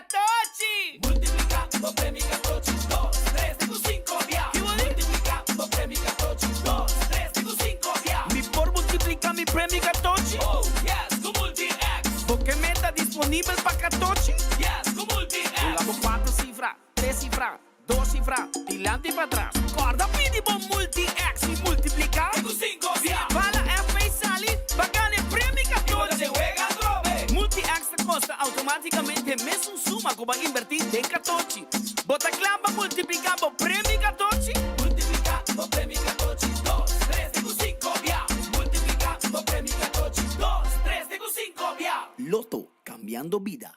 Catochi! Multiplica bo premio Catochi, dos, tres, te cu cinco bia. Multiplica bo premio Catochi, dos, tres, te cu cinco bia. Mi por multiplica mi premio Catochi? Oh yes, cu Multi-X! Bo ke meta disponibel pa Catochi? Yes, cu Multi-X! Bula bo cuatro cifra, tres cifra, dos cifra, dilanti y patras. Corda pidi bo Multi-X y multiplica. Te cu cinco bia. Si bala FP sali, bo a gana e premio Catochi! Multi-X ta costa automaticamente mesun suma cu bo a inverti den Catochi. Bo ta cla pa multiplica bo premio Catochi? Multiplica bo premio Catochi, dos, tres te cu cinco bia. Multiplica bo premio Catochi, dos, tres te cu cinco bia. Lotto, cambiando bida.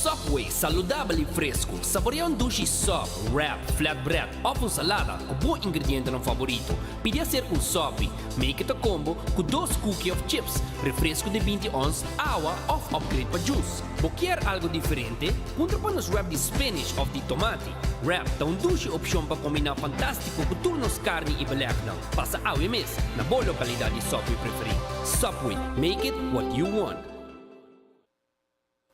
Subway, saludabel y fresco. Saborea un dushi sub, wrap, flatbread of un salada cu bo ingredientenan favorito. Pidi hacer un sopi. Make it a combo cu dos cookie of chips, refresco di binti ons, awa of upgrade pa juice. Bo kier algo diferente? Puntra pa nos wrap di spinach of di tomati. Wrap ta un dushi opcion pa combina fantastico cu tur nos carni y belegnan. Pasa awe mes na bo localidad di Subway preferi. Subway, make it what you want.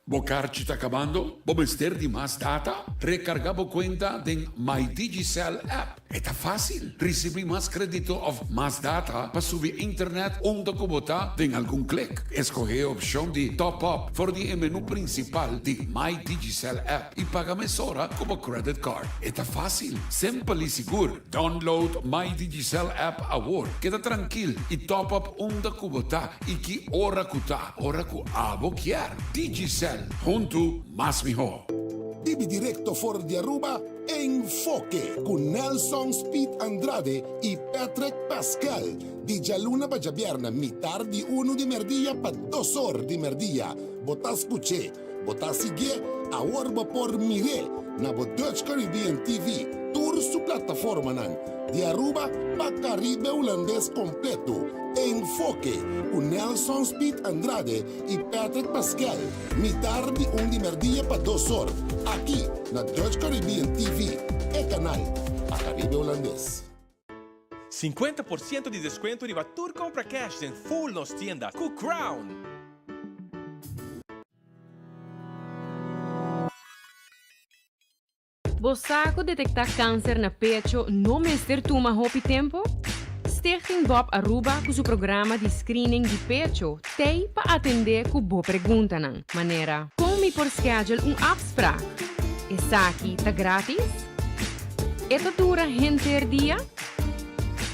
Bo karchi ta kabando? Bo mester di mas data? Rekargá bo kuenta den My Digicel app. E ta fásil! Risibí mas kredito òf mas data pa subi internet unda ku bo ta den algun klik. Eskohé e opshon di Top Up for di e menú prinsipal di My Digicel app i paga mesora ku bo credit card. E ta fásil, simpel i sigur. Download My Digicel app awor. Keda trankil i top up unda ku bo ta i ki ora ku ta. Ora ku abo kier. Digicel, huntu mas mihó. Bibi directo for di Aruba, Enfoke cu Nelson Speed Andrade y Patrick Pascal di djaluna pa djabièrnè mitar di unu di merdia pa dos or di merdia. Bo ta scuch'é, bo ta siguié, awor bo por mir'é na bo Dutch Caribbean TV, tur su plataformanan, di Aruba pa Caribe Hulandes completo. Enfoke cu Nelson Speed Andrade y Patrick Pascal, mitar di un di merdia pa dos or, aki na Dutch Caribbean TV, e canal pa Caribe Hulandes. Sinkuenta por siento di deskuento riba tur kompra cash den full nos tienda ku Crown! Bo sa ku detektá kanser na pecho no mester tuma hopi tempu? Stichting Bob Aruba ku su programa di screening di pecho t'ei pa atendé ku bo preguntanan, manera. Kon mi por schedule un afspraak? Esaki ta gratis? E ta dura henter dia?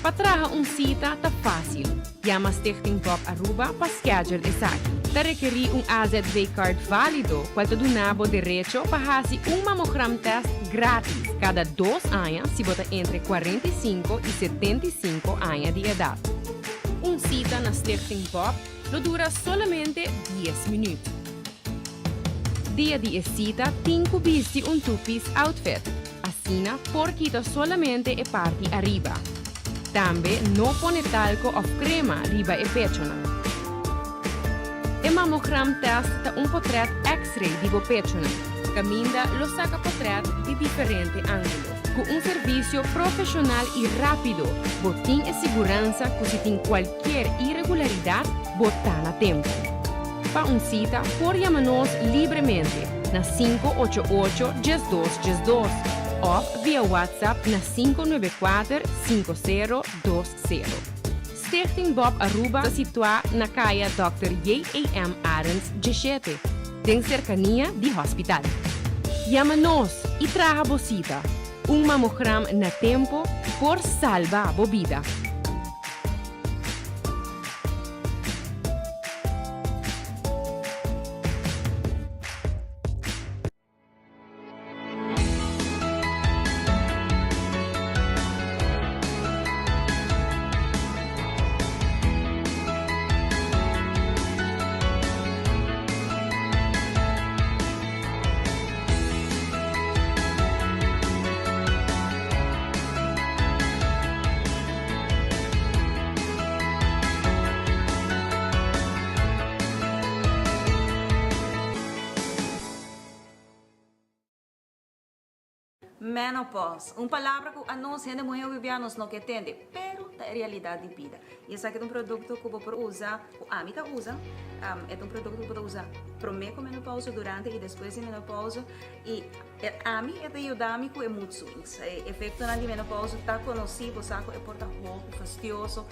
Pa traha un sita ta fásil. Yama Stichting Bob Aruba pa schedule esaki. Ta rekerí un AZV card válido cual ta duna bo derecho pa hasi un mamogram test gratis cada dos aña si bo ta entre 45 y 75 aña di edad. Un cita na Stichting Bob lo dura solamente dies minuut. Dia di e cita tin cu bisti un two-piece outfit. Asina por kita solamente e parti ariba. Tambe no pone talco of crema riba e pechonan. E mammogram test ta un potret x-ray di bo pechonan, caminda lo saca potret di diferente angulo. Cu un servicio profesional y rapido, bo tin e siguransa cu si tin cualkier irregularidad, bo ta na tempo. Pa un cita por yama nos libremente na sinku ocho ocho diesdos diesdos òf via WhatsApp na sinku nuebe kuater sinku sero dos sero. Stichting Bob Aruba ta situá na Kaya Dòkter JAM. Arends diesshete, den serkania di hòspital. Yama nos i traha bo sita. Un mamogram na tempo por salba bo bida. Menopause, un palabra ku anos hende muhé hopi bia nos no ke tende, pero ta e realidat di bida. I esaki ta un produkto ku bo por usa, ku ami ta usa, e ta un produkto ku bo ta usa promé ku menopause, durante i despues di menopause, i ami e ta yuda mi ku e mood swings. E efektonan di menopause ta konosí, bo sa ku e por ta hopi fastioso,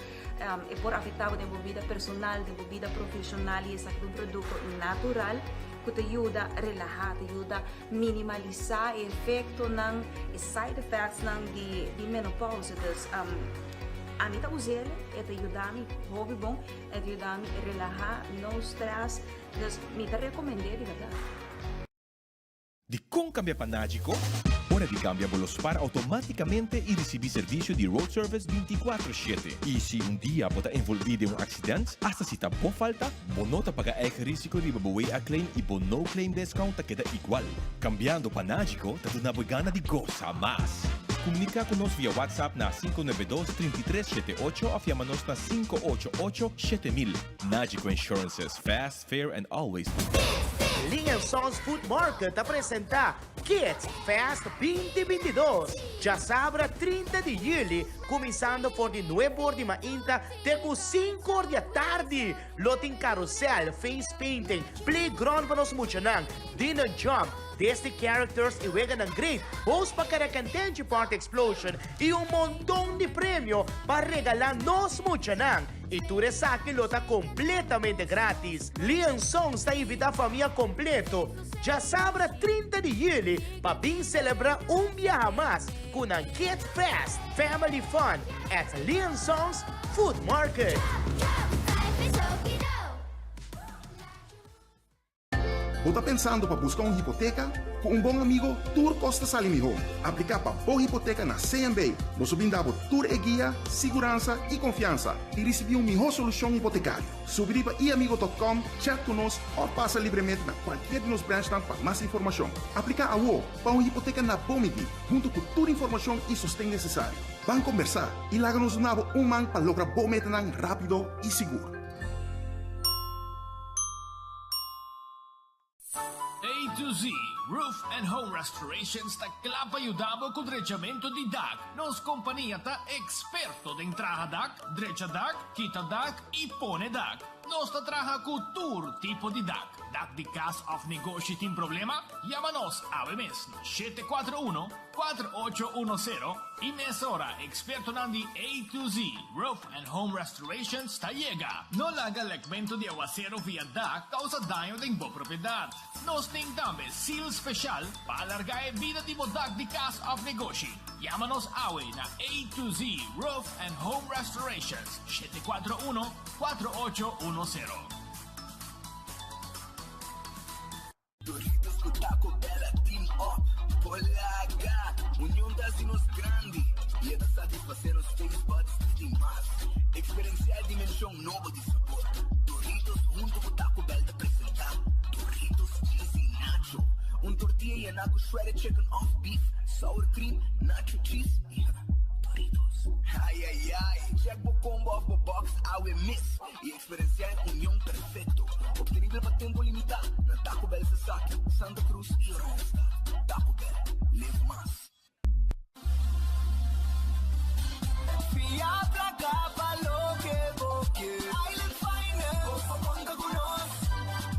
e por afektá bo den bo bida personal, den bo bida profeshonal, i esaki ta un produkto natural ku ta yuda relahá, ta yuda Minimalisá e efektonan, e side effectsnan di di menopausa. Dus ami ta us'el, e ta yuda mi hopi bon, e ta yuda mi relahá, no stress. Dus mi ta rekomend'é di bèrdat. Dikon kambia pa Nagico? Ora di kambia bo lo spar automáticamente i risibí servisio di road service 24 shete. I si un dia bo ta envolví den un aksident, asta si ta bo falta, Bo no ta paga eigen risico riba bo WA claim y bo no claim discount ta keda igual. Cambiando pa Nagico ta duna bo e gana di gosa mas. Comunica cu nos via WhatsApp na 592 33 78 of yama nos na 588 7000. Nagico Insurances, fast, fair and always. Ling and Sons Food Market ta presenta Kids Fest 2022, djasabra 30 di juli, kuminsando for di nuebe or di mainta Te ku sinku or di atardi lo tin karusèl, face painting, playground pa nos muchanan, dinner jump, Disney characters i weganan great, host pa Karakantenchi Party Explosion i un monton di premio pa regalá nos muchanan. I tur esaki lo ta kompletamente gratis. Lion Songs ta invitá famia kompleto djasabra 30 di yüli pa bin selebrá un biaha mas ku nan Kid Fest Family Fun at Lee Sons Food Market. Bo ta pensando pa buska un hipoteka? Ku un bon amigo tur kos ta sali mihó. Apliká pa bo hipoteka na CMB. Nos lo brinda bo tur e guia, siguransa i konfiansa i risibí un mihó solushon hipotekario. Subi riba iamigo.com, chat ku nos òf pasa libremente na kualkier di nos branchnan pa mas informashon. Apliká awo pa un hipoteka na bo midí, huntu ku tur informashon i sosten nesesario. Ban kombersá i laga nos duna bo un man pa logra bo metanan rápido i sigur. A to Z Roof and Home Restorations ta kla pa yuda bo ku drechamentu di dak. Nos kompania ta eksperto den traha dak, drecha dak, kita dak i pone dak. Nos ta traha ku tur tipo di dak. Dak di kas òf negoshi tin problema? Yama nos awe mes na 741 4810 i mesora ekspertonan di A to Z Roof and Home Restorations ta yega. No laga lekmentu di awasero via dak kousa daño den bo propiedat. Nos tin tambe seal speshal pa alargá e bida di bo dak di kas òf negoshi. Yama nos awe na A to Z Roof and Home Restorations, 741 4810. Doritos ku Taco Bell a team up Polaga! Union ta hasi nos grandi i e ta satisfasé nos taste buds di mas. Eksperensiá e dimenshon nobo di sabor. Doritos huntu ku Taco Bell ta presentá Doritos Cheesy Nacho, un tortilla yená ku shredded chicken òf beef, sour cream, nacho cheese i Doritos. Ai ai ai! Check bo combo òf bo box awe mes i Eksperensiá e union perfekto, optenibel pa tempu limitá na Taco Bell Sasaki, Santa Cruz i Oranjestad. Taco Bell, live mas. Fia plaka pa loke bo ke. Island Finance, bo por konta ku nos,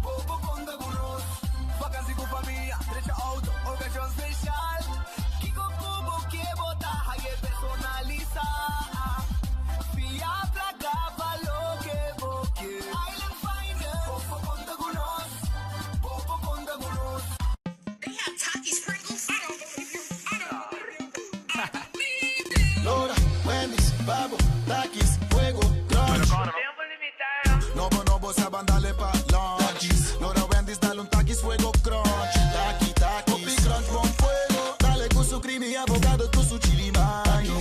bo por konta ku nos. Vakansi ku famia, drecha outo, okashon speshal. Kiko ku bo ke bo ta haye personalisá. Fia plaka pa loke bo ke. Island Finance, bo por konta ku nos, bo por konta ku nos. Lora, Wendy's, Babo, Takis, Fuego, Crunch. Nobo, nobo, saban dale pa lunch. Lora, Wendy's, dale un Takis, Fuego, Crunch. Taki, Takis. Hopi crunch con fuego. Dale cu su creamy avocado, cu su chili mayo.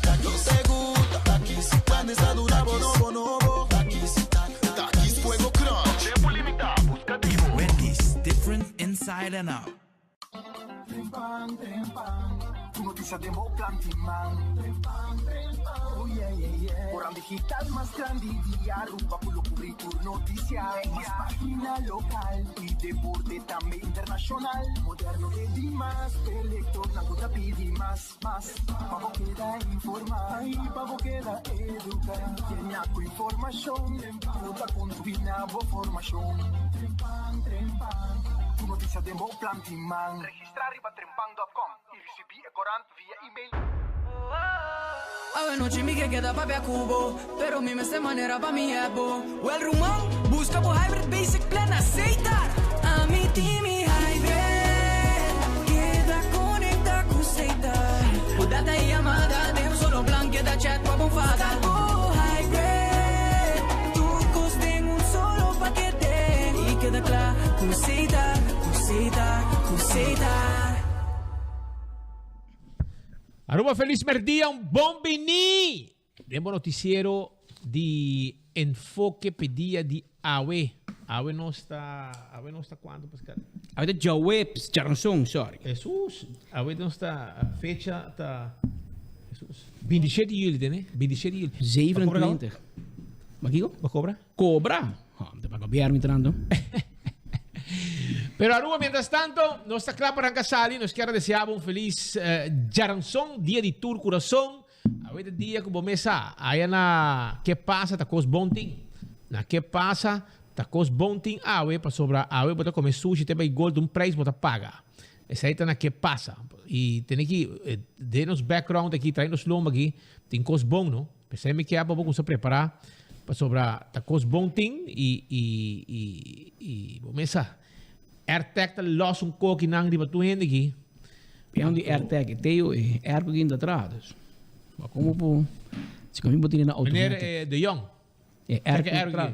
Takis, te gusta. Takis, Wendy's ta duna bo nobo, nobo. Takis, Takis, Fuego, Crunch. Tempo limita, busca di bo. Wendy's, different inside and out. Trempan, trempan. Tur noticia den bo plan di man. Trempan, trempan, oh yeah, yeah, yeah. Koran digital mas grandi di Aruba cu lo cubri tur noticia. Mas pagina local y deporte tambe internacional. Moderno te di mas, e lectornan cu ta pidi mas, mas. Pa bo keda informa y pa bo keda educa. Yena cu informacion cu ta contribui na bo formacion. Trempan, trempan, tur noticia den bo plan di man. Registra riba trempan dot com y ricibi e corant via email. Awe nochi mi ke keda papia ku bo, pero mi mester manera pa mi hep bo. Wel ruman, buska bo Hybrid Basic Plan na Setar! Ami tin mi Hybrid, keda konekta ku Setar. Ku data i yamada den un solo plan, keda chat pa bo fada. Buska bo Hybrid, tur kos den un solo pakete. I keda kla ku Setar, ku Setar, ku Setar. Aruba felis merdia, un bon bini den bo noticiero di Enfoke pe dia di awe. Awe nos ta, awe nos ta cuanto Pascal? Awe ta djaweps, djaranson, sorry. Jesus, awe nos ta, fecha ta, Jesus, 27 di juli tene, 27 di juli. 27. Ba kiko? Ba cobra? Cobra? Ha, mi ta paga gobierno entrando. Pero Aruba, mientras tanto, nos ta cla pa ranca sali. Nos kier a desea bo un feliz djaranson, dia di tur curason. Awe ta dia cu bo mes sa, aya na ke pasa ta cos bon tin. Na ke pasa ta cos bon tin awe, pasobra awe bo ta come sushi te bay gold un prijs bo ta paga. Esey ta na ke pasa. Y tene ki, den nos background aki, trae nos lomba aki, tin cos bon, no? P'esei mi kier pa bo cuminsa prepara pasobra ta cos bon tin y y y y bo mes sa AirTag ta los un koki nan riba tur hende aki. Pian di AirTag e teo e airco ki inta traha dus bo como por si como bo tene na automatic. Meneer de Jong. E airco ta traha.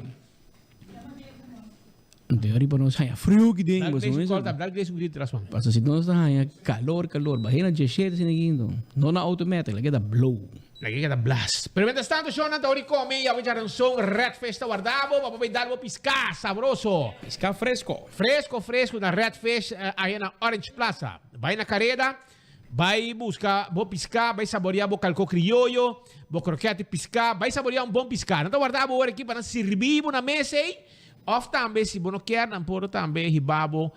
Anto riba nos haña friu ki den boso mes. Dal Grace un grito tras man. Paso si nos ta haña calor calor bah'e na djeshete asina aki enton no na automatic la keda blow. La keda blast. Pero mientras tanto shownan ta ora di come y awe djaranson Red Fish ta warda bo pa bo bay dal bo pisca sabroso. Pisca fresco. Fresco fresco na Red Fish aya na Orange Plaza. Bay na careda. Bai buska bo piská, bai saboreá bo kalkó krioyo, bo krokèt di piská, bai saboreá un bon piská. Nan ta warda bo ora aki pa nan sirbi bo na mesa ei, òf tambe si bo no kier nan por tambe hiba bo,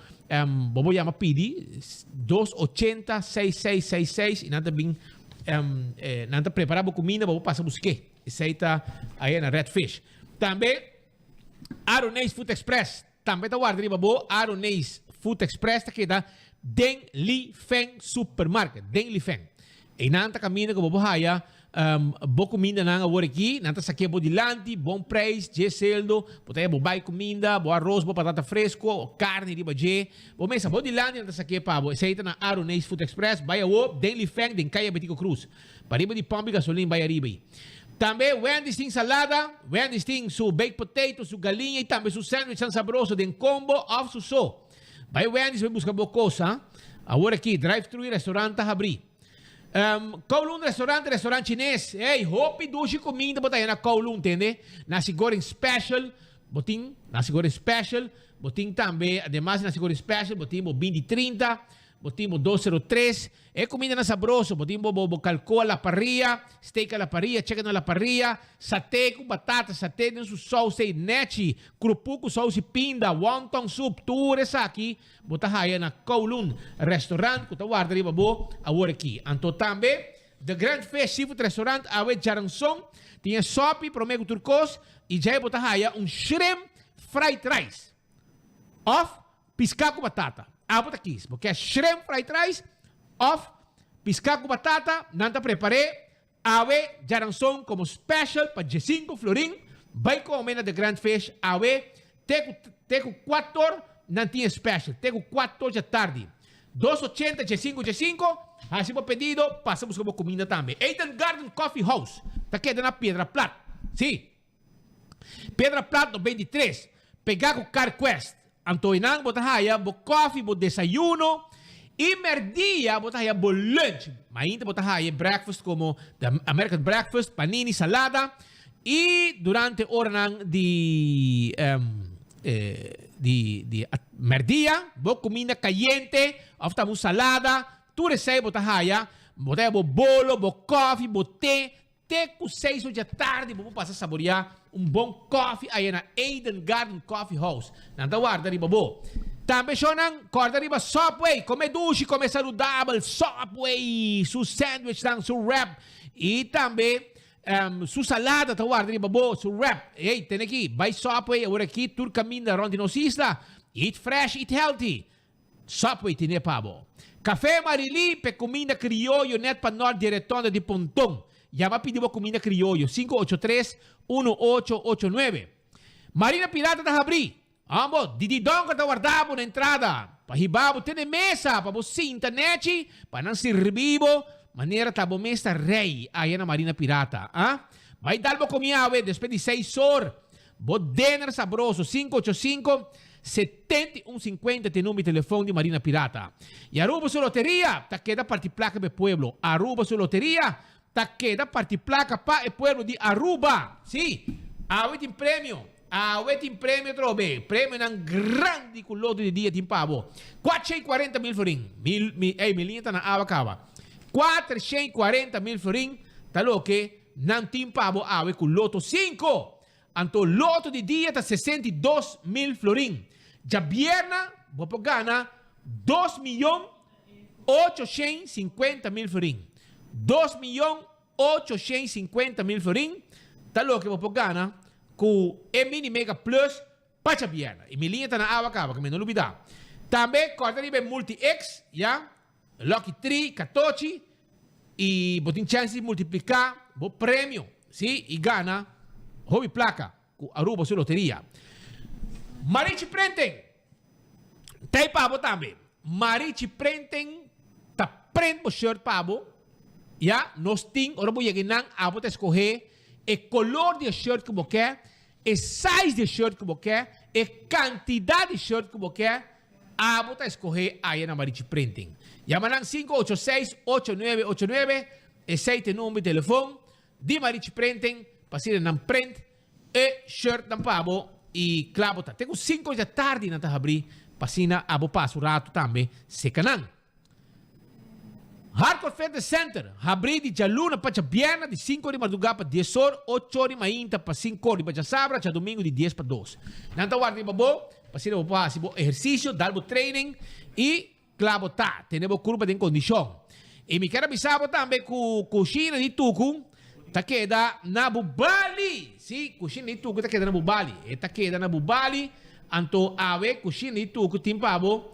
bo por yama pidi dos ochenta seis seis seis seis i nan ta bin nan ta prepará bo kuminda pa bo pasa busk'é. Esei ta aya na Red Fish. Tambe Aroneis Food Express Tambe ta warda riba bo Aroneis Food Express ta keda den Li Feng Supermarket, den Li Feng. Einan ta kaminda ku bo por haya bo kumindanan awor aki. Nan ta sakia bo dilanti, bon preis, dje seldo. Bo ta haya bo bai kuminda, bo aros, bo patata fresko, karni riba dje. Bo mesa bo dilanti nan ta sakia pa bo. Esei ta na Aroneis Food Express. Bai awor den Li Feng, den Kaya Betico Cruz. Pariba di pòmp di gasolin bai ariba ei. Tambe Wendy's tin salada, Wendy's tin su baked potato, su galiña y tambe su sandwichnan sabroso den combo of su so. Bai Wendy's bai busca bo cos, ha. Awor aki drive thru y restaurant ta habri. Um, Kowloon Restaurant, restaurant chines. Ey, hopi dushi cuminda bo ta haya na Kowloon, tende? Nasi goreng special, bo tin nasi goreng special, bo tin tambe, ademas di nasi goreng special, bo tin bo binti trinta, bo tin bo dos sero tres. E kumindanan sabroso, bo tin bo bo kalkó a la parrilla, steak a la parrilla, chicken a la parrilla, saté ku batata, saté den su sous ei nechi, krupú ku sous i pinda, wonton soup, tur esaki bo ta haya na Kowloon Restaurant ku ta warda riba bo awor aki. Anto tambe The Grand Fish Seafood Restaurant awe djaranson tin e sopi promé ku tur kos i djai bo ta haya un shrimp fried rice òf Piská ku batata. Abo ta kis. Bo ke shrimp fried rice òf piská ku batata, nan ta prepar'é awe djaranson komo special pa diesinku florin. Bai kome na The Grand Fish awe te ku te ku kuator nan tin e special, te ku kuator djatardi. Dos ochenta diesinku diesinku, hasi bo pedido, pasa buska bo kuminda tambe. Eden Garden Coffee House ta keda na Piedra Plat. Sí. Piedra Plat no 23, pegá ku Carquest. Anto einan bo ta haya bo koffie, bo desayuno i merdia bo ta haya bo lunch. Mainta bo ta haya e breakfast komo the American breakfast, panini, salada i durante oranan di di di merdia bo kuminda kayente òf tambe un salada. Tur esei bo ta haya. Bo ta bo bolo, bo koffie, bo te, te ku 6 or tardi bo por pasa saboreá un bon koffie aya na Eden Garden Coffee House. Nan ta warda riba bo. Tambe shownan korda riba Subway, kome dushi, kome saludabel, Subway, su sandwich nan, su wrap i tambe su salada ta warda riba bo, su wrap. Hey, tene aki, bai Subway awor aki tur kaminda rond di nos isla. Eat fresh, eat healthy. Subway tene pa bo. Café Marily p'e cuminda crioyo net pa nort di e retonda di Ponton. Yama pidi bo cuminda crioyo, 583 1889. Marina Pirata ta habri. Ambo, Didi Donker ta warda bo na entrada pa hiba bo te n'e mesa pa bo sinta nechi pa nan sirbi bo manera ta bo mes ta rey aya na Marina Pirata. Ah? Bai dal bo comi awe despues di seis or. Bo dinner sabroso, 585 71 50 t'e number di telefon di Marina Pirata. Y Aruba su loteria ta keda parti placa pa e pueblo. Aruba su loteria ta keda parti placa pa e pueblo di Aruba. Si, awe tin premio. Awe tin premio atrobe. Premionan grandi cu loto di dia tin pa bo. 440 mil florin. Mi, mi, ey, mi liña ta na awa caba. 440 mil florin ta loke nan tin pa bo awe cu loto 5. Anto loto di dia ta 62 mil florin. Djabierna bo por gana 2 miyon 850 mil florin. 2 miyon 850 mil florin ta loke bo por gana ku e Mini Mega Plus pa djabierna. I mi liña ta na awa kaba, ku mi no lubidá. Tambe kòrda riba e Multi X, ya, Lucky 3, katochi, i bo tin chèns di multipliká bo premio, si, i gana hopi plaka ku Aruba su loteria. Marichi Printing ta ei pa bo tambe. Marichi Printing ta print bo shirt pa bo, ya, nos tin, ora bo yega einan abo ta eskohé e kolor di e shirt ku bo ke, e size di e shirt ku bo ke, e kantidat di shirt ku bo ke, abo ta eskohé aya na Marichi Printing. Yama nan 586-8989, esei ta e number di telefon di Marichi Printing pa asina nan print e shirt nan pa bo i kla bo ta. Te ku 5 di atardi nan ta habrí pa asina abo pasa un ratu tambe seka nan. Hardcore Fitness Center habrí di djaluna pa djabierna di 5 or di mardugá pa 10 or, 8 or di mainta pa 5 or riba djasabra, djadumingu di 10 pa 2. Nan ta warda riba bo pa asina bo por hasi bo ehersisio, dal bo training i kla bo ta, tene bo kurpa den kondishon. I mi kier a bisa bo tambe ku kushina di Tuku ta keda na Bubali. Sí, kushina di Tuku ta keda na Bubali. E ta keda na Bubali, anto awe kushina di Tuku tin pa bo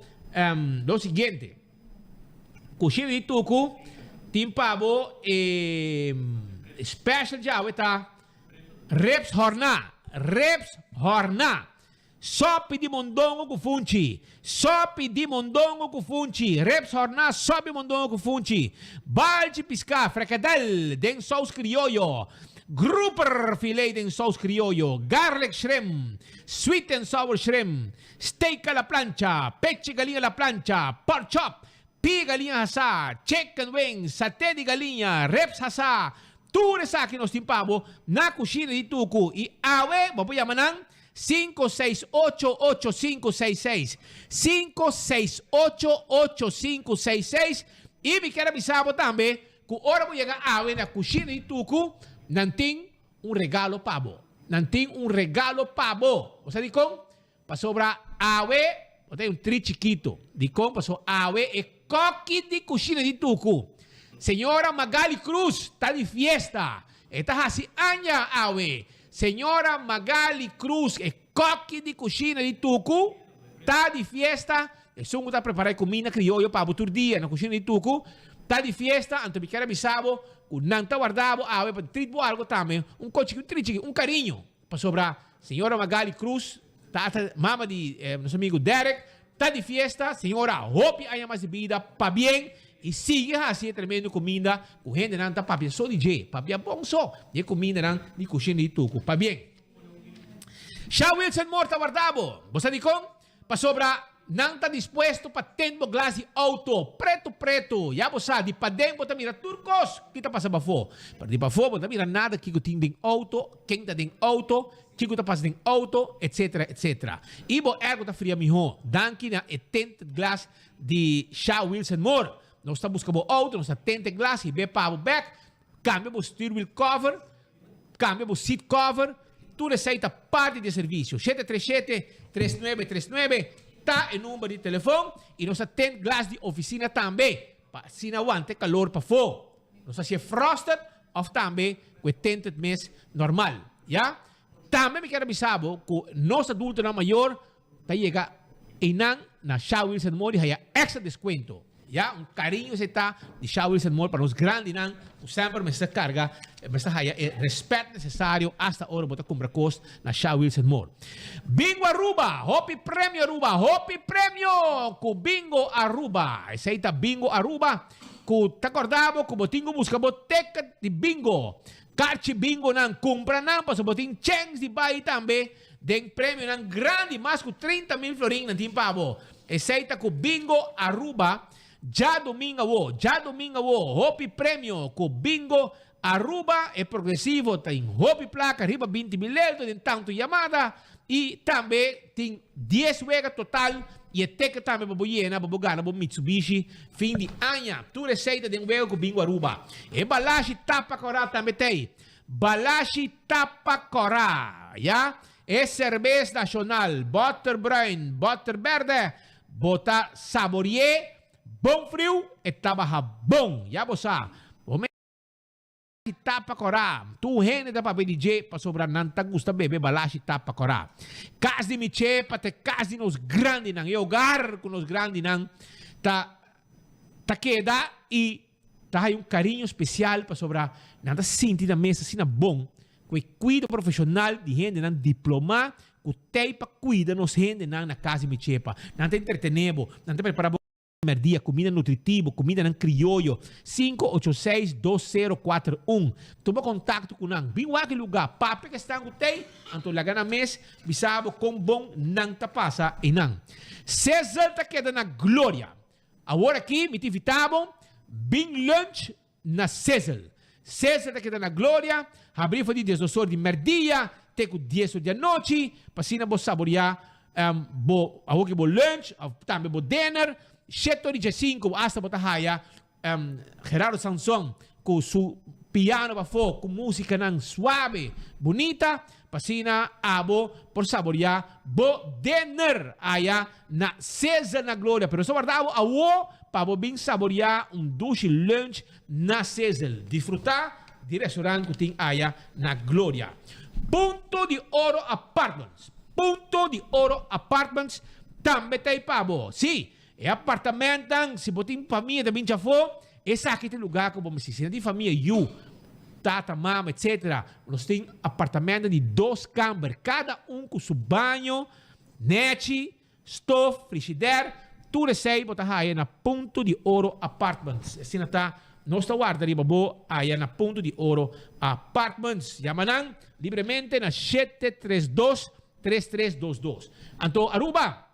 lo siguiente. Kushina di Tuku tin pa bo e special djawe ta ribs horná, ribs horná. Sopi di mondongo ku funchi, sopi di mondongo ku funchi, ribs horná, sopi mondongo ku funchi, balchi piská, frikadel den sous krioyo, grouper filé den sous krioyo, garlic shrimp, sweet and sour shrimp, steak a la plancha, pechi galiña a la plancha, pork chop, pia galiña hasá, chicken wings, saté di galiña, ribs hasá, tur esaki nos tin pa bo na Kushina di Tuku i awe bo por yama nan 5688566. 5688566. I mi kier a bisa bo tambe ku ora bo yega awe na Kushina di Tuku, nan tin un regalo pa bo. Nan tin un regalo pa bo. Bo sa dikon? Pasobra awe, bo ta un tri chikito. Dikon? Pasobra awe e koki di Kushina di Tuku, Señora Magali Cruz, ta di fiesta. E ta hasi aña awe. Señora Magali Cruz, e koki di Kushina di Tuku, ta di fiesta. Esun ku ta prepará e kuminda krioyo pa bo tur dia na Kushina di Tuku, ta di fiesta. Anto mi kier a bisa bo ku nan ta warda bo awe pa trit bo algo tambe, un kochi, un tri chiki, un kariño. Pasobra Señora Magali Cruz ta ta mama di nos amigo Derek, ta di fiesta. Señora, hopi aña mas di bida, pabien i sigui hasi e tremendo kuminda ku hendenan ta papia so di dje, papia bon so di e kumindanan di kushina di Tuku. Pabien. Sha Wilson Moore ta warda bo. Bo sa dikon? Pasobra nan ta dispuesto pa ten bo glas di auto pretu pretu. Ya bo sa, di paden bo ta mira tur kos ki ta pasa bafó. Pero di pafó bo no ta mira nada kiko tin den auto, ken ta den auto, kiko ta pasa den auto, etcetera, etcetera. I bo airco ta fria mihó danki na e tinted glass di Sha Wilson Moore. Nos ta buska bo auto, nos ta tente glas hib'é pa bo bek, kambia bo stuurwiel cover, kambia bo seat cover, tur esei ta parti di e servisio. 737 3939 ta e number di telefon i nos ta tent glas di ofisina tambe pa asina wanta e kalor pafó. Nos ta hasié frosted òf tambe ku e tinted mes normal, ya. Tambe mi kier a bisa bo ku nos adultonan mayor ta yega einan na Sha Wilson Mall di haya extra descuento. Ya, un cariño esey ta di Sha Wilson Mall pa nos grandinan cu semper mester carga, mester haya e respet necesario hasta ora bo ta cumpra cos na Sha Wilson Mall. Bingo Aruba! Hopi premio Aruba! Hopi premio cu Bingo Aruba! Esey ta Bingo Aruba cu ta corda bo cu bo tin cu busca bo ticket di bingo. Carchi bingonan, cumpra nan pasobra bo tin chens di bay tambe. Den premionan grandi, mas ku 30,000 florin nan tin pa bo. Esei ta ku Bingo Aruba djadumingu awo. Djadumingu awo, hopi premio ku Bingo Aruba. E progresivo ta in hopi plaka, riba 20,000 elto den tantu yamada. I tambe tin dies wega total i e teken tambe pa bo yena pa bo gana bo Mitsubishi fin di aña. Tur esei ta den wega ku Bingo Aruba. E balashi tapa kora tambe t'ei. Balashi tapa kòrá, ya. E serbes nashonal, bòter bruin, bòter bèrdè, bo ta sabori'é bon friu, e ta baha bon, ya bo sa. Bo mester tapa kòrá. Tur hende ta papia di dje pasobra nan ta gusta bebe balashi tapa kòrá. Kas di Miche pa ta e kas di nos grandinan, e hogar ku nos grandinan ta ta keda i Ta haya un cariño special pasobra nan ta sinti nan mes asina bon cu e cuido profesional di hendenan diploma cu t'ey pa cuida nos hendenan na cas di Michepa. Nan ta entretene bo, nan ta prepara bo merdia, cuminda nutritivo, cumindanan crioyo. 586 2041. Tuma contacto cu nan. Bin wak e lugar, papia cu esnan cu t'ey, anto laga nan mes bisa bo con bon nan ta pasa eynan. Sizzle ta keda na gloria. Awor aki mi ta invita bo bin lunch na Sizzle. Sizzle ta keda na Gloria, habri for di diesdos or di merdia te ku dies or di anochi, pa asina bo saboria bo awor ki bo lunch of tambe bo dinner. Shete or di diesinku hasta bo ta haya Gerardo Sanson ku su piano pafó ku musikanan suave, bunita, pa asina abo por saboreá bo dinner aya na Sizzle na Gloria. Pero nos ta warda abo awo pa bo bin saboreá un dushi lunch na Sizzle. Disfrutá di restaurant ku tin aya na Gloria. Punto di Oro Apartments Punto di Oro Apartments tambe ta ei pa bo. Sí! E apartamentan, si bo tin famia ta bin djafó, esaki ta e lugá ku bo mester. Si no tin famia, yu, tata, mama, etsetera, nos tin apartamentan di dos kamber, kada un ku su baño, nechi, stof, frishider, tur esei bo ta haya na Punto di Oro Apartments. Asina ta, nos ta warda riba bo aya na Punto di Oro Apartments. Yama nan libremente na 732 3322. Anto Aruba!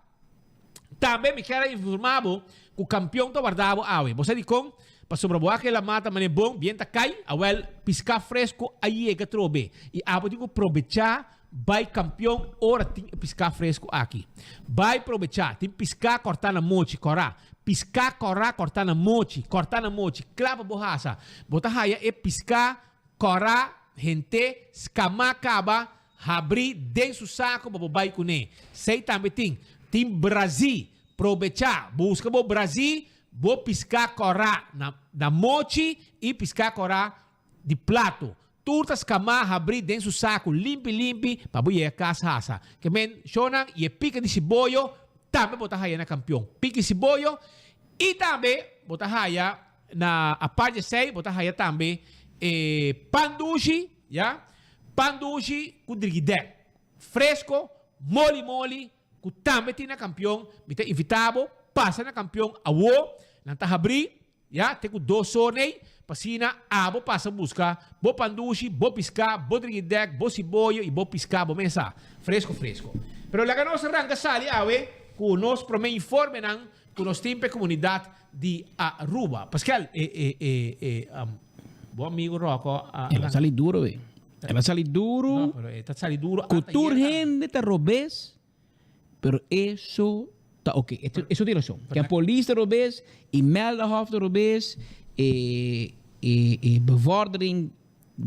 Tambe mi kier a informa bo cu campeon ta warda bo awe. Bo sa dicon? Pasobra bo a kela mata mane bon, bien ta cay, awel pisca fresco a yega trobe. Y abo tin cu probecha bay campeon ora tin e pisca fresco aki. Bay probecha, tin pisca corta na mochi, cora. Pisca cora corta na mochi, corta na mochi, cla pa bo hasa. Bo ta haya e pisca cora hente scama caba Habrí den su saco pa bo bai cuné. Sey tambe tin. Tin brazí. Probechá. Busca bo brazí, bo piscá corá na na mochi y piscá corá di plato. Tur ta scamá habrí den su saco limpi limpi pa bo yega cas hasa. Ke men shownan y e pica di siboyo tambe bo ta haya na Campeon. Pica siboyo y tambe bo ta haya na apart di esey bo ta haya tambe e pan dushi, ya. Pan dushi ku drigidèk fresko, moli moli, ku tambe tin na Kampion. Mi ta invitá bo pasa na Kampion awo. Nan ta habrí ya te ku dos or nei, pa asina abo pasa buska bo pan dushi, bo piská, bo drigidèk, bo siboyo i bo piská bo mesa fresko fresko. Pero laga nos ranka sali awe ku nos promé informenan ku nos tin pa e komunidat di Aruba. Pascal, e e e e bo amigo Rocco a El a sali duro be. El a sali duro. No, pero e ta sali duro Cu tur hende ta robes, pero eso. Ta ok, eso tin rason. Ke polis ta robes, Imelda Hof ta robes, e e e bevordering,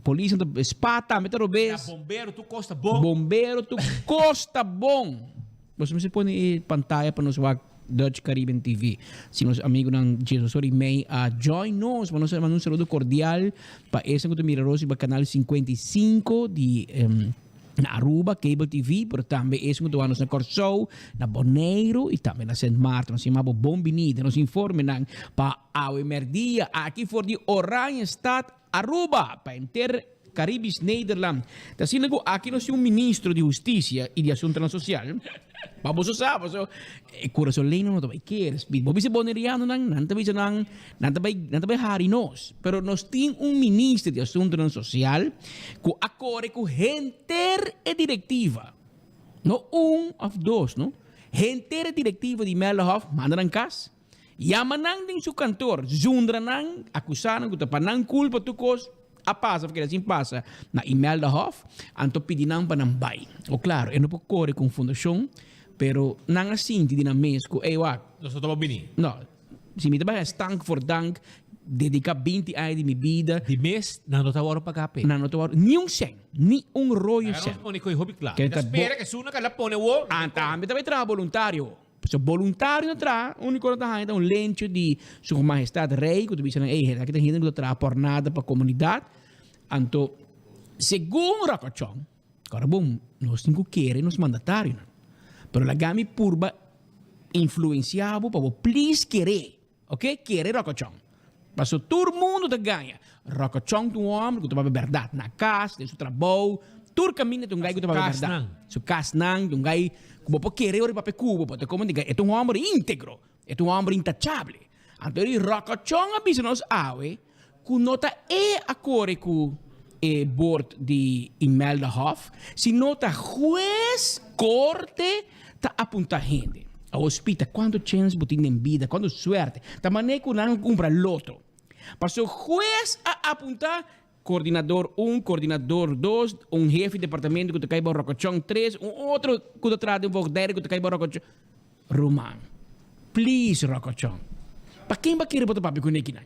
polis ta spa tambe ta robes. Ya bombero tur kos ta bon. Bombero tur kos ta bon. Boso mester pone e pantaya pa nos wak Dutch Caribbean TV. Si nos amigunan Jesus Ori May a join nos, pa nos a manda un saludo cordial pa esun ku ta mira nos riba canal 55 di na Aruba, Cable TV, pero tambe esun ku ta wak nos na Kòrsou, na Boneiru i tambe na Sint Maarten. Nos yama bo bon binida. Nos informenan pa awe mèrdia aki for di Oranjestad, Aruba, pa henter Caribisch Nederland. Ta asina ku aki nos tin un ministro di Hustisia i di Asuntonan Sosial. Pa boso sa, paso e kurasoleño no ta bai kere. Bo bisa bonerianonan, nan ta bisa nan, nan ta bai, nan ta bai hari nos. Pero nos tin un minister di Asuntonan Sosial ku a kore ku henter e direktiva. No un òf dos, no. Henter e direktiva di Mellehof manda nan kas, yama nan den su kantor, zundra nan, akusá nan ku ta pa nan kulpa tur kos a pasa òf keda sin pasa na Imelda Hof, anto pidi nan pa nan bai. O klaro, e no por kore ku un fundashon, pero nan a sinti di nan mes ku, ey wak. Nos no ta por bini. No. Si mi ta bai stank voor dank, dediká binti aña di mi bida. Di mes nan no ta wòrdu pagá p'e. Nan no ta wòrdu, ni un sèn, ni un royo sèn. Laga nos pone koe hopi kla. Mi ta spera ku esun nan ka la pone wou. An tambe ta bai traha boluntario. Pasobra boluntario na traha, úniko nan ta haña ta un lencho di Su Mahestad Rei ku ta bisa nan, ey, aki ta hende ku ta traha por nada pa komunidat. Anto, segun Ròkòchòn, Ora bon, nos tin ku kere nos mandatarionan. Pero laga mi purba influensia bo pa bo please kere, ok? Kere Ròkòchòn. Paso tur mundu ta gaña. Ròkòchòn ta un hòmber ku ta papia bèrdat na kas, den su trabou, tur kaminda ta un gai ku ta papia bèrdat. Su kasnan ta un gai ku bo por kere ora e papia ku bo, bo ta komo di gai. E ta un hòmber íntegro, e ta un hòmber intachable. Anto e Ròkòchòn a bisa nos awe ku no ta e a kore ku e bord di Imelda Hof, sino ta hues, korte, ta apuntá hende. Awor spita kuantu chèns bo tin den bida, kuantu suerte. Ta manera ku nan a kumpra loto. Pasobra hues a apuntá koordinador un, koordinador dos, un hefe di departamento ku ta kai bo rokochon tres, un otro ku ta traha den voogdij ku ta kai bo rokochon. Ruman, please rokochon. Pa ken bo a kere bo ta papia ku nekinan?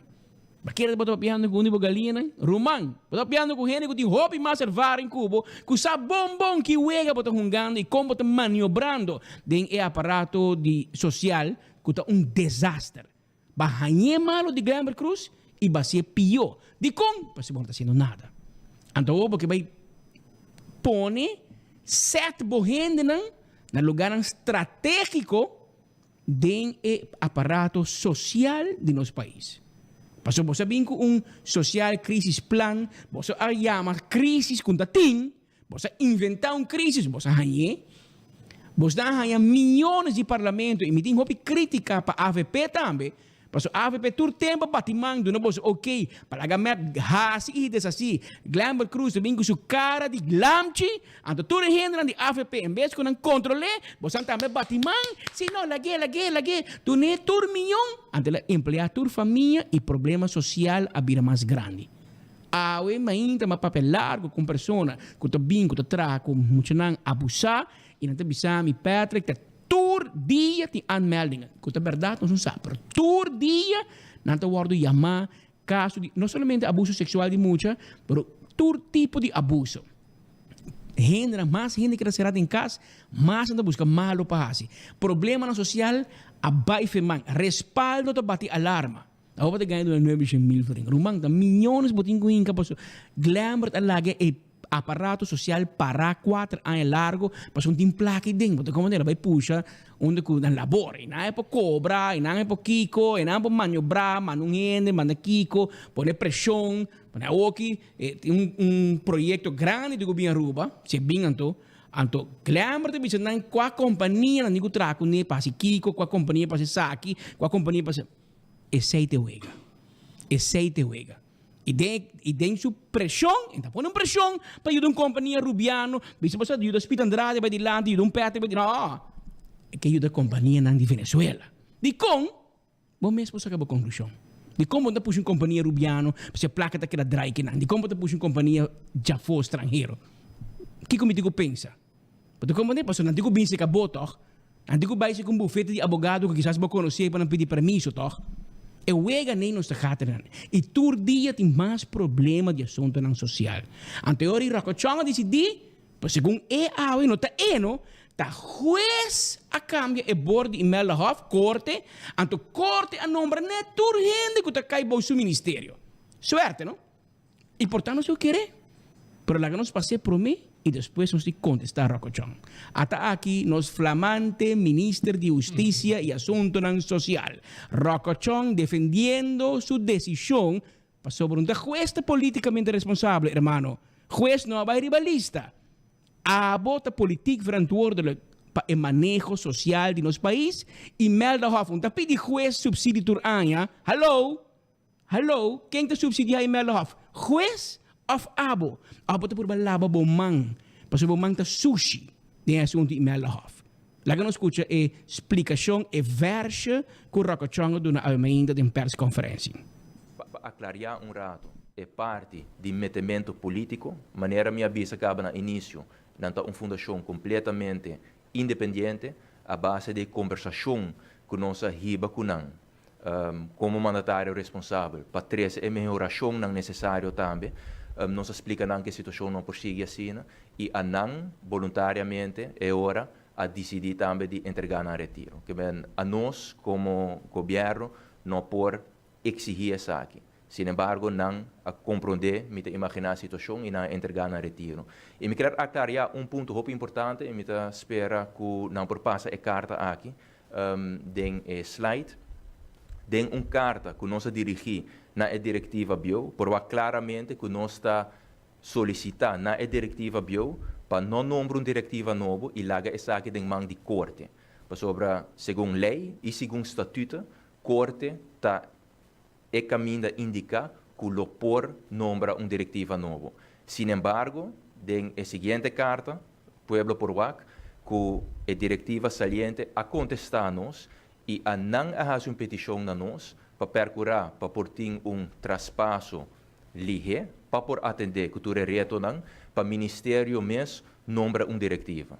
Bo a kere bo ta papiando ku un di bo galiñanan? Ruman, bo ta papiando ku hende ku tin hopi mas ervaring ku bo, ku sa bon bon ki wega bo ta hungando i kon bo ta maniobrando den e aparato di sosial ku ta un desaster. Bo a hañ'é malu di Glenbert Cruz i bo a hasié pió. Dikon? Pasobra bo no ta hasiendo nada. Anto awor bo ke bai pone sèt bo hendenan na lugarnan stratégiko den e aparato sosial di nos pais. Pasobra boso a bin ku un social crisis plan, boso a yama crisis ku ta tin, boso a inventá un crisis, boso a hañ'é. Boso a haña miyones di parlamento i mi tin hopi kritika pa avp tambe, Pasobra avp tur tempo bati man duna boso ok pa laga mep hasi i deshasi. Glenbert Cruz ta bin ku su kara di lamchi, anto tur e hendenan di avp en bes ku nan kontrol'é, bosan tambe bati man, si no lag'é lag'é lag'é, dun'é tur miyon, anto el a empleá tur famia i problema sosial a bira mas grandi. Awe mainta m'a papia largo ku un persona ku ta bin ku ta traha ku muchanan abusá i nan ta bisa mi Patrick ta Tur dia tin aanmeldingen. Ku ta bèrdat nos no sa, pero tur dia nan ta wòrdu yamá kaso di no solamente abuso seksual di mucha, pero tur tipo di abuso. Hendenan, mas hende keda será den kas, mas nan ta buska malu pa hasi. Problemanan sosial a bai fe man. Respaldo ta bati alarma. Awor bo ta gana duna nuebe shen mil florin. Ruman, ta miyones bo tin ku hinka pasobra Glenbert a laga e aparato sosial pará kuater aña largo pasobra no tin plaka ei den. Bo ta komprende? El a bai pusha unda ku nan labor. E nan e por kobra, e nan e por kiko, e nan por maniobrá, manda un hende, manda kiko, pone preshon. Pone awoki e tin un un proyekto grandi di ku bin Aruba, si e bin anto, anto Glenbert ta bisa nan kua kompania nan tin ku traha kuné pa hasi kiko, kua kompania pa hasi esaki, kua kompania pa hasi. Esei te wega. Esei te wega. I den, i den su preshon, e ta pone un preshon pa yuda un kompania rubiano, bisa bo sa yuda Speed Andrade bai dilanti, yuda un Patrick bai dilanti, no. E ke yuda kompanianan di Venezuela. Dikon? Bo mes por saka bo konklushon. Dikon bo no ta pusha un kompania rubiano pasobra e plaka ta keda drai kinan? Dikon bo ta pusha un kompania djafó, stranhero? Kiko mi tin ku pensa? Bo ta komprende? Pasobra nan tin ku bin seka bo tòg. Nan tin ku bai si ku un bufete di abogado ku kisas bo konosé pa nan pidi permiso, tòg? E wega nei nos ta gatenan. I tur dia tin mas problema di asuntunan sosial. Anto e ora i Ròkòchòn a disidí, pa segun e awe no ta e no, ta hues a kambia e bor di Imelda Hof, korte, anto korte a nombra net tur hende ku ta kai bou su ministerio. Suerte no? I por ta nos yo kere, pero laga nos pas'é promé i despues nos di kontestá Ròkòchòn. Ata aki nos flamante Minister di Hustisia i Asuntunan Sosial, Ròkòchòn defendiendo su desishon pasobra un ta hues ta politikamente responsable, hermano. Hues no a bai riba lista. Abo ta politiek verantwoordelijk pa e maneho sosial di nos pais i Melda Hof un ta pidi hues subsidie tur aña. Hallo! Hallo, ken ta subsidiá Imelda Hof? Hues òf abo? Abo ta purba laba bo man, pasobra bo man ta sushi den e asuntu Imelda Hof. Laga nos skucha e splikashon, e vèrshe ku Ròkòchòn a duna awe mainta den pèrskonferensia. Pa aklariá un ratu e parti di metementu polítiko, manera mi a bisa kaba na inisio, nan ta un fundashon kompletamente independiente a base di kombersashon ku nos a hiba ku nan Komo mandatario responsabel pa trese e mehorashonnan nesesario tambe, nos a splika nan ku e situashon no por sigui asina i a nan boluntariamente e ora a disidí tambe di entregá nan retiro. Ke men anos komo gobièrnu no por eksihí esaki. Sin embargo nan a komprondé, mi ta imaginá, e situashon i nan a entregá nan retiro. I mi kier aklariá un punto hopi importante i mi ta spera ku nan por pasa e karta aki Den e slide, den un karta ku nos a dirigí na e direktiva bieu, por wak klaramente ku nos ta solisitá na e direktiva bieu pa no nombra un direktiva nobo i laga esaki den man di korte. Pasobra segun lei i segun statute, korte ta e kaminda indiká ku lo por nombra un direktiva nobo. Sinembargo, den e siguiente karta, pueblo por wak ku e direktiva saliente a kontestá nos i a nan a hasi un petishon na nos pa pèrkurá pa por tin un traspaso lihé pa por atendé ku tur e retonan pa ministerio mes nombra un direktiva.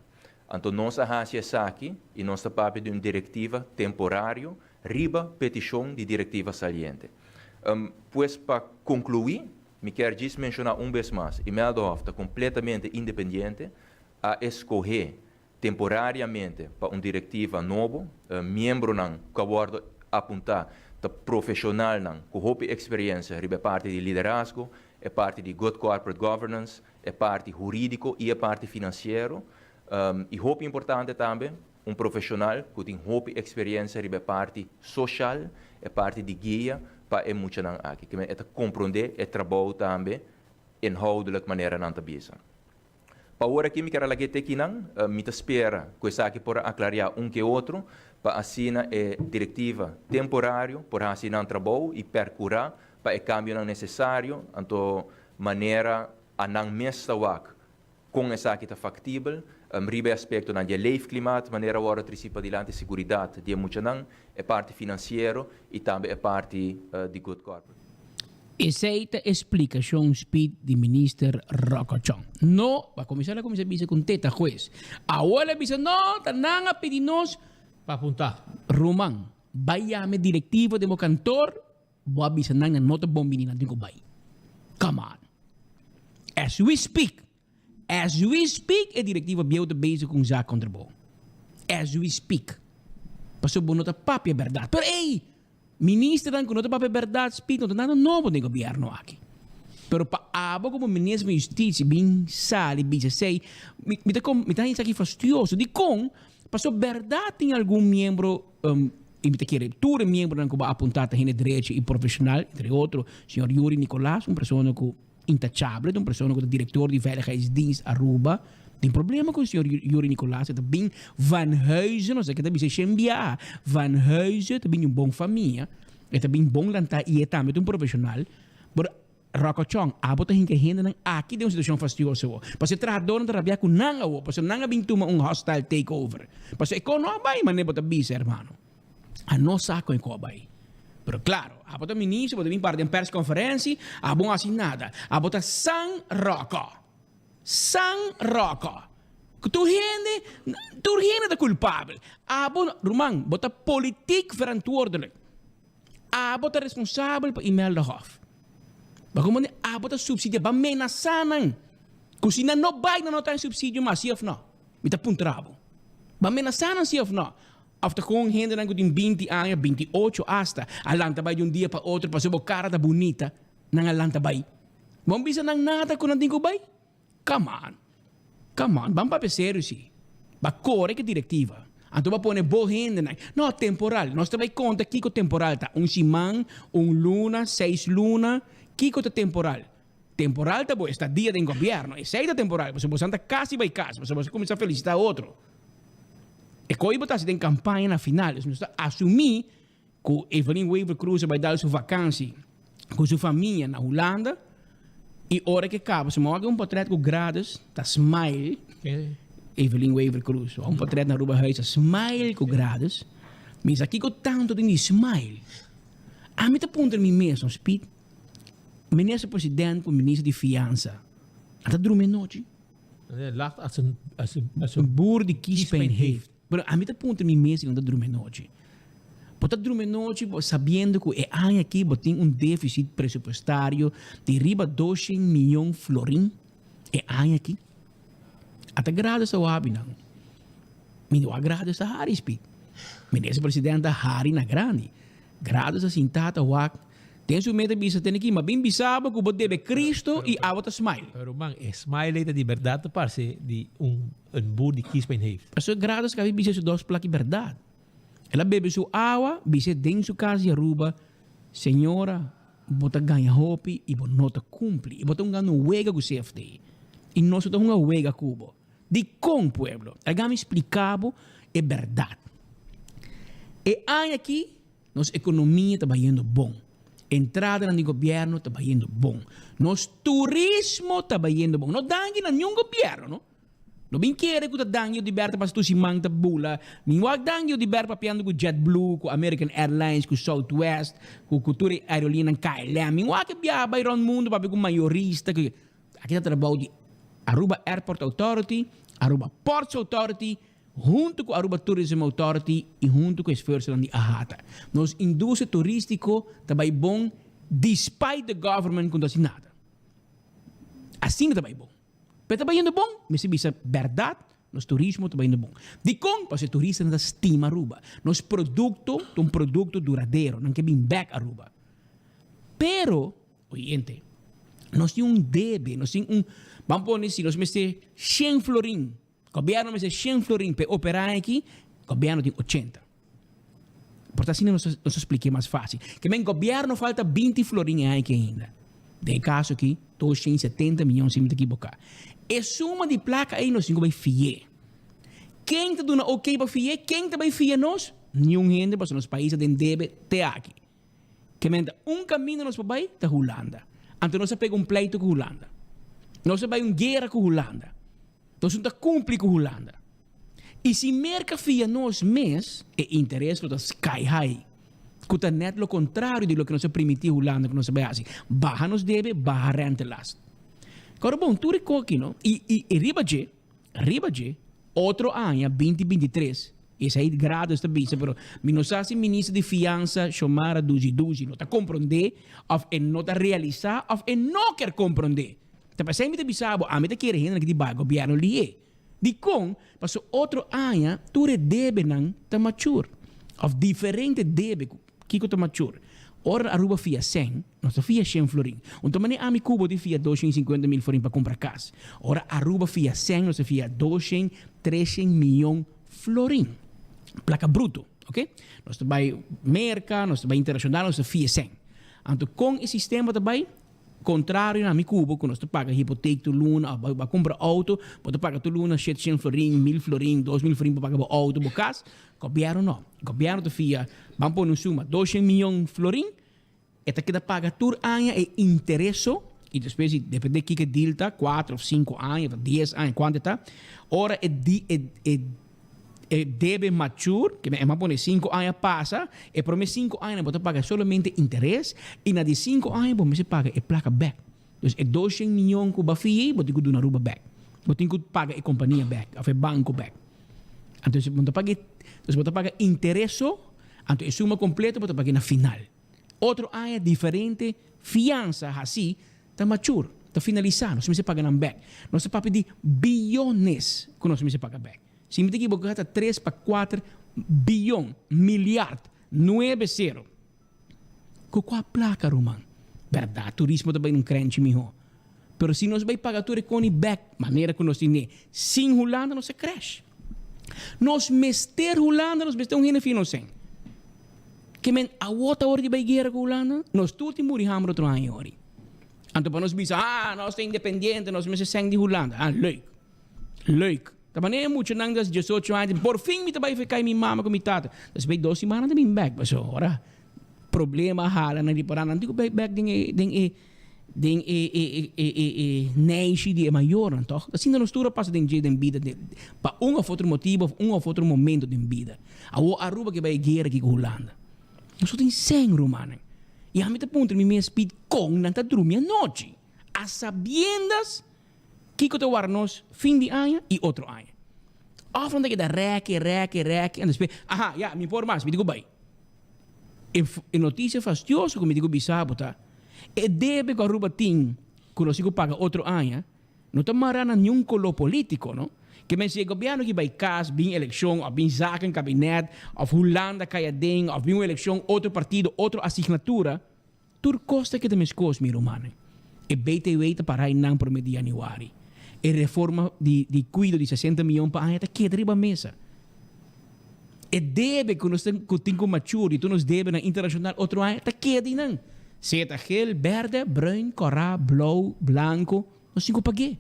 Anto nos a hasi esaki i nos ta papia di un direktiva temporario riba petishon di direktiva saliente. Pues pa konkluí, mi kier djis menshoná un bes mas, Imelda Hof ta kompletamente independiente, a eskohé temporariamente pa un direktiva nobo, miembronan ku a wòrdu apuntá ta profeshonalnan ku hopi eksperensia riba e parti di liderazgo, e parti di good corporate governance, e parti hurídiko i e parti finansiero. I hopi importante tambe, Un profesional cu tin hopi experiencia riba e parti social, e parti di guia pa e muchanan aki. Kimen e ta comprende e trabou tambe inhoudelijk manera nan ta bisa. Pa awor aki mi kier a lag'é te kinan, mi ta spera cu esaki por a aclaria un ke otro pa asina e directiva temporario por haci nan trabou y percura pa e cambionan necesario, anto manera a nan mes ta wak Kon esaki ta faktibel? Riba e aspektonan di e leefklimaat, manera a wòrdu trisí padilanti seguridat di e muchanan, e parti finansiero i tambe e parti di good corporate. Esei ta e splikashon speed di Minister Ròkòchòn. No, pa kuminsá el a kuminsá bisa ku un teta hues. Awor el a bisa no, ta nan a pidi nos. Pa apuntá. Ruman, bai yama e direktivo den bo kantor, Bo a bisa nan nan no ta bon bini nan tin ku bai. Come on. As we speak, as we speak e direktiva bieu ta bezig ku un zaak kontra bo. As we speak. Pasobra bo no ta papia bèrdat. Pero ey! Ministernan ku no ta papia bèrdat speak no ta nada nobo den gobièrnu aki. Pero pa abo komo minister van Justitie bin sali bisa esey, mi mi ta mi ta haña esaki fastioso. Dikon? Pasobra bèrdat tin algun miembro I mi ta kere tur e miembronan ku bo a apuntá ta hende drechi i profeshonal, entre otro señor Yuri Nicolaas, un persona ku intachable, ta un persona ku ta direktor di Veiligheidsdienst Aruba. Tin problema ku señor Yuri Nicolaas, e ta bin van huize, nos a keda bisa shen biaha, van huize, ta bin di un bon famia, e ta bin bon lantá i e tambe ta un profeshonal. Pero Ròkòchòn, abo ta hinka e hendenan aki den un situashon fastioso awor. Pasobra e trahadónan ta rabiá ku nan awor, pasobra nan a bin tuma un hostile takeover. Pasobra e kos no a bai manera bo ta bisa, hermano. A no sa kon e kos a bai. Pero klaro, abo ta minister, bo ta bin para den perskonferensi, abo no hasi nada. Abo ta san ròkò. San ròkò. Ku tur hende, tur hende ta kulpabel. Abo, ruman, bo ta politiek verantwoordelijk. Abo ta responsabel pa Imelda Hof. Bo komo di abo ta subsidia, bo a menasá nan ku si nan no bai nan no ta haña subsidio mas, si òf no? Mi ta puntra bo. Bo a menasá nan si òf no? Òf ta kon hendenan ku tin 20 aña, 28 asta, a lanta bai di un dia pa otro pasobra bo kara ta bunita, nan a lanta bai. Bo a bisa nan nada ku nan tin ku bai? Come on. Come on, ban papia serio si. Ba kore ku direktiva. Anto ba pone bo hendenan. No, temporal. Nos ta bai konta kiko temporal ta. Un siman, un luna, seis luna. Kiko ta temporal? Temporal ta bo estadia den gobièrnu. Esei ta temporal, pasobra bosan ta kasi bai kas, pasobra boso kuminsá felisitá otro. E koi bo ta hasi den kampaña na final. Dus nos ta asumí ku Evelyn Wever-Croes a bai dal su vakansi ku su famia na Hulanda i ora ke kaba su mòrgen un portret ku Gradus ta smile. Evelyn Wever-Croes un portret na Aruba Huis ta smile ku Gradus. Mi sa kiko tantu tin di smile. Ami ta puntra mi mes, no Speed, Minister President ku Minister di Fiansa a ta drumi anochi? Lacht als een, als een, als een boer die kiespijn heeft. Pero ami ta puntra mi mes si nan ta drumi anochi. Bo ta drumi anochi sabiendo ku e aña aki bo tin un deficit presupuestario di riba doshen miyon florin e aña aki. A ta grado esta wabi nan. Mi no a grado esta hari spi. Minister president a hari na grandi. Grado esta sinta ta wak. Den su meta bisa tene ki, ma bin bisa bo ku bo debe Cristo i abo ta smile. Pero ruman, e smile ei ta di berdad ta parse di un un boer di kiespijn heeft. Pasobra Grado a skabi bisa su dos plaki berdad. El a bebe su awa, bis'é den su kas di Aruba, Señora, bo ta gaña hopi i bo no ta kumpli. I bo ta hungando un wega ku CFT. I nos no ta hunga wega ku bo. Dikon, pueblo? Laga mi splika bo e berdad. E aña aki Nos ekonomia ta bayendo bon. Entradanan di gobièrnu ta bayendo bon. Nos turismo ta bayendo bon. No danki na niun gobièrnu, no. No bin kere ku ta danki Oduber ta pasa tur siman ta bula. Mi wak danki Oduber papiando ku JetBlue, ku American Airlines, ku Southwest, ku ku tur e aerolinianan KLM. Mi wak e biaha bai rònt mundu papia ku mayorista. Ku aki ta trabou di Aruba Airport Authority, Aruba Ports Authority, Huntu ku Aruba Tourism Authority i huntu ku esfuersonan di AHATA, nos industria turístiko ta bai bon despite the government ku no ta hasi nada. Asina ta bai bon. Pero ta bayendo bon, mester bisa bèrdat, nos turismo ta bayendo bon. Dikon? Pasobra e turistanan ta stima Aruba. Nos produkto ta un produkto duradero, nan ke bin bèk Aruba. Pero, oyente, nos tin un debe, nos tin un, ban pone si nos mester shen florin Gobierno mester shen florin pa e opera aki, gobierno tin ochenta. Por ta asina nos ta spliké mas fácil. Ke men gobierno falta 20 florin e aña aki ainda. Den e kaso aki, 270 miyon si mi ta ekiboká. E suma di plaka ei nos tin ku bai fi'é. Ken ta duna oké pa fi'é? Ken ta bai fia nos? Niun hende pasobra nos pais ta den debe te aki. Ke men ta un kaminda nos por bai ta Hulanda. Anto nos a pega un pleito ku Hulanda. Nos a bai un guera ku Hulanda. Nos no ta kumpli ku Hulanda. I si Merka fia nos mes, e interes lo ta sky high. Ku ta nèt lo kontrario di loke nos a primiti Hulanda ku nos a bai hasi. Baha nos debe, baha rentelast. Kòrda bon, tur e koki no. I i riba dje, riba dje, otro aña, 20 23, Esei Gradus ta bisa, pero mi no sa si minister di fiansa Xiomara Duzi Duzi no ta komprondé òf e no ta realisá òf e no kier komprondé. Ta p'esei mi ta bisa bo, ami ta kere hendenan ki di bai gobièrnu lié. Dikon? Pasobra otro aña tur e debenan ta machur òf diferente debe ku kiko ta machur. Ora Aruba fia sèn, nos ta fia shen florin. Un ta manera ami ku bo di fia 250 mil florin pa kumpra kas. Ora Aruba fia sèn, nos ta fia doshen, treshen miyon florin. Plaka bruto, ok? Nos ta bai Merka, nos ta bai internashonal, nos ta fia sèn. Anto kon e sistema ta bai? Kontrario na mi ku bo ku nos ta paga hipotek tur luna òf bo a kumpra outo, bo ta paga tur luna shetshen florin, mil florin, 2000 florin pa paga bo outo, bo kas. Gobièrnu no. Gobièrnu ta fia, ban pone un suma, 200 miyon florin, e ta keda paga tur aña e intereso i despues di depende kiko e deal ta, kuater òf sinku aña òf dies aña, kuantu e ta, ora e di e e e debe mature, ke men e pone sinku aña pasa, e prome sinku añanan bo ta paga solamente interes i na di sinku aña bo mester paga e plaka bèk. Dus e 200 miyon ku bo a fia ei bo tin ku duna Aruba bèk. Bo tin ku paga e kompania bèk òf e banko bèk. Anto si bo ta paga e, si bo ta paga interes so, anto e suma kompleto bo ta paga na final. Otro aña diferente fiansa hasí ta mature, ta finalisá, nos mester paga nan bèk. Nos ta papia di biyones ku nos mester paga bèk. Si mi ta ekiboká ta tres pa kuater biyon, milyard, nuebe sero. Ku kua plaka, ruman? Bèrdat, turismo ta bai un krenchi mihó. Pero si nos bai paga tur e koni bèk manera ku nos tin sin Hulanda nos a crash. Nos mester Hulanda, nos mester un hende fino sen. Ke men awor ta ora di bai guera ku Hulanda? Nos tur tin muri hamber otro aña ori. Anto pa nos bisa, ah, nos ta independiente, nos mester sen di Hulanda. Ah, leuk. Leuk. Ta manera e muchanan di diesocho aña di por fin mi ta bai kai mi mama ku mi tata. Despues dos simana nan ta bin bèk pasobra ora problema a hala nan ripará nan tin ku bai bèk den e den e den e e e e e neishi di e mayornan tòg. Asina nos tur a pasa den dje den bida pa un òf otro motibu òf un òf otro momento den bida. Awor Aruba ke bai e guera aki ku Hulanda. Nos no tin sèn rumannan. I ami ta puntra mi mes pidi kon nan ta drumi anochi a sabiendas Kiko ta warda nos fin di aña i otro aña? Òf nan ta keda rèki, rèki, rèki, en despues, aha, ya, mi por mas, mi tin ku bai. E e notisia fastioso ku mi tin ku bisa bo ta, e debe ku Aruba tin ku nos tin ku paga otro aña, no ta mará na niun koló polítiko, no. Ke men si e gobièrnu ki bai kas, bin elekshon, òf bin zakenkabinet, òf Hulanda kai aden, òf bin un elekshon, otro partido, otro asignatura, Tur kos ta keda meskos, mi rumannan. E BTW ta para einan promé di yanüari. E reforma di di kuido di sesenta miyon pa aña ta keda riba mesa. E debe ku nos tin ku tin ku mature di tur nos debenan internashonal otro aña ta keda einan. Sea ta gel, bèrdè, bruin, kòrá, blou, blanko, nos tin ku pag'é.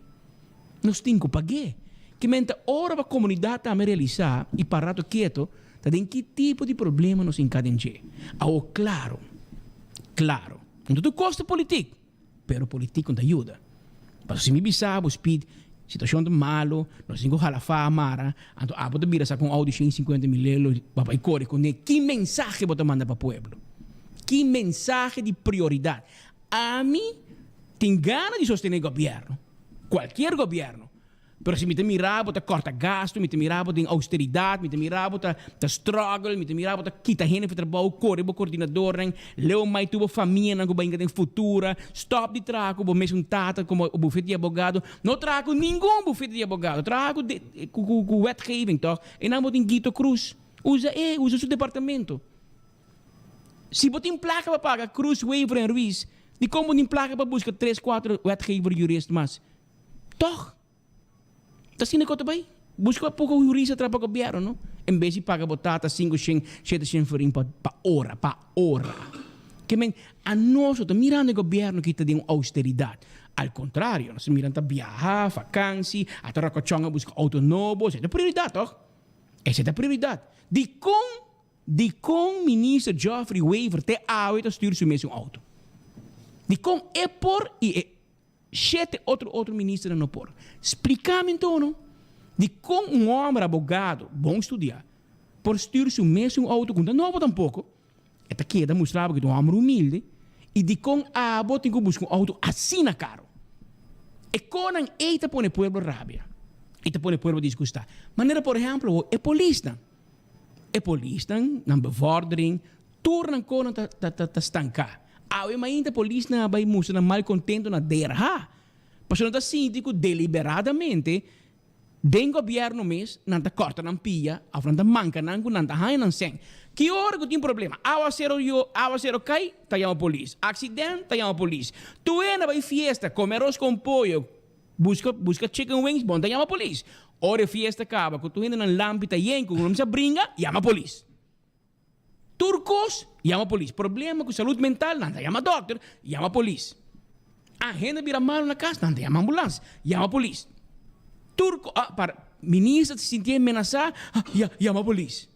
Nos tin ku pag'é. Ke men ta ora pa komunidat tambe realisá i para rato keto ta den ki tipo di problema nos hinká den dje. Awor klaro, klaro, no ta tur kos ta politik, pero politik no ta yuda. Pasobra si mi bisa bo, Speed, situashon ta malo, nos tin ku hala faha mara, anto abo ta bira sa ku un outo di 150 mil euro pa bai kore kuné. Ki mensahe bo ta manda pa pueblo? Ki mensahe di prioridat? Ami tin gana di sostené gobièrnu, kualkier gobièrnu, pero si mi ta mira bo ta kòrta gastu, mi ta mira bo den austeridat, mi ta mira bo ta ta struggle, mi ta mira bo ta kita hende for trabou, kore bo kordinadornan, leu mai tur bo famianan ku bai hinka den futura, stòp di traha ku bo mesun tata komo bufete di abogado, no traha ku ningun bufete di abogado, traha ku ku ku wetgeving tòg, einan bo tin Guito Cruz, usa e, usa su departamento. Si bo tin plaka pa paga Cruz, Wever en Ruiz, dikon bo tin plaka pa buska tres, kuater wetgever jurist mas? Tòg? Ta asina ku ta bai. Buska poko jurista traha pa gobièrnu, no? En bes di paga bo tata sinku shen, shete shen florin pa pa ora, pa ora. Ke men, anos no ta mirando e gobièrnu ki ta den un austeridat. Al kontrario, nos ta mirando ta biaha, fakansi, ata ròkòchòn a buska outo nobo, esei ta prioridat, tòg? Esei ta prioridat. Dikon Dikon Minister Geoffrey Wever te awe ta stuur su mes un auto? Dikon e por y e shete otro otro ministernan no por? Splica mi anto no. Dikon un homber abogado, bon studia, por stuur su mes un auto cu no ta nobo tampoco? E ta keda mustra bo cu ta un homber humilde. Y dikon abo tin cu busca un auto asina caro? E conan ey ta pone pueblo rabia y ta pone pueblo disgusta. Manera por ehemplo e polisnan. E polisnan, nan bevordering, tur nan konan ta ta ta ta stanká. Awe mainta polisnan a bai mustra nan malkontento na DRH, pasobra nan ta sinti ku deliberadamente den gobièrnu mes nan ta kòrta nan pia òf nan ta manka nan ku nan ta haña nan sèn. Ki ora ku tin problema? Awasero yo, awasero kai, ta yama polis. Aksident, ta yama polis. Tur hende a bai fiesta, kome aros kon pollo, Buska buska chicken wings bon ta yama polis. Ora e fiesta kaba ku tur hendenan lampi ta yen ku kuminsá bringa, yama polis. Tur kos, yama polis. Problema ku salud mental, nan ta yama dòkter, yama polis. Ah, hende bira malu na kas, nan ta yama ambulans, yama polis. Tur ko, ah, para, minister ta sintié menasá, ah, ya, yama polis.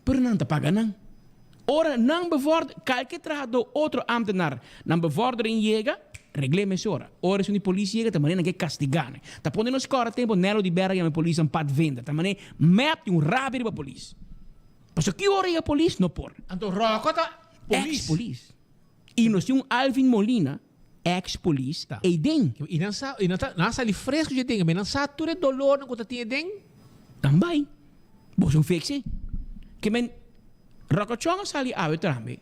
Pero nan ta paga nan. Ora nan bevòrder, kalke trahadó otro ámtenar nan bevòrdering yega, regl'é mesora. Ora esun di polis yega ta manera nan ke kastigá nan. Ta pone nos kòrda tempu Nelo di Berra yama e polisnan padvinder. Ta manera mep tin un rabia riba polis. Pasobra ki ora yega polis no por. Anto Rocco ta polis. Ex polis. I nos tin un Alvin Molina. ex polis eyden. I nan sa, i nan ta, nan a sali fresco dje den, nan sa tur e dolornan ku ta tin eden. Nan bai. Boso un fiksi. Ke men Rocco Chong a sali awe tambe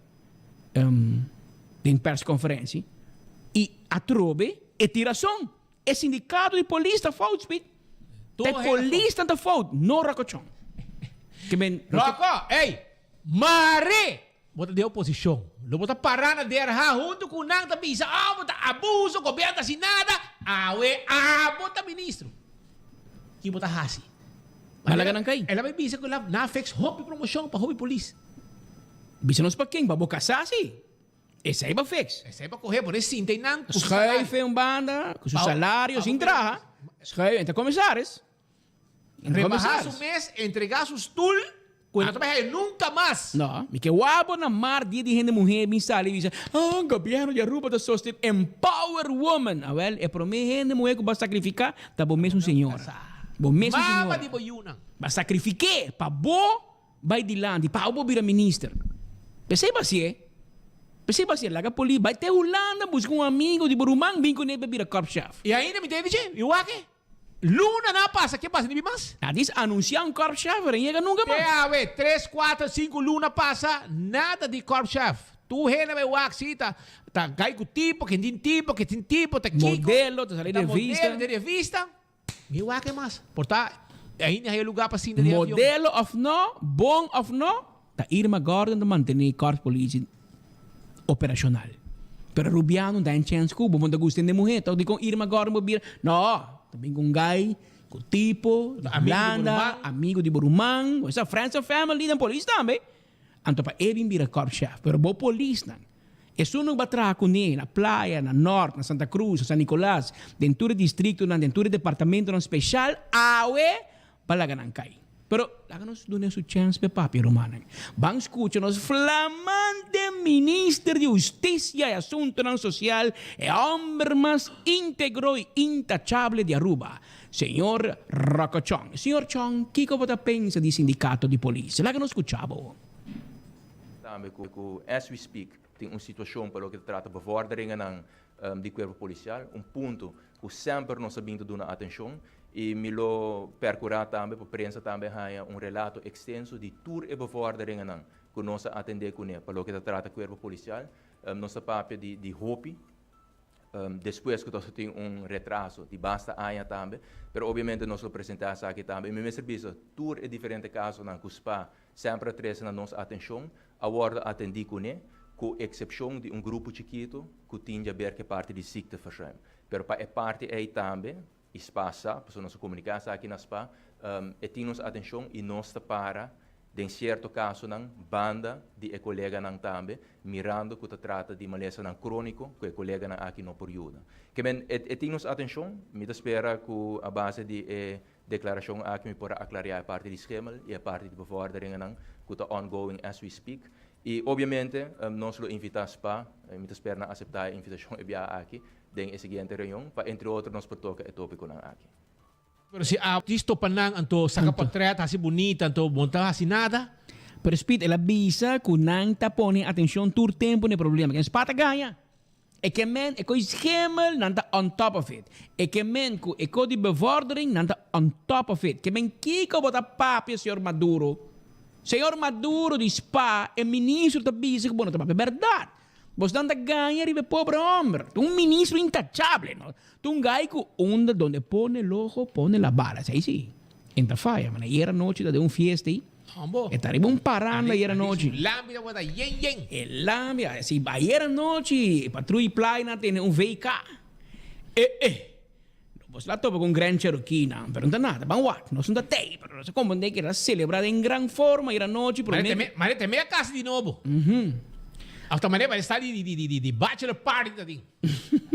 den persconferentie i atrobe e tin rason. E sindicato di polis ta fout, Speed. Ta e polisnan ta fout, no Rocco Chong. Ke men. Rocco, ey! Mare! Bo ta den oposicion. Lo bo ta para na DRH hunto cu nan ta bisa, oh, bo ta abuso, gobierno ta haci nada. Awe abo ta ministro. Ki bo ta haci? Ba laga nan cay. El a bay bisa cu nan a fix hopi promocion pa hopi polis. Bisa nos pa ken? Pa bo casa si. Esey ba fix. Esey ba coge por e sinta y nan cu su salario. Schuif un banda cu su salario sin traha. Schuif en ta commissaris. Rebaha su mes, entrega su stoel, cu e no ta bay haya nunca mas. No, mi ke wak bo na mar dia di hende muher bin sali y bisa, ah, gobierno di Aruba ta sosten empower woman. Awel, e prome hende muher cu bo a sacrifica ta bo mesun señora. Bo mesun señora. Mama di bo yunan. Bo a sacrifique pa bo bay dilanti, pa bo bira minister. P'esey bo hacié. P'esey bo hacié. Laga poli bay te Hulanda busca un amigo di bo ruman bin cune pa bira korpschef. Y ainda mi ta dice, mi wak e. Luna na pasa, ke pasa? Ni bin mas? Na dis anuncia un korpschef, pero yega nunca mas. Te awe, tres, cuatro, cinco luna pasa, nada di korpschef. Tur hende bai wak si, ta ta gai cu tipo, ken tin tipo, ken tin tipo, ta kico. Modelo, ta sali revista. Ta modelo den revista. Mi wak e mas. Por ta, ainda haya lugar pa sinta den avion. Modelo of no, bon of no, Ta Irma Gordon ta mantene Korps Politie operacional. Pero Rubiano ta en chens cu bo ta gusta hende muhe. Tok dicon Irma Gordon bo bira. No, ta bin cu un guy, cu tipo, di Hulanda, amigo di bo ruman. Bo sa friends and family den polis tambe. Anto pa e bin bira korpschef. Pero bo polisnan, esun cu bo a traha cune na Playa, na Noord, na Santa Cruz, na San Nicolas, den tur e districtonan, den tur e departamentonan special, awe Pa laga nan kai. Pero laga nos duna su chèns p'e papia, rumannan. Ban skucha nos flamante Minister di Hustisia i Asuntunan Sosial, e hòmber mas íntegro i intachable di Aruba, señor Rocco Chong. Señor Chong, kiko bo ta pensa di sindikato di polis? Laga nos skucha bo. Tambe ku as we speak tin un situashon pa loke ta trata bevorderingennan di kuerpo polisial, un punto ku semper nos a bin ta duna atenshon i mi lo perkurá tambe pa prensa tambe haña un relato ekstenso di tur e bevorderingennan ku nos a atendé kuné pa loke ta trata kuerpo polisial. Nos ta papia di di hopi despues ku nos a tin un retraso di basta aña tambe, pero obviamente nos lo presentá esaki tambe i mi mester bisa tur e diferente kasonan ku spa semper a trese na nos atenshon a wòrdu atendí kuné, ku eksepshon di un grupo chikitu ku tin djaber ku e parti di ziekteverzuim. Pero pa e parti ei tambe, i spa sa, pasobra nos a komuniká esaki na spa, e tin nos atenshon i nos ta para den sierto kasonan banda di e koleganan tambe, mirando ku ta trata di malesanan króniko ku e koleganan aki no por yuda. Ke men, e tin nos atenshon, mi ta spera ku a base di e Declaracion aki mi por a aclaria e parti di schimmel y e parti di bevorderingennan cu ta ongoing as we speak. Y obviamente nos lo invita spa, mi ta spera nan acepta e invitacion e biaha aki den e siguiente reunion pa entre otro nos por toca e topiconan aki. Pero si a djis topa nan anto saca portret haci bunita anto bo no ta haci nada. Pero Speed el a bisa cu nan ta pone atencion tur tempo na e problema. Ken spa ta gaña. E ke men e koe schemel, nan ta on top of it. E ke men ku e koe di bevordering, nan ta on top of it. Ke men kiko bo ta papia, señor Maduro? Señor Maduro di spa, e ministro ta bisa ku bo no ta papia bèrdat. Bosnan ta gaña riba e pobre homber. Ta un ministro intachable, no? Ta un guy ku unda donde pone el ojo, pone la bala. Esei si, e ta faya. Man, ayer anochi ta den un fiesta ei. E ta riba un paranda ayer anochi. Lambi tabata yen yen. E lambi, si ayer anochi Patruy Playa nan tene un VK. E e. Nos la topa ku un Grand Cherokee nan, pero no ta nada. Ban wak, nos no ta tei, pero nos a komprende ku e ta selebrá den gran forma ayer anochi promé. Mane te mea kasi di nobo. Of ta mane mane sta di di di di bachelor party ta tin.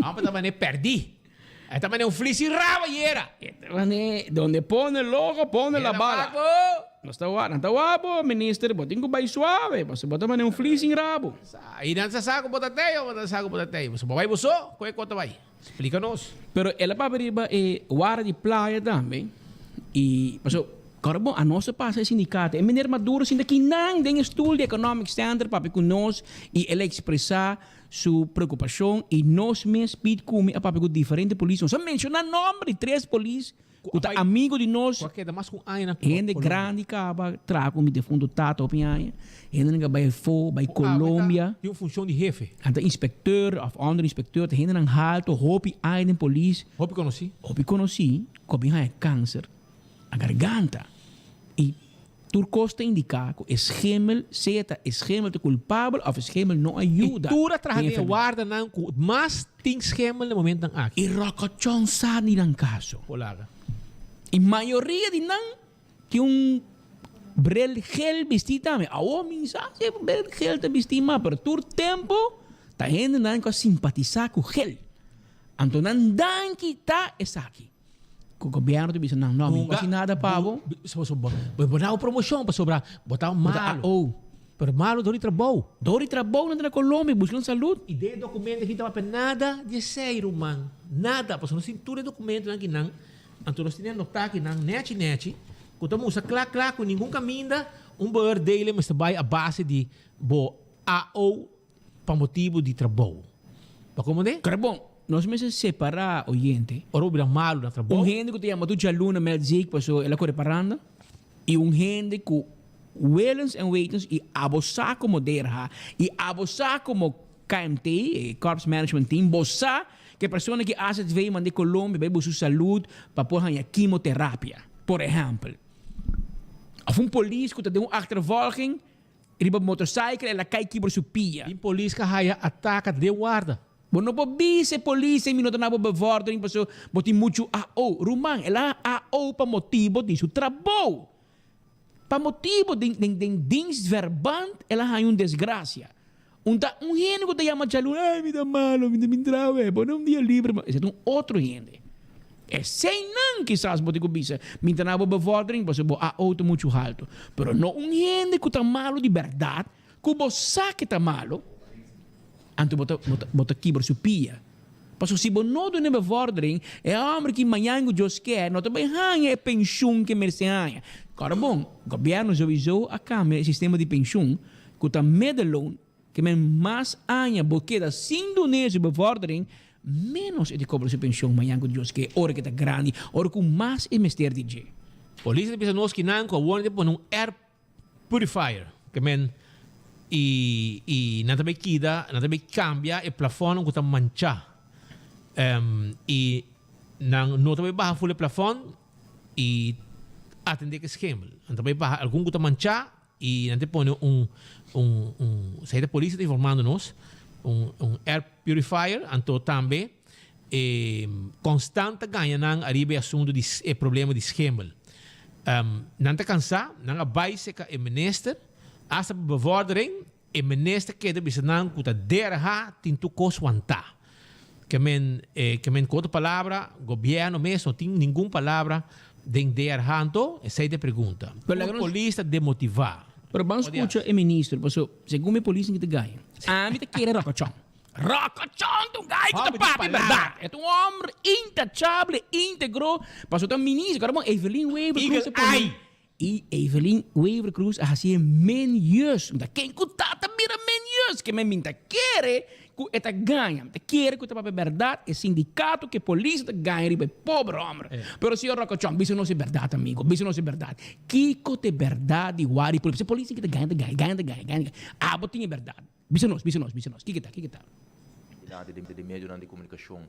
Homber ta mane pèrdí. E ta mane un flisi rabo ayera. E ta mane donde pone el ojo pone la bala. Nos ta wak, nan ta wak bo minister, bo tin ku bai suave, pasobra bo ta mane un fli sin rabo. I nan sa sa ku bo ta tei o bo ta sa ku bo ta tei. Pasobra bo bai bo so, ku e kos ta bai. Splika nos. Pero el a papia riba e wara di playa tambe i pasobra. Kòrda bon, anos a pasa e sindikato. E meneer Maduro sinta kinan den e stul di Economic Center papia ku nos i el a ekspresá su preokupashon i nos mes Piet ku mi a papia ku diferente polis. Nos a menshoná nòmber di tres polis ku ta amigo di nos. Ku a keda mas ku un aña na Hende Colombia. grandi kaba traha ku mi defunto tata hopi aña. Hendenan ku a bai afó, bai Ku awe ta Colombia. tin un funshon di hefe. Nan ta inspekteur òf onderinspekteur, ta hendenan halto, hopi aña den polis. Hopi konosí. Hopi konosí ku a bin haña kanser na garganta. I tur kos ta indiká ku e schemel, sea ta e schemel ta kulpabel òf e schemel no a yuda I tur a traha den den e enfermedad. wardanan ku mas tin schemel na momentonan aki. I ròkòchòn sa di nan kaso. Polaga. I mayoria di nan tin un bril gel bistí tambe. Awor mi sa si e bril gel ta bistí mas, pero tur tempu ta hendenan ku a simpatisá ku gel. Anto nan danki ta esaki. Ku gobièrnu ta bisa nan, no, mi no hasi nada pa bo. Bo dau promoshon pasobra bo ta malo. Pero malo dor di trabou. Dor di trabou nan ta na Colombia buska nan salud. I den e dokumento aki tabata nada di esei ruman. Nada. Pasobra nos tin tur e dokumentonan aki nan. Anto nos tin e notá aki nan nèchi nèchi ku ta mustra kla kla ku ningun kaminda un beoordeling mester bai a base di bo AO Pa motibu di trabou. Pa komo de? Kra bon, nos mester separá oyente. Ora bo bira malu na trabou. Un hende ku ta yama tur djaluna mel zik paso el a kore paranda i un hende ku willens en wetens i abo sa komo DRH i abo sa komo KMT, e Korps Management Team, bo sa ku e persona ki azv manda e Colombia bai bo su salud pa por haña kimoterapia, por ehèmpel. Òf un polis ku ta den un achtervolging Riba motorcycle el a cay kibra su pia. Tin polis ka haya ataka den warda. Bo no por bisa e polis ey mi no ta na bo bevordering paso bo tin mucho AO. Ruman, el a AO pa motibo di su trabou. Pa motibo den den den dienstverband el a haya un desgracia. Un ta un hende ku ta yama djaluna, ay mi ta malo, mi ta bin traha wè, pone un dia libre pa. Esei ta un otro hende. Eseinan kisas bo tin ku bisa, mi ta na bo bevordering pasobra bo AO ta muchu haltu. Pero no un hende ku ta malo di bèrdat, ku bo sa ke ta malo, anto bo ta bo ta bo ta kibra su pia. Pasobra si bo no duna e bevordering, e hòmber ki mañan ku Dios ke no ta bai haña e penshun ke merse haña. Kòrda bon, gobièrnu souiso a kambia e sistema di penshun ku ta middelloon, ke men mas aña bo keda sin dun'é su bevordering, ménos e ta kobra su penshon mañan ku Dios ke, ora ke ta grandi, ora ku mas e mester di dje. Polis ta bisa nos kinan ku awor nan ta pone un air purifier, ke men i i nan ta bai kida, nan ta bai kambia e plafònnan ku ta manchá. I nan no ta bai baha ful e plafòn i atendé ku e schemel. Nan ta bai baha algun ku ta manchá I nan ta pone un, un, un, esei ta polis ta informando nos, un, un air purifier, anto tambe e constant ta gaña nan ariba e asunto di e problema di schimmel. Nan ta cansa, nan a bay seca e minister, hasta pa bevordering, e minister keda bisa nan cu ta DRH tin tur cos wanta. Ke men, ke men ku otro palabra, gobièrnu mes no tin ningun palabra den DRH anto? Esei ta e pregunta. Tur polis ta demotivá. Pero ban skucha e minister, paso segun mi polis tin ki ta gaña. Ami ta kere Rokochon. Rokochon ta un gai ku ta papia bèrdat. E ta un hòmber intachable, íntegro, paso ta minister. Kòrda bon, Evelyn Wever Croes a pone. I Evelyn Wever Croes a hasié menjus. Mi ta ken ku ta ta bira menjus. Ke men mi ta kere ku e ta gaña. Mi ta kere ku e ta papia bèrdat. E sindikato ku e polis ta gaña riba e pober hòmber. Pero señor Rocochon, bisa nos e bèrdat amigo. Bisa nos e bèrdat. Kiko ta e bèrdat di wari polis? E polis tin ke ta gaña, ta gaña, gaña, ta gaña, gaña, ta gaña. Abo tin e bèrdat. Bisa nos, bisa nos, bisa nos. Kiko ta? Kiko ta? Dilanti di medionan di komunikashon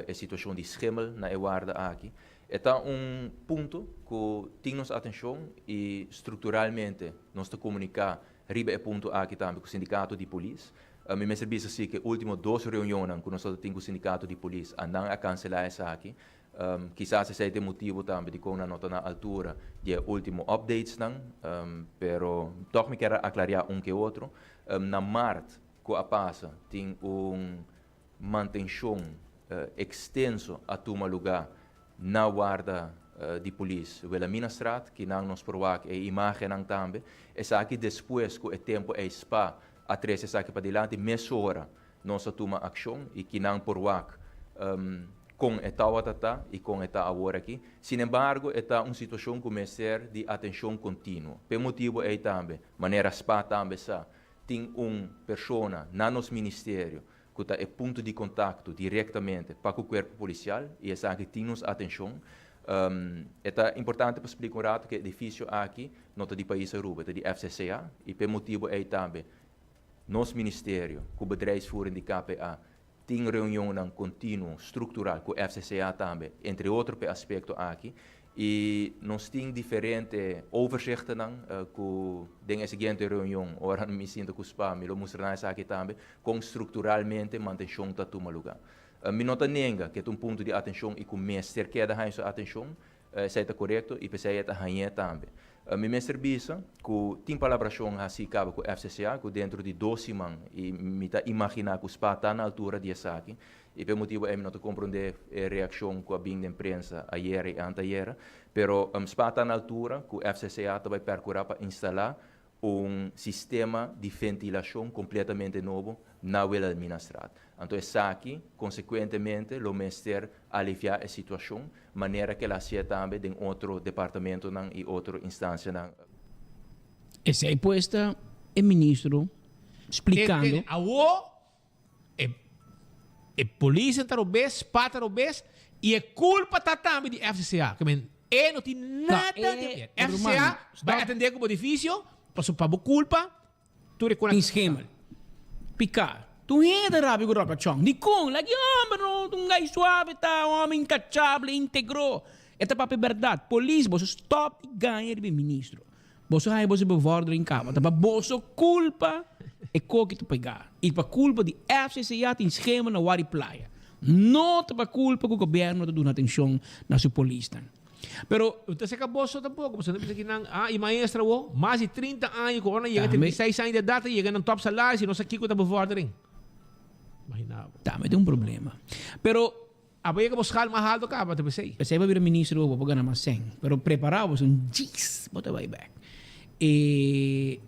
e situashon di schimmel na e warda aki. E ta un punto ku tin nos atenshon i strukturalmente nos ta komuniká riba e punto aki tambe ku sindikato di polis. Mi mester bisa si ku e último dos reunionnan ku nos tabata tin ku sindikato di polis a nan a kanselá esaki. Kisas esei ta e motibu tambe dikon nan no ta na altura di e último updatesnan, pero tòg mi kier a aklariá un ke otro. Na mart ku a pasa tin un Mantenshon ekstenso a tuma lugá na warda di polis Wilhelminastraat, kinan nos por wak e imágennan tambe. Esaki despues ku e tempu ei spa a trese esaki padilanti, mesora nos a tuma akshon i kinan por wak. kon e tawata ta i kon e ta awor aki. Sinembargo, e ta un situashon ku mester di atenshon kontinuo. P'e motibu ei tambe, manera spa tambe sa, tin un persona na nos ministerio ku ta e punto di kontakto direktamente pa ku kuerpo polisial i esaki tin nos atenshon. E ta importante pa splika un ratu ku e edifisio aki no ta di pais Aruba, e ta di FCCA i p'e motibu ei tambe nos ministerio ku bedrijfsvoering di KPA tin reunionnan kontinuo struktural ku FCCA tambe, entre otro p'e aspekto aki. I nos tin diferente overzichtennan ku den e siguiente reunion, ora mi sinta ku spa, mi lo mustra nan esaki tambe, kon strukturalmente mantenshon ta tuma lugá. Mi no ta nenga ku e ta un punto di atenshon i ku mester keda haña su atenshon, esei ta korekto i p'esei e ta hañ'é tambe. Mi mester bisa ku tin palabrashon hasí kaba ku FCCA ku dentro di dos siman, i mi ta imaginá ku spa ta na altura di esaki, I p'e motibu ei mi no ta komprondé e reakshon ku a bin den prensa ayera i antayera. Pero spa ta na altura ku FCCA ta bai pèrkurá pa instalá un sistema di ventilashon kompletamente nobo na Wilhelminastraat. Anto esaki konsekuentemente lo mester aliviá e situashon manera ku el a hasié tambe den otro departamentonan i otro instansianan. Esei pues ta e ministro splikando. Awo E e polis ta robes, spa ta robes y e culpa ta tambe di FCCA. Ke men e no tin nada di haber. FCCA bai atende ku bo edificio, paso pa bo culpa tur e kona. Tin schemel. Pica. Tur hende ta rabia ku Roca Chong. Dikon? Like e homber no un gai suave ta, un homber intachable, integro. E ta papia berdad. Polis boso stop di gaña riba e ministro. Boso haña boso bevordering kaba. Ta pa boso kulpa e koki ta pegá. I pa kulpa di FCCA tin schema na wari playa. No ta pa kulpa ku gobièrnu ta duna atenshon na su polisnan. Pero. No ta seka boso tampoko, pasobra nan bisa ki nan, ah, i maestra wo, mas di 30 aña ku ora nan yega 36 aña di edat ta yega nan top salaris i no sa kiko ta bevordering. Imagina bo. Tambe ta un problema. Pero. Abo yega bo schaal mas alto caba ta pesey. Pesey bo bira minister bo por gana mas cen. Pero prepara bo un djis bo ta bay bek. E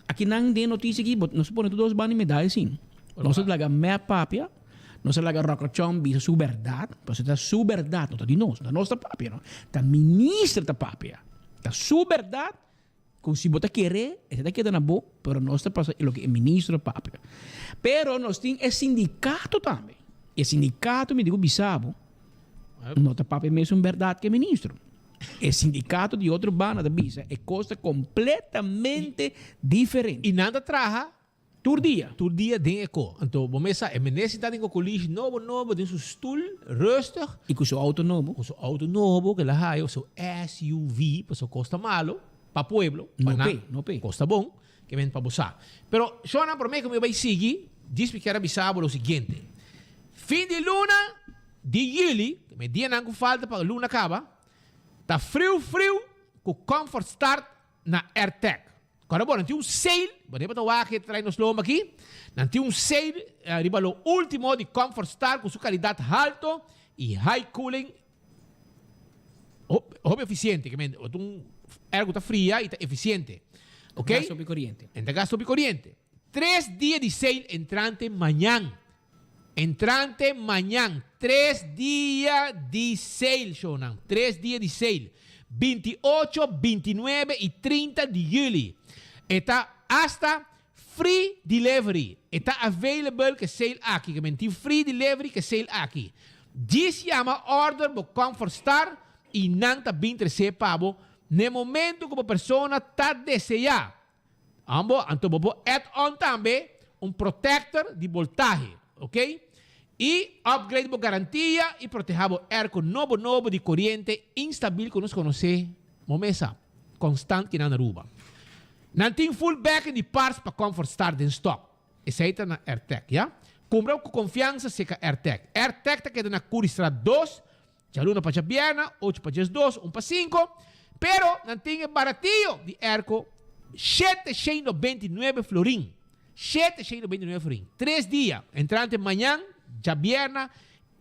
aki nan den noticia aki bo nos a pone tur dos banda di medaya sin. Nos a laga mep papia, nos a laga Rocochon bisa su berdad, pasobra ta su berdad no ta di nos, no ta nos ta papia no, ta minister ta papia. Ta su berdad Ku si bo ta kere, esei ta keda na bo, pero nos ta pasa loke e ministro papia. Pero nos tin e sindikato tambe. E sindikato mi di ku bisa bo, no ta papia mesun bèrdat ku e ministro. E sindikato di otro banda ta bisa e kos ta kompletamente diferente. I nan ta traha Tur dia. Tur dia den e ko. Anto bo mes sa e meneer sinta den kokolishi nobo nobo den su stul rustig. I ku su auto nobo. Ku su auto nobo ku el a haya su SUV pasobra kos ta malo pa pueblo. Pa No nan p'e, no p'e. Kos ta bon ke men pa bo sa. Pero shownan prome ku mi bai sigui djis mi kier a bisa bo lo siguiente. Fin di luna di juli, me dianan ku falta pa luna kaba, ta friu friu ku Comfort Start na Airtec. Kòrda bo, nan tin un sale, bo debe ta wak e trae nos lomba aki, nan tin un sale riba lo ultimo di Comfort Star ku su kalidat halto i high cooling hopi efisiente, ke men ta un air ku ta fria i ta efisiente. Ok? Gasto hopi koriente. En ta gasto hopi koriente. Tres dia di sale entrante mañan. Entrante mañan. Tres dia di sale, shownan. Tres dia di sale. 28, 29 y 30 di juli. E ta hasta free delivery. E ta available ke sale aki. Ke men tin free delivery ke sale aki. Djis yama order bo Comfort Star y nan ta bin trese pa bo n'e momento ku bo persona ta desea. Ambo, anto bo por add on tambe un protector di boltahe, ok? Y upgrade bo garantia y proteha bo airco nobo nobo di coriente instabil cu nos conoce mo mesa constant kinan na Aruba. Nan tin full backing di parts pa Comfort Star den stock. Esey ta na Airtec, ya? Cumpra cu confiansa seca Airtec. Airtec ta keda na Curiestraat dos, Djaluna pa djabierna, ocho pa djesdos, un pa sinko. Pero nan tin e baratio di airco 799 florin. 799 florin. Tres dia, entrante mañan, djabierna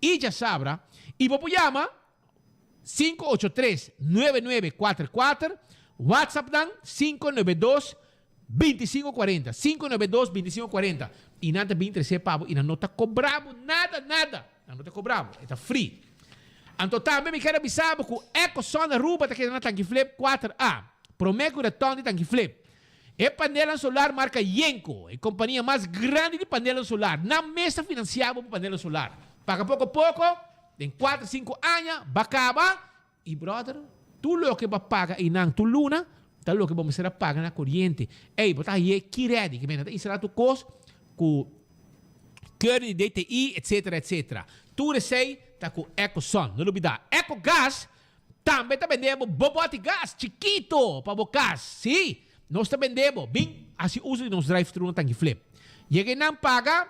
i djasabra. I bo por yama 583 9944, WhatsApp nan 592 2540, 592 2540. I nan ta bin trese pa bo i nan no ta kobra bo nada, nada. Nan no ta kobra bo, e ta free. Anto tambe mi kier a bisa bo ku Ecoson Aruba ta keda na Tanki Flip 4A, prome ku reton di Tanki Flip. E panelnan solar marka Yenko, e kompania mas grandi di panelnan solar. Nan mes ta finansia bo pa panelnan solar. Paga poko poko, den kuater sinku aña ba kaba i brother, tur loke bo a paga einan tur luna ta loke bo mester a paga na koriente. Ey, bo ta haye ki ready, ke men nan ta instala tur kos ku keuring di DTI etcetera etcetera. Tur esey ta ku Ecoson. No lubida, Ecogas Tambe ta bende bo bo bòti gas chikito pa bo kas. Sí, nos ta bende bo. Bin hasi uso di nos drive-thru na Tanki Flip. Yega einan paga,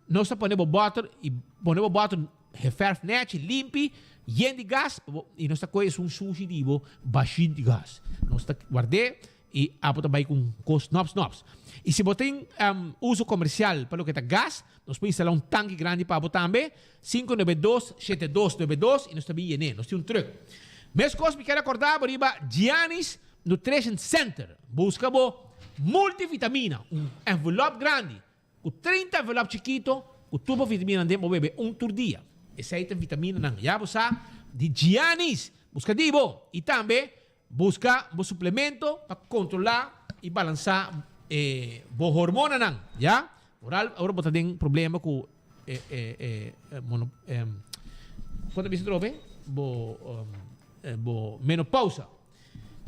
nos ta pone bo bòter i pone bo bòter geverf nèchi, limpi, yen di gas pa bo i nos ta kohe esun sushi di bo bashí di gas. Nos ta ward'é I abo ta bai ku un kos nòps nòps. I si bo tin uso komersial pa loke ta gas, nos por instalá un tanki grandi pa bo tambe, 592 7292 i nos ta bin yen'é. Nos tin un trùk. Meskos mi kier akordá bo riba Gianni's Nutrition Center. Buska bo multivitamina, un envelòp grandi Ku 30 envelop chikito ku tur bo vitaminanan den bo bebe un tur dia. Esei ta vitaminanan ya bo sa di Giannis. Buska di bo i tambe buska bo suplemento pa kontrola i balansa e bo hormonanan ya. Oral ora bo ta den problema ku e e e mono kon ta bisa atrobe bo bo menopausa.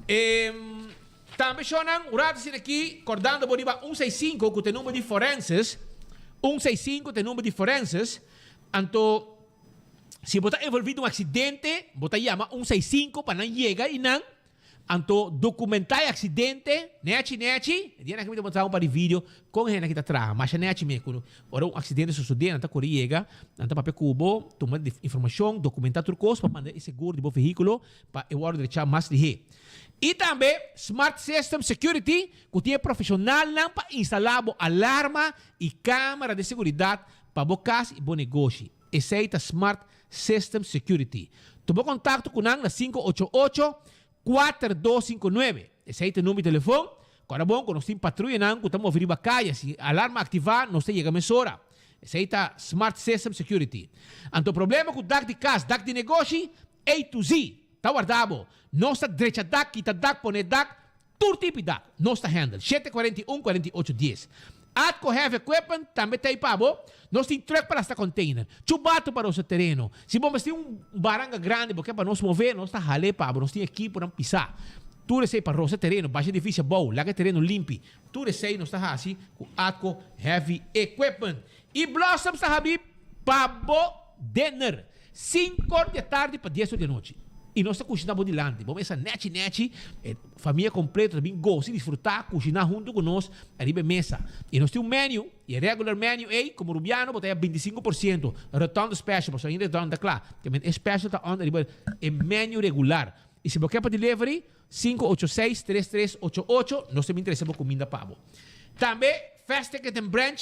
E tambe shownan un rato asina aki kordando bo riba un seis sinku ku ta e number di forenses, un seis sinku ta e number di forenses, anto si bo ta envolvi den un aksidente bo ta yama un seis sinku pa nan yega i nan anto dokumentá e aksidente nechi nechi, e dianan aki mi ta mostrá un par di video kon hende aki ta traha masha nechi mi ku ora un aksidente sosodé nan ta kore yega nan ta papia ku bo tuma informashon dokumentá tur kos pa manda e seguro di bo vehíkulo pa e wòrdu drechá mas lihé. I tambe Smart System Security ku tin e profeshonalnan pa instalá bo alarma i kámara di seguridat pa bo kas i bo negoshi. Esei ta Smart System Security. Tuma kontakto ku nan na 588 4259. Esei ta e number di telefon. Kòrda bon ku nos tin patruyanan ku ta move riba kaya. Si alarma aktivá nos ta yega mesora. Esei ta Smart System Security. Anto problema ku dak di kas, dak di negoshi, A to Z ta warda bo. Nos ta drecha dak, kita dak, pone dak, tur tipo di dak. Nos ta handle. 7 41 48 10. Atco Heavy Equipment tambe ta ei pa bo. Nos tin truck pa lasta container. Chubato pa rosa tereno. Si bo mester un baranga grandi bo ke pa nos move, nos ta hal'e pa bo. Nos tin ekiponan pisa. Tur esei pa rosa tereno, basha edificio abou, laga e tereno limpi. Tur esei nos ta hasi ku Atco Heavy Equipment. I Blossoms ta habi pa bo dinner. Sinkor di e tardi pa diesor di anochi. I nos ta kushiná bo dilanti. Bo mesa nèchi nèchi, e famia kompleto ta bin gosa i disfrutá kushiná huntu ku nos ariba e mesa. I nos tin un menu, i e regular menu ei, komo rubiano bo ta haya 25%, Rotonde special, pasobra ainda Rotonde ta kla. Te e special ta on ariba e menu regular. I si bo ke pa delivery, 586 3388, nos ta bin trese bo kuminda pa bo. Tambe Fast Ticket and Branch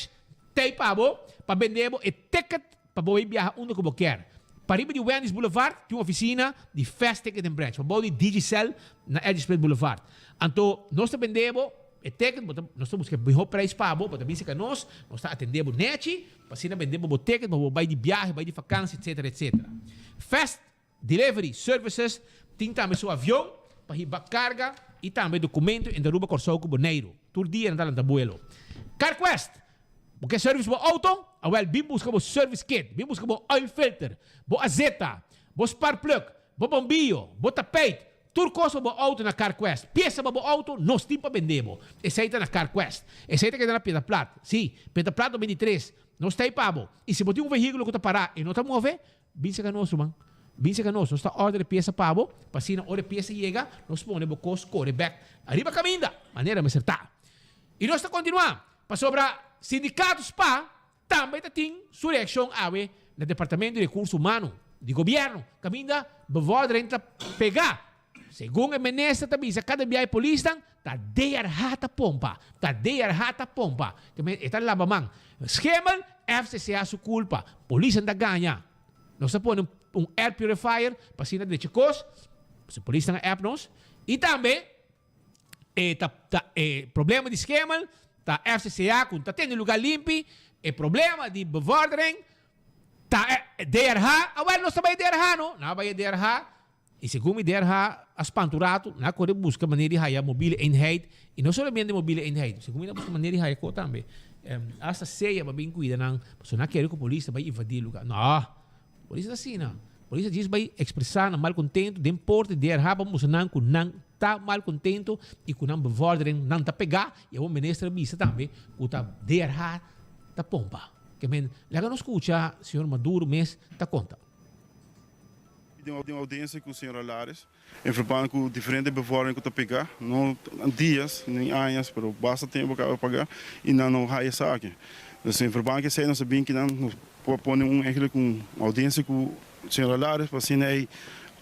t'ei pa bo pa bende bo e ticket Pa bo bay biaha unda ku bo kier. Pariba di Wendy's Boulevard tin un oficina di Fast Ticket and Branch, pabou di Digicel na Edge Split Boulevard. Anto nos ta bende bo e ticket, bo ta nos ta busca e mihor prijs pa bo, bo ta bin cerca nos, nos ta atende bo nechi pa asina bende bo bo ticket pa bo bay di biahe, bay di vakantie etcetera etcetera. Fast Delivery Services tin tambe su avion pa hiba carga y tambe documento entre Aruba, Corsou cu Boneiru. Tur dia nan ta lanta buelo. CarQuest! Bo ke service bo auto? Awel bin busca bo service kit, bin busca bo oil filter, bo azeta, bo spark plug, bo bombillo, bo tapijt, tur cos pa bo auto na CarQuest. Pieza pa bo auto nos tin pa bende bo. Esey ta na CarQuest. Esey ta keda na Piedra Plat. Si, Piedra Plat 23. Nos ta ey pa bo. Y si bo tin un vehiculo cu ta para y no ta move, Bin seka nos, ruman. Bin seka nos. Nos ta order e piesa pa bo, pa asina ora e piesa yega, nos pone bo kos kore bek ariba kaminda, manera mester ta. I nos ta kontinuá, pasobra Sindikato spa tambe ta tin su reakshon awe na Departamento di Rekurso Humano di Gobièrnu, kaminda bevordering ta pegá. Segun e minister ta bisa kada bia e polisnan ta DRH ta pompa, ta DRH ta pompa. E ta laba man. Schemel, FCCA su culpa. Polisnan ta gaña. Nos ta pone un air purifier pa asina drecha cos. Si polisnan a app nos. Y tambe e ta ta e problema di Schemel ta FCCA cu ta tene lugar limpi. E problema di bevordering. Ta e DRH, awel nos ta bai DRH no, nan a bai e DRH y segun mi DRH a spanta un rato, nan a kore buska manera di haya mobiele eenheid y no solamente mobiele eenheid, segun mi nan a buska manera di haya ko tambe, hasta sea pa bin cuida nan, pasobra nan a kere cu polis ta bai invadi e lugar, no, polis ta asina, polis a djis bai expresa nan malcontento den porta di DRH pa mustra nan cu nan ta malcontento y cu nan bevordering nan ta pega y awor minister a bisa tambe cu ta DRH ta pompa. Ke men, laga nos skucha señor Maduro mes ta konta. Den un audiencia cu señora Lares, en verband cu diferente bevordering cu ta pega, no dias ni añas, pero basta tempo caba paga y nan no haya esaki. Dus en verband cu esey nos a bin kinan nos por pone un eigenlijk un audiencia cu señora Lares pa asina ey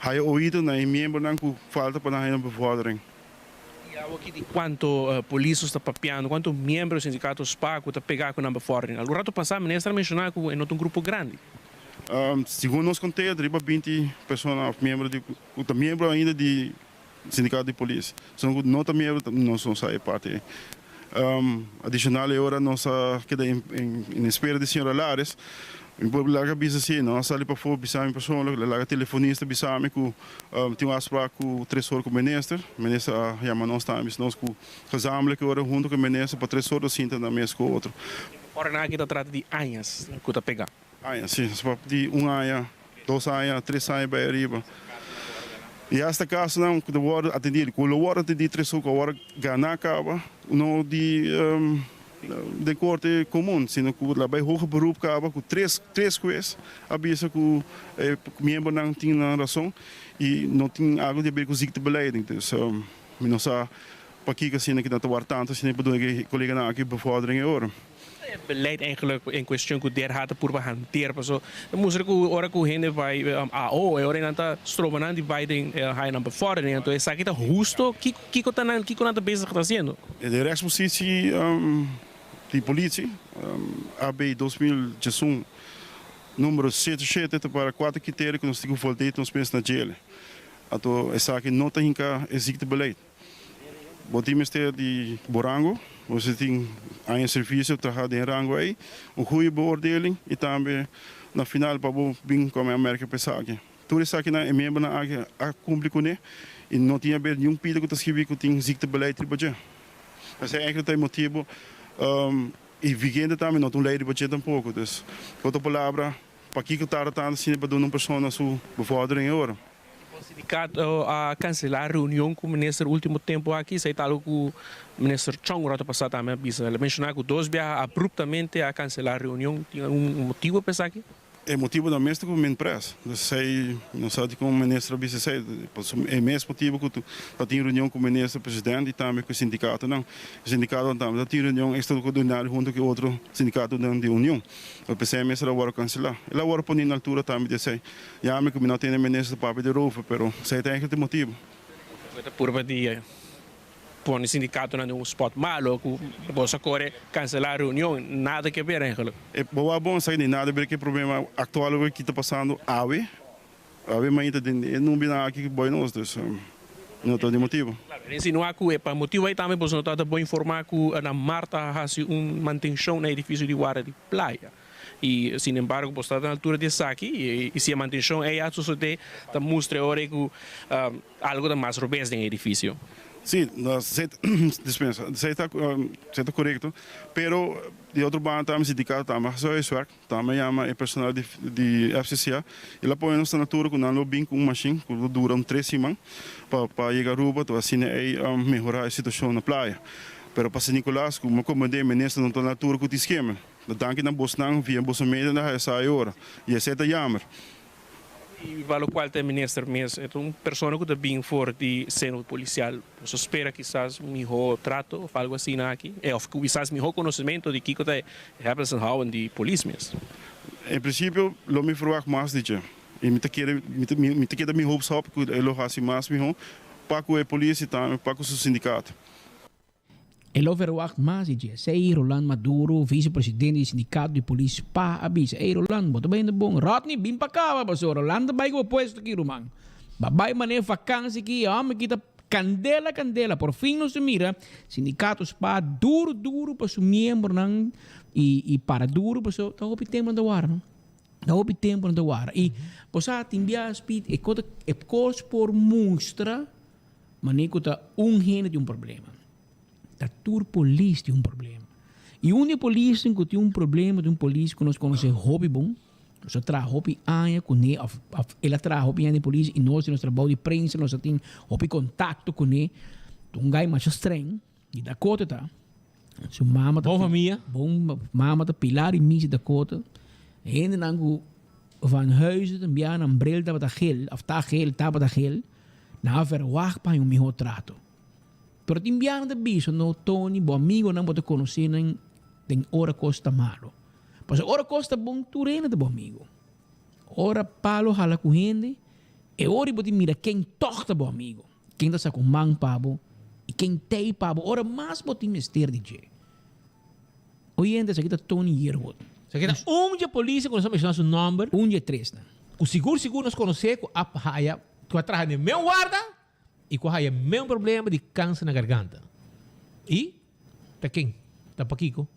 haya oido na e miembronan cu falta pa nan haya un bevordering. I awo aki di kuantu polis nos ta papiando, kuantu miembro di sindikato spa ku ta pegá ku nan bevordering. Algun ratu pasá minister a menshoná ku e no ta un grupo grandi. Segun nos konteo ta riba binti persona òf miembro di ku ta miembro ainda di sindikato di polis. Esun ku no ta miembro nos no sa e parti ei. Adishonal e ora nos a keda en espera di señor Alares. Mi por laga bisa si, no a sali pafó bisa mi persoonlijk, laga telefonista bisa mi ku Tin un afspraak ku tres or ku minister. Minister a yama nos tambe bisa nos ku gezamenlijk e ora hunto ku e minister pa tres or ta sinta na mes ku otro. Ora nan aki ta trata di añas ku ta pega. Añas, si. Nos papia di un aña, dos aña, tres aña bai ariba. I hasta kasonan ku ta wòrdu atendí, ku lo wòrdu atendí tres or ku a wòrdu ganá kaba, no di. Den korte komun, sino ku la bai hoger beroep kaba ku tres tres hues a bisa ku e miembronan tin nan rason i no tin algu di haber ku ziektebeleiding. Dus mi no sa pakiko asina ki nan ta ward tantu asina pa duna e koleganan aki bevordering e ora. E beleid eigenlijk en cuestion cu DRH ta purba hanteer paso ta mustra cu ora cu hende bay AO e ora nan ta stroba nan di bay den haya nan bevordering anto esaki ta husto kico Kiko ta nan, kiko nan ta bezig ta hasiendo? De rechtspositie di politie, AB 2011, numero 77 ta para kuater kriterio ku nos tin ku voldeed nos mes na djele. Anto esaki no ta hinka e ziektebeleid. Bo tin mester di bo rango, bo mester tin aña servisio traha den e rango ei, un goede beoordeling i tambe na final pa bo bin kome aanmerking pa esaki. Tur esakinan e miembronan aki a kumpli kuné i no tin haber niun pida ku ta skibí ku tin ziektebeleid riba dje. Esei eigenlijk ta e motibu i vigente tambe no ta un lei riba dje tampoko. Dus, ku otro palabra, pakiko tarda tantu asina pa duna un persona su bevordering e ora? Bo sindikato a kanselá reunion ku minister último tempu aki, esei ta algu ku minister Chong un ratu pasá tambe a bisa. El a menshoná ku dos biaha abruptamente a kanselá reunion. Tin algun motibu pa esaki? E motibu ta mes ta ku min pres. Esei no sa dikon minister a bisa esei. Pasobra e mes motibu ku ta tin reunion ku minister president i tambe ku e sindikatonan. E sindikatonan tambe ta tin reunion ekstraordinario huntu ku e otro sindikatonan di union. P'esei mester a wòrdu kanselá. El a wòrdu poni na altura tambe di esei. Ya mi ku mi no tende minister ta papia di erover, pero esei ta enkele e motibu. Bo ta purba di Pone sindicatonan den un spot malo cu bo sa core cancela reunion, nada ke ber eigenlijk. E bo wak bon esaki ni nada ber ke problema actual awe ki ta pasando awe, awe mainta den e numbernan aki boy nos dus no ta di motibo. Claro, e insinua cu e pa motibo ey tambe boso no tabata bo informa cu na mart a haci un mantencion na edificio di Guarda di Playa. Y sin embargo bo sta na altura di esaki y si e mantencion ey a sosode ta mustra e ora ey cu Algo ta mas robes den e edificio. Sí, dispensa, esei ta esei ta korekto, pero di otro banda tambe sindikato tambe a hasi huiswerk, tambe a yama e personal di di FCCA i el a pone nos na altura ku nan lo bin ku un mashin ku lo dura un tres siman pa pa yega Aruba to asina ei mehorá e situashon na playa. Pero pa San Nicolas ku mi a komprendé minister no ta na altura ku tin skema. Danki na bosnan via boso media nan a hasi esei ora i esei ta jammer. I pa lokual ta e minister mes, e ta un persona ku ta bin for di seno polisial. Nos a spera kisas mihó trato òf algu asina aki, òf kisas mihó konosementu di kiko ta e hebbens en houwen di polis mes. En prinsipio lo mi ferwagt mas di dje i mi ta kere mi ta keda mi hopes op ku e lo hasi mas mihó pa ku e polis i tambe pa ku su sindikato. E lo verwagt mas di dje. Esei Roland Maduro, vicepresidente di sindicato di polis spa a bisa. Ey Roland, bo ta bayendo bon. Rodney, bin pa caba paso Roland ta bay cu bo puesto aki ruman. Ba bay mane vakantie aki, e homber aki ta candela candela. Por fin nos ta mira sindicato spa duro duro pa su miembronan y y para duro paso ta hopi tempo nan ta warda no. Ta hopi tempo nan ta wara. I bo sa tin bia Speed e kos e kos por mustra manera ku ta un hende tin un problema. Ta tur polis tin un problema. I un di e polisnan ku tin un problema ta un polis ku nos konosé hopi bon. Nos a traha hopi aña kuné òf òf el a traha hopi aña den polis i nos den nos trabou di prensa nos a tin hopi kontakto kuné. Ta un gai masha streng di Dakota ta. Su mama ta Bon famia. Bon mama ta Pilar i Missy Dakota. Hendenan ku van huizen ta bia nan bril tabata gel òf ta gel tabata gel. Nan a verwagt pa haña un mihó trato. Pero tin bianan ta bisa no Tony bo amigonan bo ta konosé nan den ora kos ta malo. Pasobra ora kos ta bon tur hende ta bo amigo. Ora palo hala ku hende e ora bo tin mira ken tòg ta bo amigo. Ken ta saka un man pa bo i ken t'ei pa bo ora mas bo tin mester di dje. Oyente esaki ta Tony Yearwood. Esaki ta un dje polis ku nos a menshoná su nòmber. Un dje tresnan. Ku sigur sigur nos konosé ku a haya ku a traha den meu warda i ku a haya meu problema di kanser na garganta. I ta ken? Ta pakiko?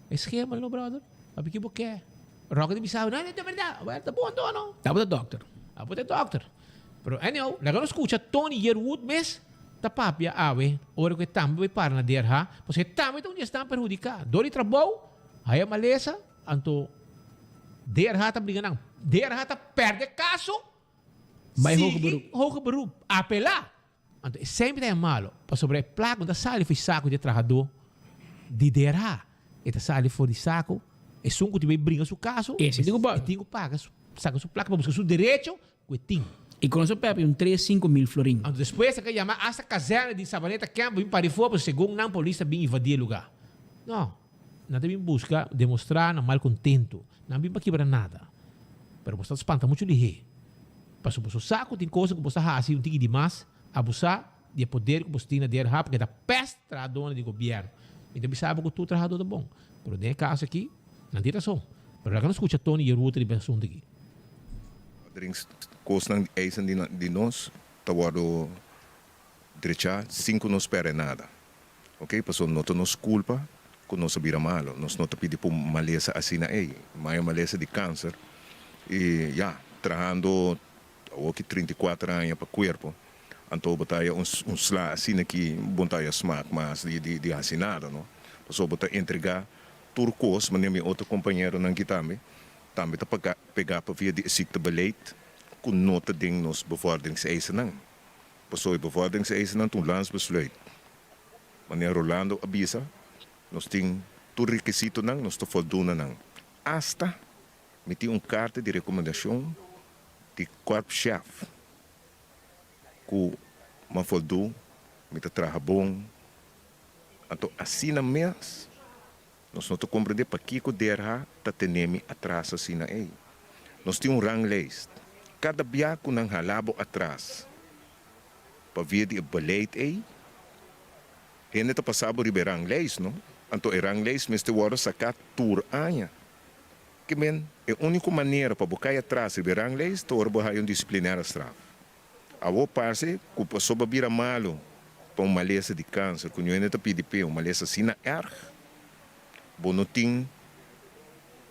E schema no brother. Papi ki bo ke? Rocky ta bisa, no, no ta berdad. Well, ta bon anto, no? Tabata dokter. Abo ta dokter. Pero anyhow, laga nos skucha Tony Yearwood mes ta papia awe ora ku e tambe bai para na DRH, pasobra e tambe ta un di esnan perhudiká. Dor di trabou, haya malesa, anto DRH ta briga nan. DRH ta pèrdè kaso, Bai hoger sigui beroep. hoger beroep, apelá. Anto e semper ta e malo, pasobra e plak no ta sali for di saku di e trahadó di DRH. E ta sali for di saku esun ku tin bai bringa su kaso, Ese tin ku paga. E tin ku paga, saka su plaka pa buska su derecho ku e tin. I kono su pèpè un tres sinku mil florin. Anto despues a ka yama asta kazèrne di Sabaneta Camp pa bin pari for, pasobra segun nan polis ta bin invadí e lugá. No, nan ta bin buska demostrá nan malkontentu. Nan bin pa kibra nada. Pero bo ta spanta muchu lihé. Pasobra boso sa ku tin kosa ku boso ta hasi un tiki di mas, abusá di e poder ku boso tin na DRH pasobra e ta pèst trahadónan di gobièrnu. Mi ta bisa bo ku tur trahadó ta bon, pero den e kaso aki nan tin rason. Pero laga nos skucha Tony Yeruta riba e asuntu aki. Drinks kosnan di eisen di nos ta wòrdu drechá sin ku nos pèrdè nada. Ok, pasobra no ta nos culpa cu nos a bira malo. Nos no ta pidi pa un malesa asina ey, mayo malesa di cancer. Y ya, trahando awoki 34 aña pa cuerpo, anto bo ta haya un un sla asina ki bo no ta haya smaak mas di di di haci nada, no. Pasobra bo ta entrega tur cos, manera mi otro compañeronan aki tambe, tambe ta paga pega pa via di e ziektebeleid cu no ta den nos bevorderingseisen-nan. Pasobra e bevorderingseisen-nan ta un landsbesluit. Manera Rolando a bisa, nos tin tur rekisitonan, nos ta volduna nan. Asta mi tin un karta di rekomendashon di korpschef ku m'a voldu, mi ta traha bon. Anto asina mes nos no ta komprendé pakiko DRH ta tene mi atras asina ei. Nos tin un ranglijst. Kada bia ku nan hala bo atras Pa via di e beleid ei, hende ta pasa bo riba e ranglijst, no? Anto e ranglijst mester wòrdu saká tur aña. Ke men, e úniko manera pa bo kai atras riba e ranglijst ta ora bo haya un disiplinaire straf. Awor parse ku pasobra bira malu pa un malesa di kanser ku ñuende ta pidi p'e, un malesa asina erg, bo no tin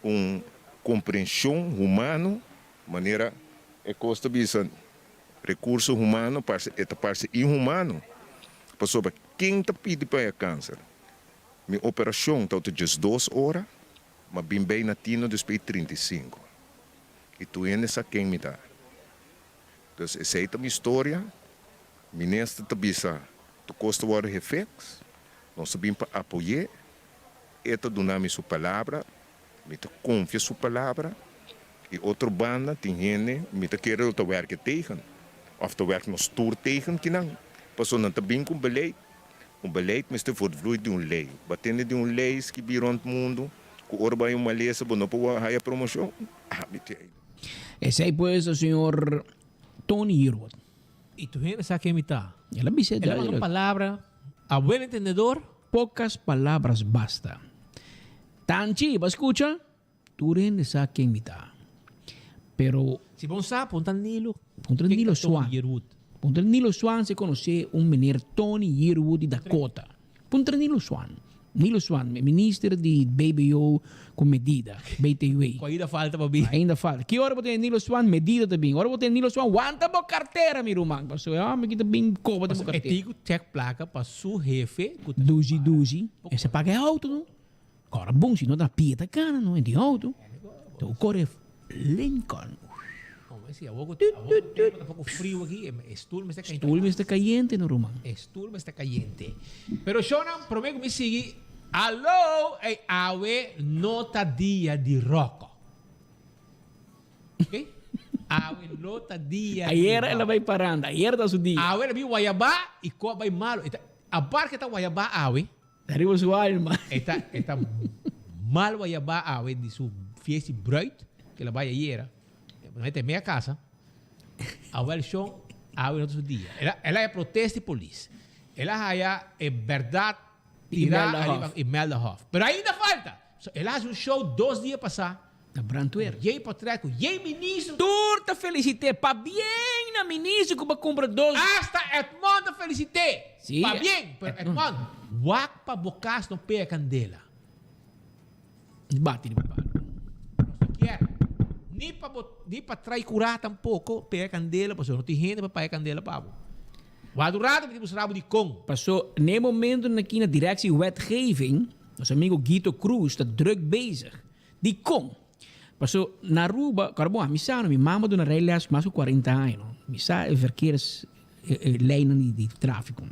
un komprenshon humano manera e kos ta bisa. Recurso humano parce e ta parce inhumano pasobra ken ta pidi pa e cancer? Mi operacion ta ota 12 ora ma bin bay na tino despues 35 y tur hende sa ken mi ta. Dus esey ta mi historia, minister ta bisa tur cos ta wordo hefix, nos ta bin pa apoye, e ta duna mi su palabra Mi ta konfia su palabra i otro banda tin hende mi ta kere lo ta werke tegen of ta werk nos tur tegen kinan pasobra nan ta bin ku un beleid. Un beleid mester voortvloeit di un lei. Bo a tende di un lei skibí rond mundu ku ora bo hay un malesa bo no por haya promoshon? Ah mi tin ei. Esei pues ta señor Tony Yearwood. I tur hende sa ken mi ta. El a bisa El a manda un palabra a buen entendedor. Pocas palabras basta. Tanchi, bo a scucha? Tur hende sa ken mi ta. Pero. Si bon sa, puntra Nilo. Puntra Nilo Swan. Puntra Nilo Swan si conoce un meneer Tony Yearwood di Dakota. Puntra Nilo Swan. Nilo Swan, minister di BBO ku medida, BTW. Ku ainda falta pa bin. Ainda falta. Ki ora bo tene Nilo Swan, medida ta bin. Ora bo tene Nilo Swan, wanta bo kartera, mi ruman. Pasobra e hòmber ki ta bin koba den bo Pasobra e kartera. tin ku chèk plaka pa su hefe ku ta Dushi dushi. E sa paga e outo no. Kòrda bon si no ta pia ta gana no, e tin outo. Ta ku kore Lincoln. Como si awor ku awor ku tempo ta poko friu aki, e stoel mester kayente. Stoel mester kayente no ruman. E stoel mester kayente. Pero shownan prome ku mi sigui, alo! Ey awe no ta dia di roko. Ok? Awe no ta dia di Ayer el a roko. bai paranda, ayer ta su dia. Awe el a bin wayabá i ko a bai malo. E ta apart ke ta wayabá awe. Riba su alma. E ta e ta mal wayabá awe di su fiesta di bruid ke el a bai ayera. No e ta mea casa. Awel shon awe no ta su dia. El a el a haya protesta di polis. El a haya e berdad tira ariba Imelda Hof. Pero ainda falta. So el a hasi un show dos dia pasá. Na brandweer. Yey portret cu yey ministro. Tur ta felicite. Pabien na ministro cu bo cumpra dos. Hasta Edmond ta felicite. Si. Pabien. Pero Edmond, wak pa bo cas no pega candela. Bati riba palo. Nos no kier. Ni pa bo, ni pa trai cura tampoco pega candela pasobra no tin hende pa paga candela pa bo. Wak un rato mi tin mustra bo dicon. Paso n'e momento na ki na Directie Wetgeving, nos amigo Guito Croes ta druk bezig. Dikon? Paso na Aruba, kòrda bon, mi sa no, mi mama duna rijles mas ku kuarenta aña no. Mi sa e verkeers e leinan di di trafiko.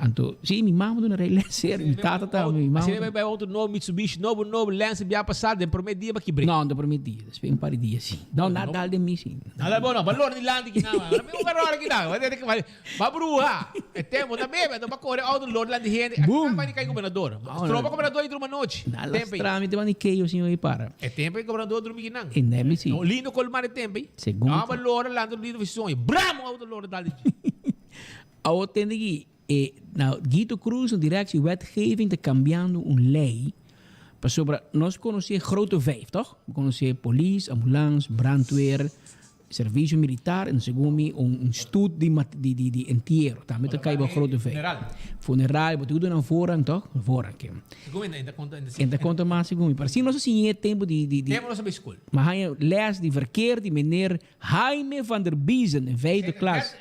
Anto, si, mi mama duna rijles serio, mi tata tambe, mi mama. Asina bai bai outo nobo, Mitsubishi nobo nobo, Lancer bia pasá den promé dia bo a kibr'é. No, den promé dia, despues un par di dia si. No, na dal den mi si. Na dal bo no, bo lora dilanti kinan, bo no a lora kinan, bo tene ke Ba bruha! E tempo ta bebe, anto ba kore auto lor dilanti hende. Aki Boom! nan bai di kai gobernador. Stroba gobernador i drumi anochi. Na Tempo ei. lastra mi te bani keyo sin oye para. E tempo ei gobernador drumi ki nan. E nemi si. No lindo colmar e tempo ei. Segun Nan ba lora lanta lindo fi soño. Bram! Un auto lora dal di dje. Awo tende ki e na Guito Croes na directie wetgeving ta cambiando un ley pasobra nos conoce grote vijf toch? Bo conoce polis, ambulance, brandweer, Servicio militar en segun mi un un stoet di di di di entiero tambe ta kai bo grote vei. Funeral. Funeral bo tin ku duna un voorrang toch? Un voorrang ke. Segun mi enta konta enta konta mas segun mi. Pero si nos a siña e tempo di di di. Tempo nos a bai skol. Mi a haña les di verkeer di meneer Jaime van der Biezen in vijfde klas.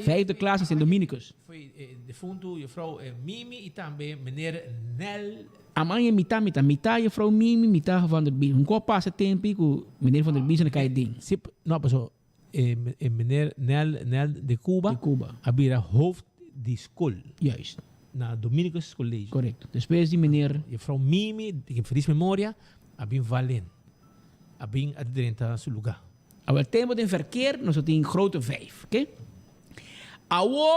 Vijfde klas in Sint Dominicus. Foi defuntu juffrouw Mimi i tambe meneer Nel. Aman e mitá mitá, mitá juffrouw Mimi, mitá Van der Biesen. Un kos pasa tempi ku meneer Van der Biesen a kai den. Si, no, paso e e meneer Nel Nel de Cuba, De Cuba. a bira hoofd di skol. Juist. Na Dominicus College. Correcto. Despues di meneer. Juffrouw Mimi, di feliz memoria, a bin valen. A bin a drenta su lugá. Awel tempo den verkeer nos a tin grote vijf, oké? Awo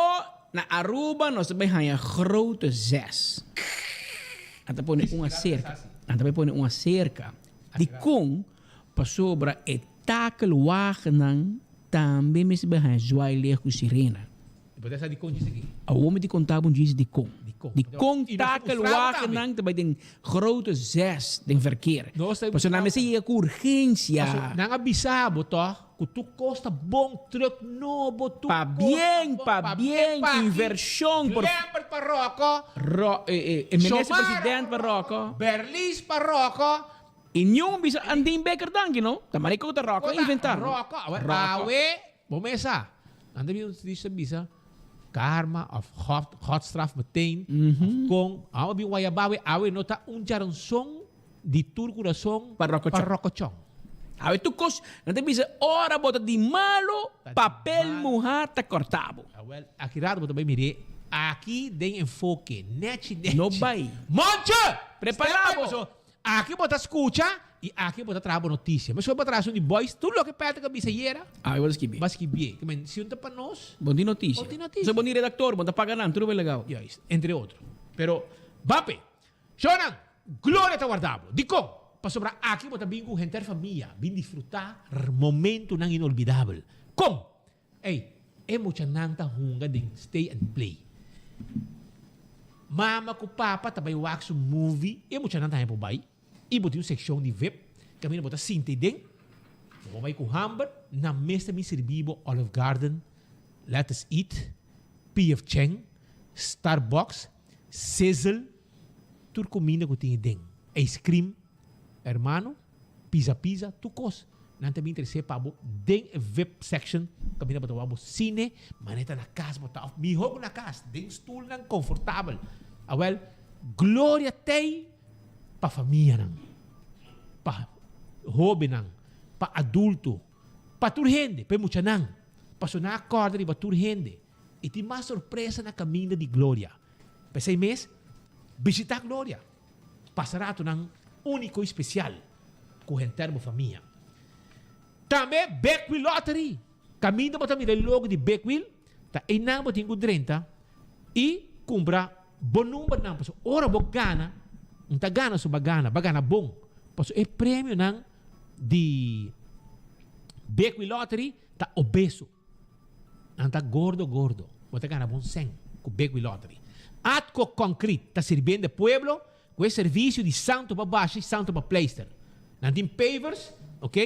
na Aruba nos ta bay haña grote zes. Nan ta pone un acerca. Nan ta bay pone un acerca. Dikon? Pasobra e takelwagennan tambe mester bay haña zwaailicht ku sirena. Bo ta sa dikon djis aki? Awor mi ta konta bo un djis dikon. Dikon. Dikon I nos ta mustra bo tambe. takelwagennan ta bai den grote zes den verkeer. Nos ta Pasobra nan mester yega ku urgensia. Pasobra nan a bisa bo tòg ku tur kos ta bon, trùk nobo, tur kos ta Pabien, bon. pabien, Pabien, invershon por. Lambert pa Ròkò. Ro, e minister Xiomara president pa Ròkò. Berlis pa Ròkò. I niun bisa Andin Becker danki no. Ta manera ku ta Ròkò a inventá. Ròkò. Ròkò. Awe. Bo mes sa, nan ta bin dice ta bisa karma of God, God straf meteen of con. Awe bin wayaba awe, awe no ta un charanzon di tur curason Pa rocochon. pa rocochon. Awe tur cos, nan ta bisa ora bo ta di malo, papel muha ta corta bo. Awel, aki rato bo ta bay mir'é aki den enfoke, nechi nechi. No bay. Moncho! Prepara bo! Paso, Aki bo ta scucha y aki bo ta traha bo noticia. Mescos bo traha esun di boys, tur loke Patrick a bisa ayera, Awe bo ta skibi. bo a skibié. Ke men, si un ta pa nos, Bo tin noticia. Bo tin noticia. Bo bon di redactor, bo ta paga nan, tur bo legal. Juist, entre otro. Pero, bape, Shonan, gloria ta warda bo. Dikon? Pasobra aki bo ta bin ku henter famia, bin disfruta momentunan inolvidabel. Kon? Ey, e muchanan ta hunga den stay and play. Mama ku papa ta bai wak su movie, e muchanan ta haña por bai. I bo tin un sekshon di vip, kaminda bo ta sinta ei den. Bo bai ku hamber, nan mes ta bin sirbi bo Olive Garden, Let Us Eat, PF Chang, Starbucks, Sizzle. tur kuminda ku tin den. Ice cream, hermano, pizza pizza, tur kos. Nan ta bin trese pa bo den e VIP section kaminda bo ta wak bo sine, manera ta na kas bo ta of mihó ku na kas, den stulnan konfortabel. Awèl, gloria t'ei pa famianan, pa hóbennan, pa adulto, pa tur hende, pa e muchanan. Pasobra nan a kòrda riba tur hende i tin mas sorpresa na kaminda di gloria. P'esei mes, bishitá Gloria. Pasa ratonan úniko i spesial ku henter bo famia. Tambe Big Wheel Lottery! Kaminda bo ta mira e logo di Big Wheel, ta einan bo tin ku drenta i kumpra bo numbernan pasobra ora bo gana, un ta gana so bo a gana, bo a gana bon pasobra e premionan di Big Wheel Lottery ta obeso. Nan ta gordo gordo. Bo ta gana bon sèn ku Big Wheel Lottery. Atco Concrete ta sirbiendo e pueblo ku e servisio di santo pa basha i santo pa pleister. Nan tin pavers, ok,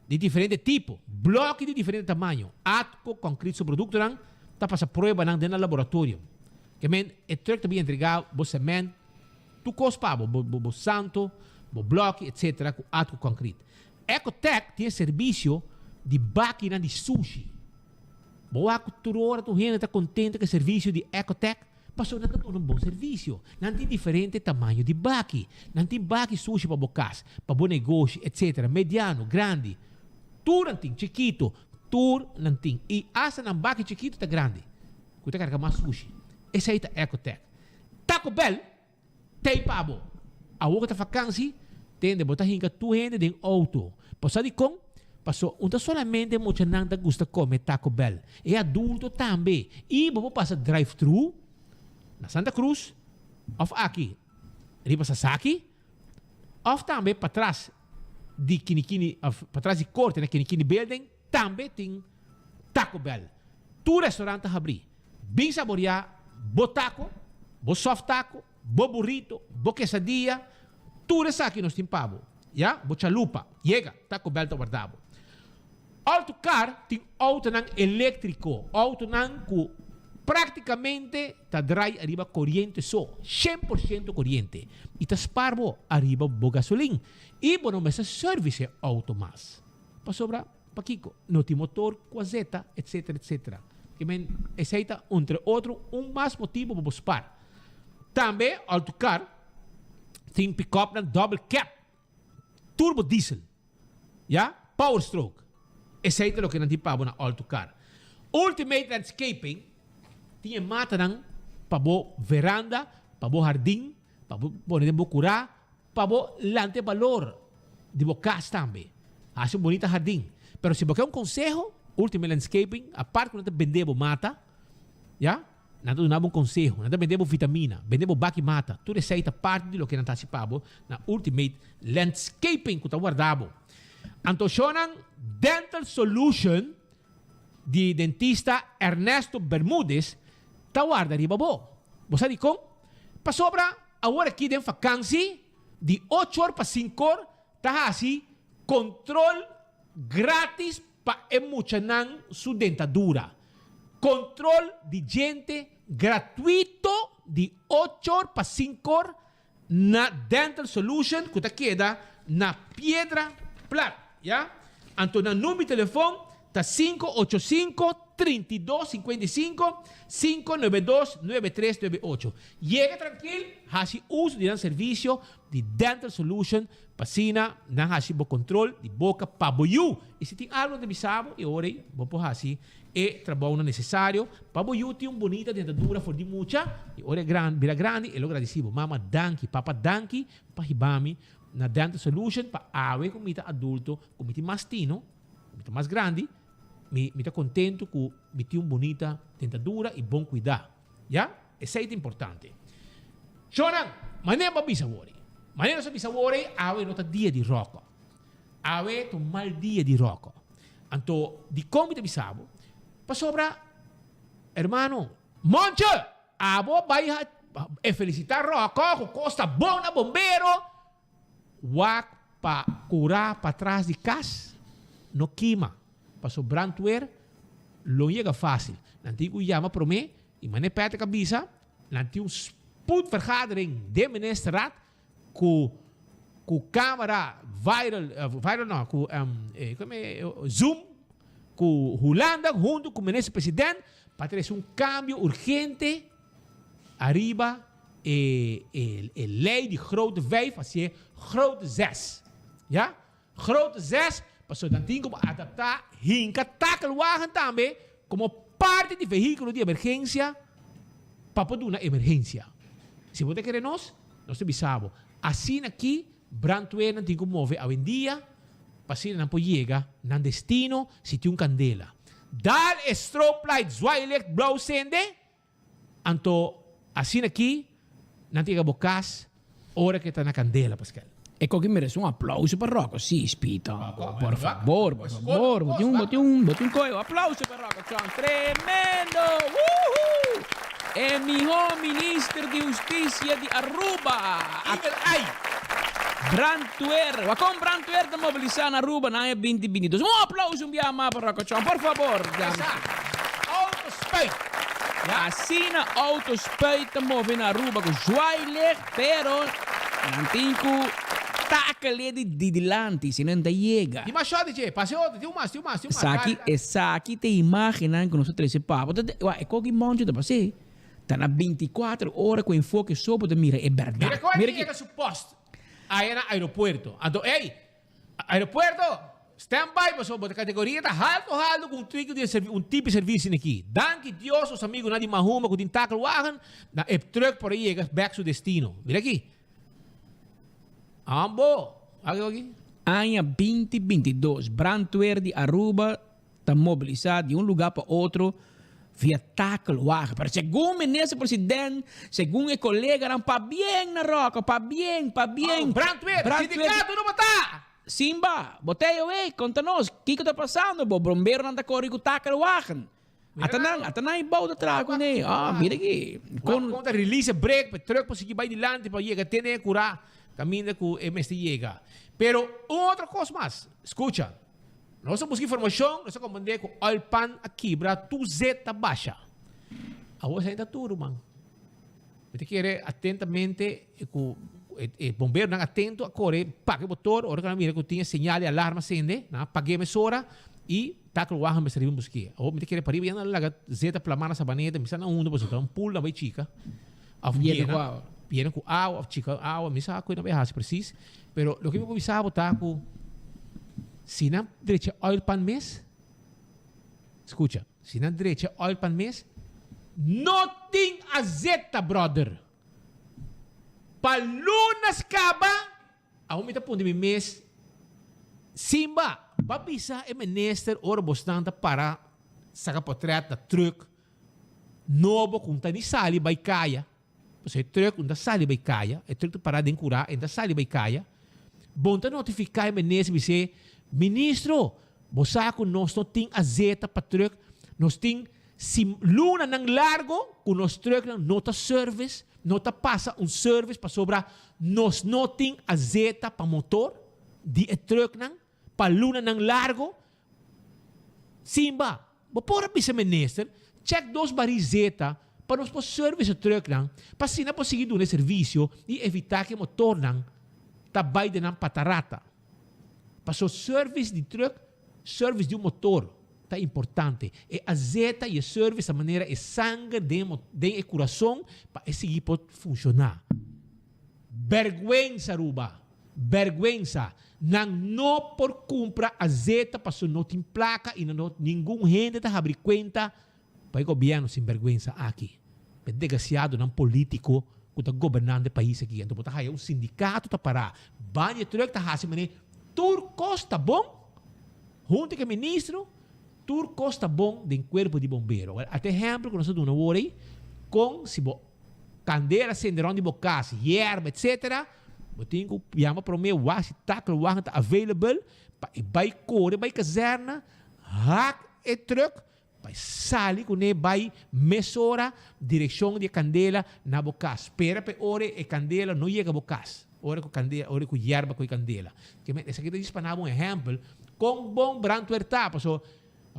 di diferente tipo, bloki di diferente tamaño. Atco Concrete su produktonan ta pasa pruebanan den nan laboratorio. Ke men e truck ta bin entregá bo sement, tur kos pa bo, bo santo, bo bloki, etcetera ku Atco Concrete. Ecotec tin e servisio di bakinan di sushi. Bo wak ku tur ora tur hende ta kontento ku e servisio di Ecotec pasobra nan ta duna un bon servisio. Nan tin diferente tamaño di baki. Nan tin baki sushi pa bo kas, pa bo negoshi, etcetera, mediano, grandi. Tur nan tin, chikito, tur nan tin. I asta nan baki chikito ta grandi, ku ta karga mas sushi. Esei ta Ecotec. Taco Bell Tei pa bo. Awor ku ta fakansi, tende bo ta hinka tur hende den outo. Bo sa dikon? Paso un ta solamente muchanan ta gusta kome Taco Bell. E adulto tambe. I bo por pasa drive thru na Santa Cruz òf aki riba Sasaki òf tambe patras di Kinikini òf patras di korte na Kinikini Building tambe tin Taco Bell. Tur restaurant ta habrí. Bin saboreá bo taco, bo soft taco, bo burrito, bo quesadilla, tur esaki nos tin pa bo, ya, bo chalupa. Yega, Taco Bell ta warda bo. Autocar tin autonan eléctrico, autonan cu prácticamente ta draai ariba coriente so, shen por ciento coriente, y ta spaar bo ariba bo gasolin. Y bo no mester service e auto mas, pasobra. Pakiko? No tin motor ku azeta, etcetera, etcetera. Ke men esei ta entre otro un mas motibo pa bo spar. Tambe Autocar tin pick-upnan double cab, turbo diesel, ya, power stroke. Esei ta loke nan tin pa bo na Autocar. Ultimate Landscaping tin e matanan pa bo veranda, pa bo hardin, pa bo pone den bo kurá. Pa bo lanta e balor di bo kas tambe. Hasi un bonita hardin. Pero si bo ke un konseho, Ultimate Landscaping, apart ku nan ta bende bo mata, ya, nan ta duna bo un konseho. Nan ta bende bo vitamina, bende bo baki mata. Tur esei ta parti di loke nan ta hasi pa bo na Ultimate Landscaping ku ta warda bo. Anto shownan Dental Solution di dentista Ernesto Bermudez ta warda riba bo. Bo sa dikon? Pasobra Awor aki den fakansi di ocho or pa sinku or ta hasi kontrol gratis pa e muchanan su dentadura. Kontrol di djente gratuito di ocho or pa sinku or na Dental Solution ku ta keda na Piedra Plat, ya. Anto nan number di telefon ta 585 32 55 592 9398. Yega trankil, hasi uso di nan servisio di Dental Solution pa asina nan hasi bo kontrol di boka pa bo yu. I si tin algu nan ta bisa bo, e ora ei bo por hasi e trabounan nesesario pa bo yu tin un bunita dentadura for di mucha i ora e bira grandi e lo gradisi bo, Mama danki, papa danki pa hiba mi na Dental Solution pa awe ku mi ta adulto, ku mi tin mas tino, ku mi ta mas grandi, mi mi ta contento ku mi tin un bunita dentadura i bon kuidá. Ya? Esei ta importante. Shownan, manera bo a bisa awor ei. Manera nos a bisa awor ei, awe no ta dia di ròkò. Awe ta un mal dia di ròkò. Anto, dikon mi ta bisa bo? Pasobra, hermano, Monche! Abo bai e felicita Rocco cu cos ta bon na bombero. Wak pa cura patras di cas no kima paso brandweer lo yega facil. Nan tin cu yama prome y mane Patrick a bisa nan tin un. spoedvergadering den ministerraad ku ku camera viral, viral no, ku zoom ku Hulanda hunto ku minister president pa trese un cambio urgente ariba e e ley di grote vijf hacié grote zes. Ya? Grote zes, pasobra nan tin ku adaptá hinka takelwagen tambe komo parti di vehíkulo di emergensia pa por duna emergensia. Si bo ta kere nos, nos ta bisa bo. Asina ki brandweernan tin ku move awendia pa asina nan por yega nan destino si tin un kandela. Dal e stroplight zwaailicht blou sende Anto asina aki nan ta yega bo kas ora ke ta na kandela, Paskel. E koki merece un aplauso pa Rocco si, Pito. Por favor, por favor. Bo tin un, bo tin un, bo tin un koyo. Aplauso pa Rocco Chong. Tremendo! Woohoo! E miho minister di husticia di Aruba. Eagle Eye. Brandweer. Wacom brandweer ta mobilisa na Aruba na aña 2022. Un aplauso un biaha mas pa Rocco Chong. Por favor. Esa. Auto spuit. Ya. Asina auto spuit ta move na Aruba cu zwaailicht, pero nan tin cu tackle di di dilanti si nan ta yega. Tin mas shot di dje. Pasa e otro. Tin un mas, tin un mas, tin un mas. Esaki, Dale, dale. esaki ta e imagennan cu nos ta trece pa bo. Ta, wak, e koki moncho ta pas'é. Ta na binticuatro ora cu enfoke so bo ta mira e berdad. Mira con Mira el aki. yega su post aya na aeropuerto. Anto, ey, Aeropuerto, stand by pasobra bo ta categoria ta halto halto cu un trigo di un tipo di servicio aki. Danki Dios nos amigonan di Mahuma cu tin takelwagen na e truck por a yega bek su destino. Mira aki. Ambo. Aki aki. Aña 2022, brandweer di Aruba ta mobilisá di un lugá pa otro via takelwagen. Pero segun minister president, segun e koleganan, pabien na Rocco, pabien, pabien. Oh, brandweer, sindicato no bo ta! Simba, bo ta ei, konta nos, kiko ta pasando? Bo bomberonan ta kore ku takelwagen. Ata nan, ata nan e bou ta traha kuné. Ah, mira aki. Kon ta release e brek pa e truck por sigui bai dilanti pa yega te na e kurá kaminda ku e mester yega. Pero un otro kos mas, skucha. Nos a buska informashon, nos a komprendé ku oil pan a kibra, tur zet ta basha. Awor esei ta tur, ruman. Mi ta kere atentamente ku e bomberonan atento a kore paga e motor, ora ku nan mira ku tin e señal di alarma sende, nan a pag'é mesora i takelwagen mester riba busk'é. Awor mi ta kere pariba ya nan a laga zet a plama na sabaneta, mi sa na unda pasobra ta un pool nan bai chika òf yena, yena ku awa òf chika awa, mi sa ku nan bai hasi presis. Pero loke mi por bisa bo ta ku si nan drecha oil pan mes, skucha, si nan drecha oil pan mes, no tin azeta brother. Pa lunas kaba, awor mi ta puntra mi mes, Simba, ba bisa e minister ora bosnan ta para saka potret na truck nobo ku ta ni sali bai kaya. Pasobra e truck no ta sali bai kaya, e truck ta pará den kurá, e no ta sali bai kaya. Bon ta notifiká e minister bis'é, Ministro, bo sa ku nos no tin azeta pa truck, nos tin si lunanan largo ku nos trucknan no ta service, no ta pasa un service pasobra nos no tin azeta pa motor di e trucknan pa lunanan largo. Simba, bo por a bisa minister, check dos barí zeta pa nos por service e trucknan pa asina por sigui duna e servicio y evita cu e motornan ta bay den nan patarata. Paso service di truck, service di un motor ta importante. E azeta y e service ta manera e sanger den den e curason pa e sigui por funciona. Berguensa Aruba! Berguensa! Nan no por cumpra azeta paso no tin placa y no ningun hende ta habri cuenta pa e gobierno sinberguensa aki. E desgraciadonan politico cu ta gobernando e pais aki. Anto bo ta haya un sindicato ta para banda e truck ta haci mane tur cos ta bon hunto cu e ministro tur cos ta bon den cuerpo di bombero. Ata ehempel cu nos a duna awor ey con si bo candela cende rond di bo cas, yerba etc. Bo tin ku yama promé wak si takelwagen ta available pa e bai kore bai kazèrna, hak e trùk pa e sali kuné bai mesora direkshon di e kandela na bo kas. Spera pa e ora e kandela no yega bo kas, ora ku kandela, ora ku yerba ku e kandela. Esaki ta djis pa nan un ehèmpel kon bon brantwer ta, pasobra.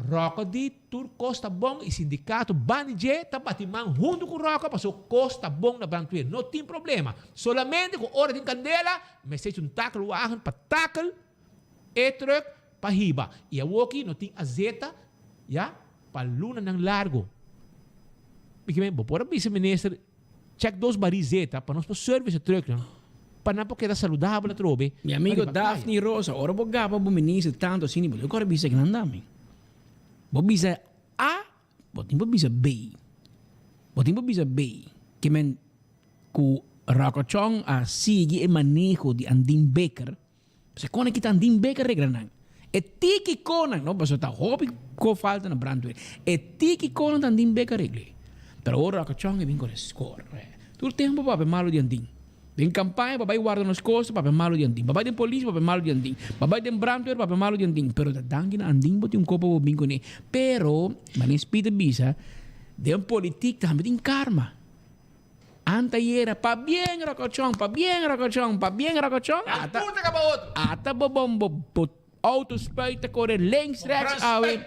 Rocco di tur kos ta bon i sindikato banda dje ta bati man huntu ku Rocco paso kos ta bon na brandweer. No tin problema. Solamente ku ora tin kandela mester echa un takelwagen pa takel e truck pa hiba. I awoki no tin azeta ya pa lunanan largo. Bo por a bisa minister check dos barí zeta pa nos por service e trucknan pa nan por keda saludabel atrobe. Mi amigo Daphne Rosa, ora bo gaba bo minister tanto asina, bo debe kore bisa kinan dami. Bo bisa A, bo tin por bisa B. Bo tin por bisa B. Ke men ku Rockochon a sigui e maneho di Andin Bikker, Pasobra kon a kita andin bek a regla nan. E tiki konan, no, pasobra ta hopi ko falta na brandweer. E tiki konan ta andin bek a regle. Pero ora Rockachong e bin kore score. Tur tempo papia malo di andin. Den campaña pa bai warda nos cos papia malo di andin. Pa bai den polis papia malo di andin. Pa bai den brandweer papia malo di andin. Pero ta danki na andin bo tin un kopa bo bin kuné. Pero, mané Speed a bisa, den politik tambe tin karma. Antayera, pabien Rocochon, pabien Rocochon, pabien Rocochon. Ata, ata bo bom bo, bo auto spuit ta kore links rechts awe.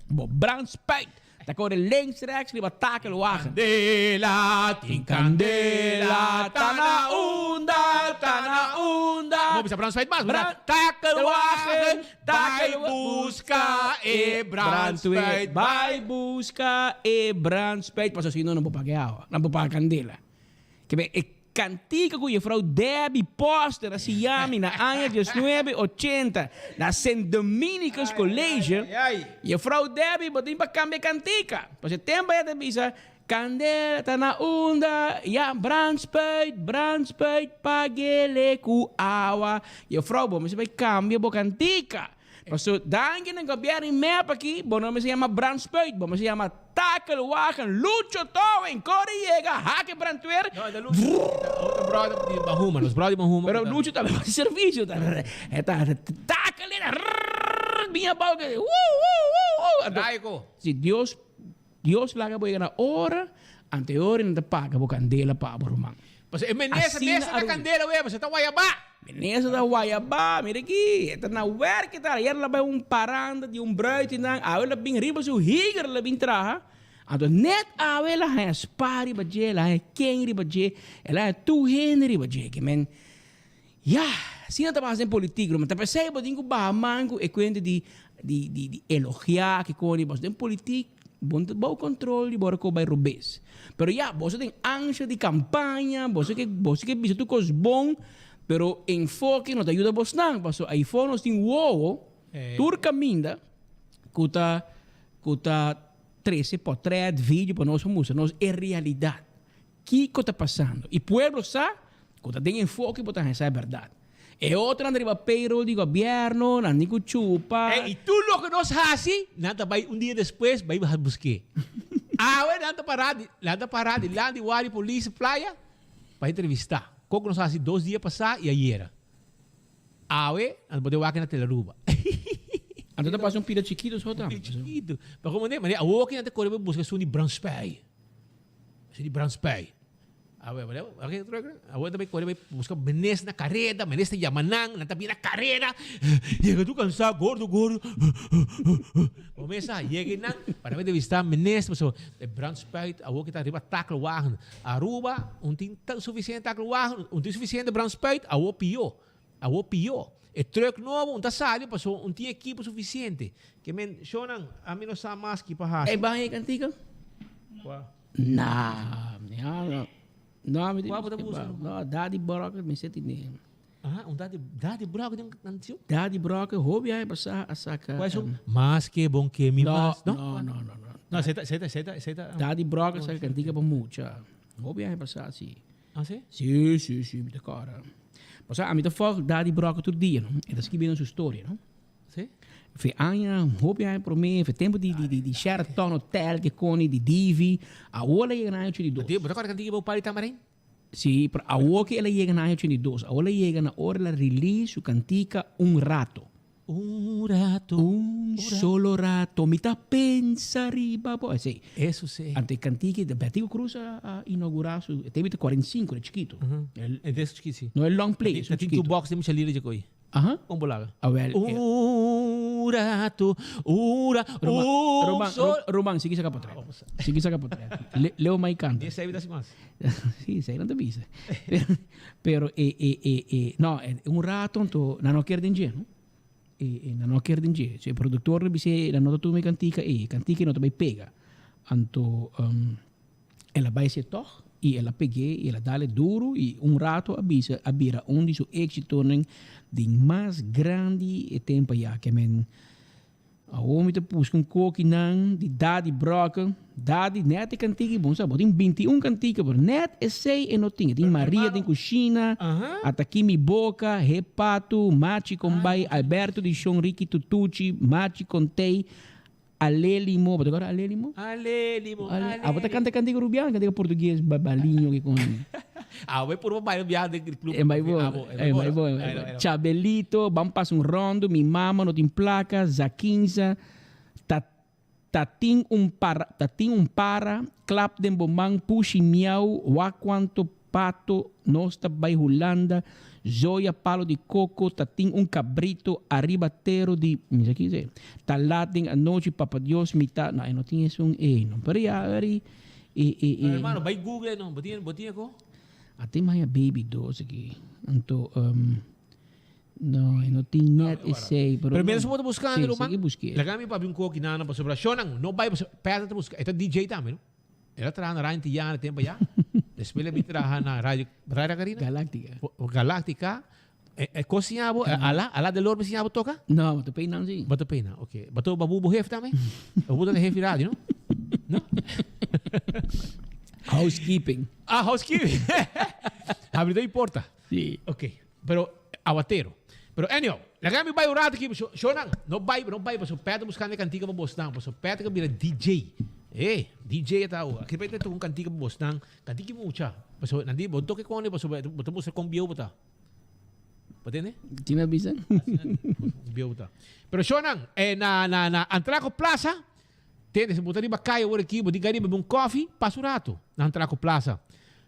Bo brandspuit ta kore links rechts riba takelwagen. Kandela, tin kandela, ta na unda, ta na unda. Bo bisa brandspuit mas, bo takelwagen, Bai buska e brandspuit. Bai buska e brandspuit. Pasobra si no, nan por paga e awa. Nan por paga kandela. Ke ben, e kantika ku Jefrou Debbie Poster a siña mi na aña diesnuebe ochenta na Sint Dominicus College, Jefrou Debbie bo tin pa kambia e kantika. Pasobra e tempu aya ta bisa, Kandela ta na unda, ya brandspuit, brandspuit, pagele ku awa. Juffrouw, bo mester bai kambia bo kantika. Paso danki na gobierno i mep aki, bo no mester yama brandspuit, bo mester yama takelwagen, Lucho Towing, kore yega, hak e brandweer. No, e ta Lucho, e ta otro brother di Bahuma, nos brother di Bahuma. Pero Lucho tambe hasi servicio, e ta takel e ta rrrr, bin abao, woo, woo, woo, woo. Raico. Si Dios Dios laga bo yega na ora, ante ora nan ta paga bo kandela pa bo ruman. Pasobra e menesa mester ta kandela wea, pasobra e ta wayabá. Menesa ta wayabá, mira aki, e ta na wèrk e ta, ayer el a bai un paranda di un bruid i nan, awe el a bin riba su higer el a bin traha, anto nèt awe el a haña spa riba dje, el a haña ken riba dje, el a haña tur hende riba dje, ke men, ya, asina ta pasa den politik ruman, ta p'esei bo tin ku baha man ku e kuenta di di di di elogiá ke kos di boso den politik bo no ta bou kontrol di bo ora ku bo bai robes. Pero ya, boso den ansha di kampaña, boso ke boso ke bisa tur kos bon, pero enfoke no ta yuda bosnan, pasobra ayfo nos tin wowo tur kaminda ku ta ku ta trese pòtrèt, video pa nos pa mustra nos e realidat. Kiko ta pasando? I pueblo sa ku ta den enfoke bo ta haña sa e bèrdat. E otronan ta riba payroll di gobièrnu, nan tin ku chupa. E i tur loke nos hasi, nan ta bai un dia despues bai busk'é. Awe nan ta pará di, nan ta pará dilanti wak di polis playa pa entrevistá. Koko nos hasi dos dia pasá i ayera. Awe nan ta pone wak na Telaruba. Anto ta pasa un pida chikitu so tambe. Pida chikitu. Pero komo manera awoki nan ta kore bai buska esun di Branspui. Ese di Branspui. Awe, awe, awe, awe ta bai kore bai buska menes na kareda, menes ta yama nan, nan ta bini na kareda. Yega tur kansa, gordo, gordo. Bo mes sa, yega einan, pa nan bai entrevista menes, pasobra e brandspuit awor ki ta riba takelwagen. Aruba, un tin sufisiente takelwagen, un tin sufisiente brandspuit, awor pió. Awor pió. E truck nobo un ta sali pasobra un tin ekipo sufisiente. Ke men, shownan, ami no sa mas ki pa hasi. E baña e kantika? Kua? Na, ya no. No, ami Kua bo ta buska? No, Daddy Brock mi seti ne. Aha, un Daddy, Daddy Brock den kansion? Daddy Brock hopi aña pasá a saka. Kua esun? Mas ke bon ke mi mas, no? No, no, no, no. No, esei ta, esei ta, esei ta, esei ta. Daddy Brock a saka kantika pa mucha. Hopi aña pasá, si. Ah, si? Si, si, si, mi ta kòrda. Pasobra ami ta volg Daddy Brock tur dia, no? E ta skibiendo su storia, no? Si. Fe aña, hopi aña promé, fe tempu di, di, di, di Sheraton Hotel, ke koni, di Divi. Awor el a yega na aña 82. Bo ta kòrda kantika bo Party Tamarind? Si, pero awor ke el a yega na aña 82. Awor el a yega na ora el a release su kantika Un Rato. Un rato. Un solo rato mi ta pensa riba bo. Esey. Eso si. Anto e kantika di Betico Croes a inaugura su, e tempo ta 45, e chikito. E des chikito si. No e long play, esun chikito. Ta tin jukebox den Michelina dje koe. Aha. Kon bo laga? Awel. Un Un rato, un rato, un Ruman, sol. Ruman, sigui saca potret. Sigui saca potret. Le, Leo mai canta. Dies sei mas. Sí, sei no te bisa. Pero, eh, eh, eh, eh, no, un rato anto, nan no kier den dje, no? E, e nan no kier den dje. So, e productor bis'é, nan no ta tuma e cantica ei, e cantica ei no ta bay pega. Anto, um, el a bay hacié tog, y el a peg'é, y el a dale duro, y un rato a bisa, a bira un di su éxitonan di mas grandi e tempo ya, ke men, Awor mi ta buska un kokinan di Daddy Brokken. Daddy, net e kantika bon sa. Bo tin binti un kantika, pero net esei e no tin. E tin Maria den kushina, Ata ki mi boka, He patu, Machi kon bai, Alberto di Shon Riki Tutuchi, Machi kon tei, Alelimo. Bo ta kòrda Alelimo? Alelimo, Ale. Abo ta kanta kantika rubiano, kantika portugues, baliño ki kon. Abo e purba baila biaha den club. E bai bo, Abo, e e bai bo, e bai bo. Chabelito, ban pasa un rondo, mi mama no tin placa, Zakinza, ta ta tin un para, ta tin un para, klap den bo man, pushi miau, wak cuanto pato, nos ta bai Hulanda, zoya palo di coco, ta tin un cabrito, ariba tero di, mi sa kize, ta laat den anochi, papa Dios mi ta, no e no tin esun ey no, pero ya, eri. E, e, e. Hermano, bai Google no. Bo tin, bo tin eko? A tin maya baby dos aki. Anto, um, no, e no tin net esei, pero Pero mientras bo ta buscando, Sí, ruman, sigui busque. laga mi papia un koki nana pasobra shownan no bai pasobra Pedro ta busca, e ta DJ tambe, no? El a traha na Radio Antillana tempo ya. Despues el a bin traha na Radio, Radio Carina? Galactica. Galactica. E, e kos siña bo, ala, ala de lor siña bo toka? No, bo ta peinan si. Bo ta peinan, ok. Bo ta babu bo hef tambe? Babu ta hef di radio, no? No? Housekeeping. Ah, housekeeping. Habri ta importa. Si. Ok, pero awatero. Pero anyhow, laga mi bai un rato aki, shonan, no bai, no bai, pasobra Pedro buscando e cantica pa bosnan, pasobra Pedro a bira DJ. Eh, DJ ta awo. Aki bai ta toca un cantica pa bosnan, cantica mucha. Pasobra nan di, bo no toca con, pasobra bo ta mustra con bieu bo ta. Bo tende? Tin a bisa? Bieu ta. Pero shonan, eh, na, na, na Antraco Plaza, tende, si bo ta riba kaya awor aki, bo tin gana di bebe un koffie, pasa un rato na Antraco Plaza.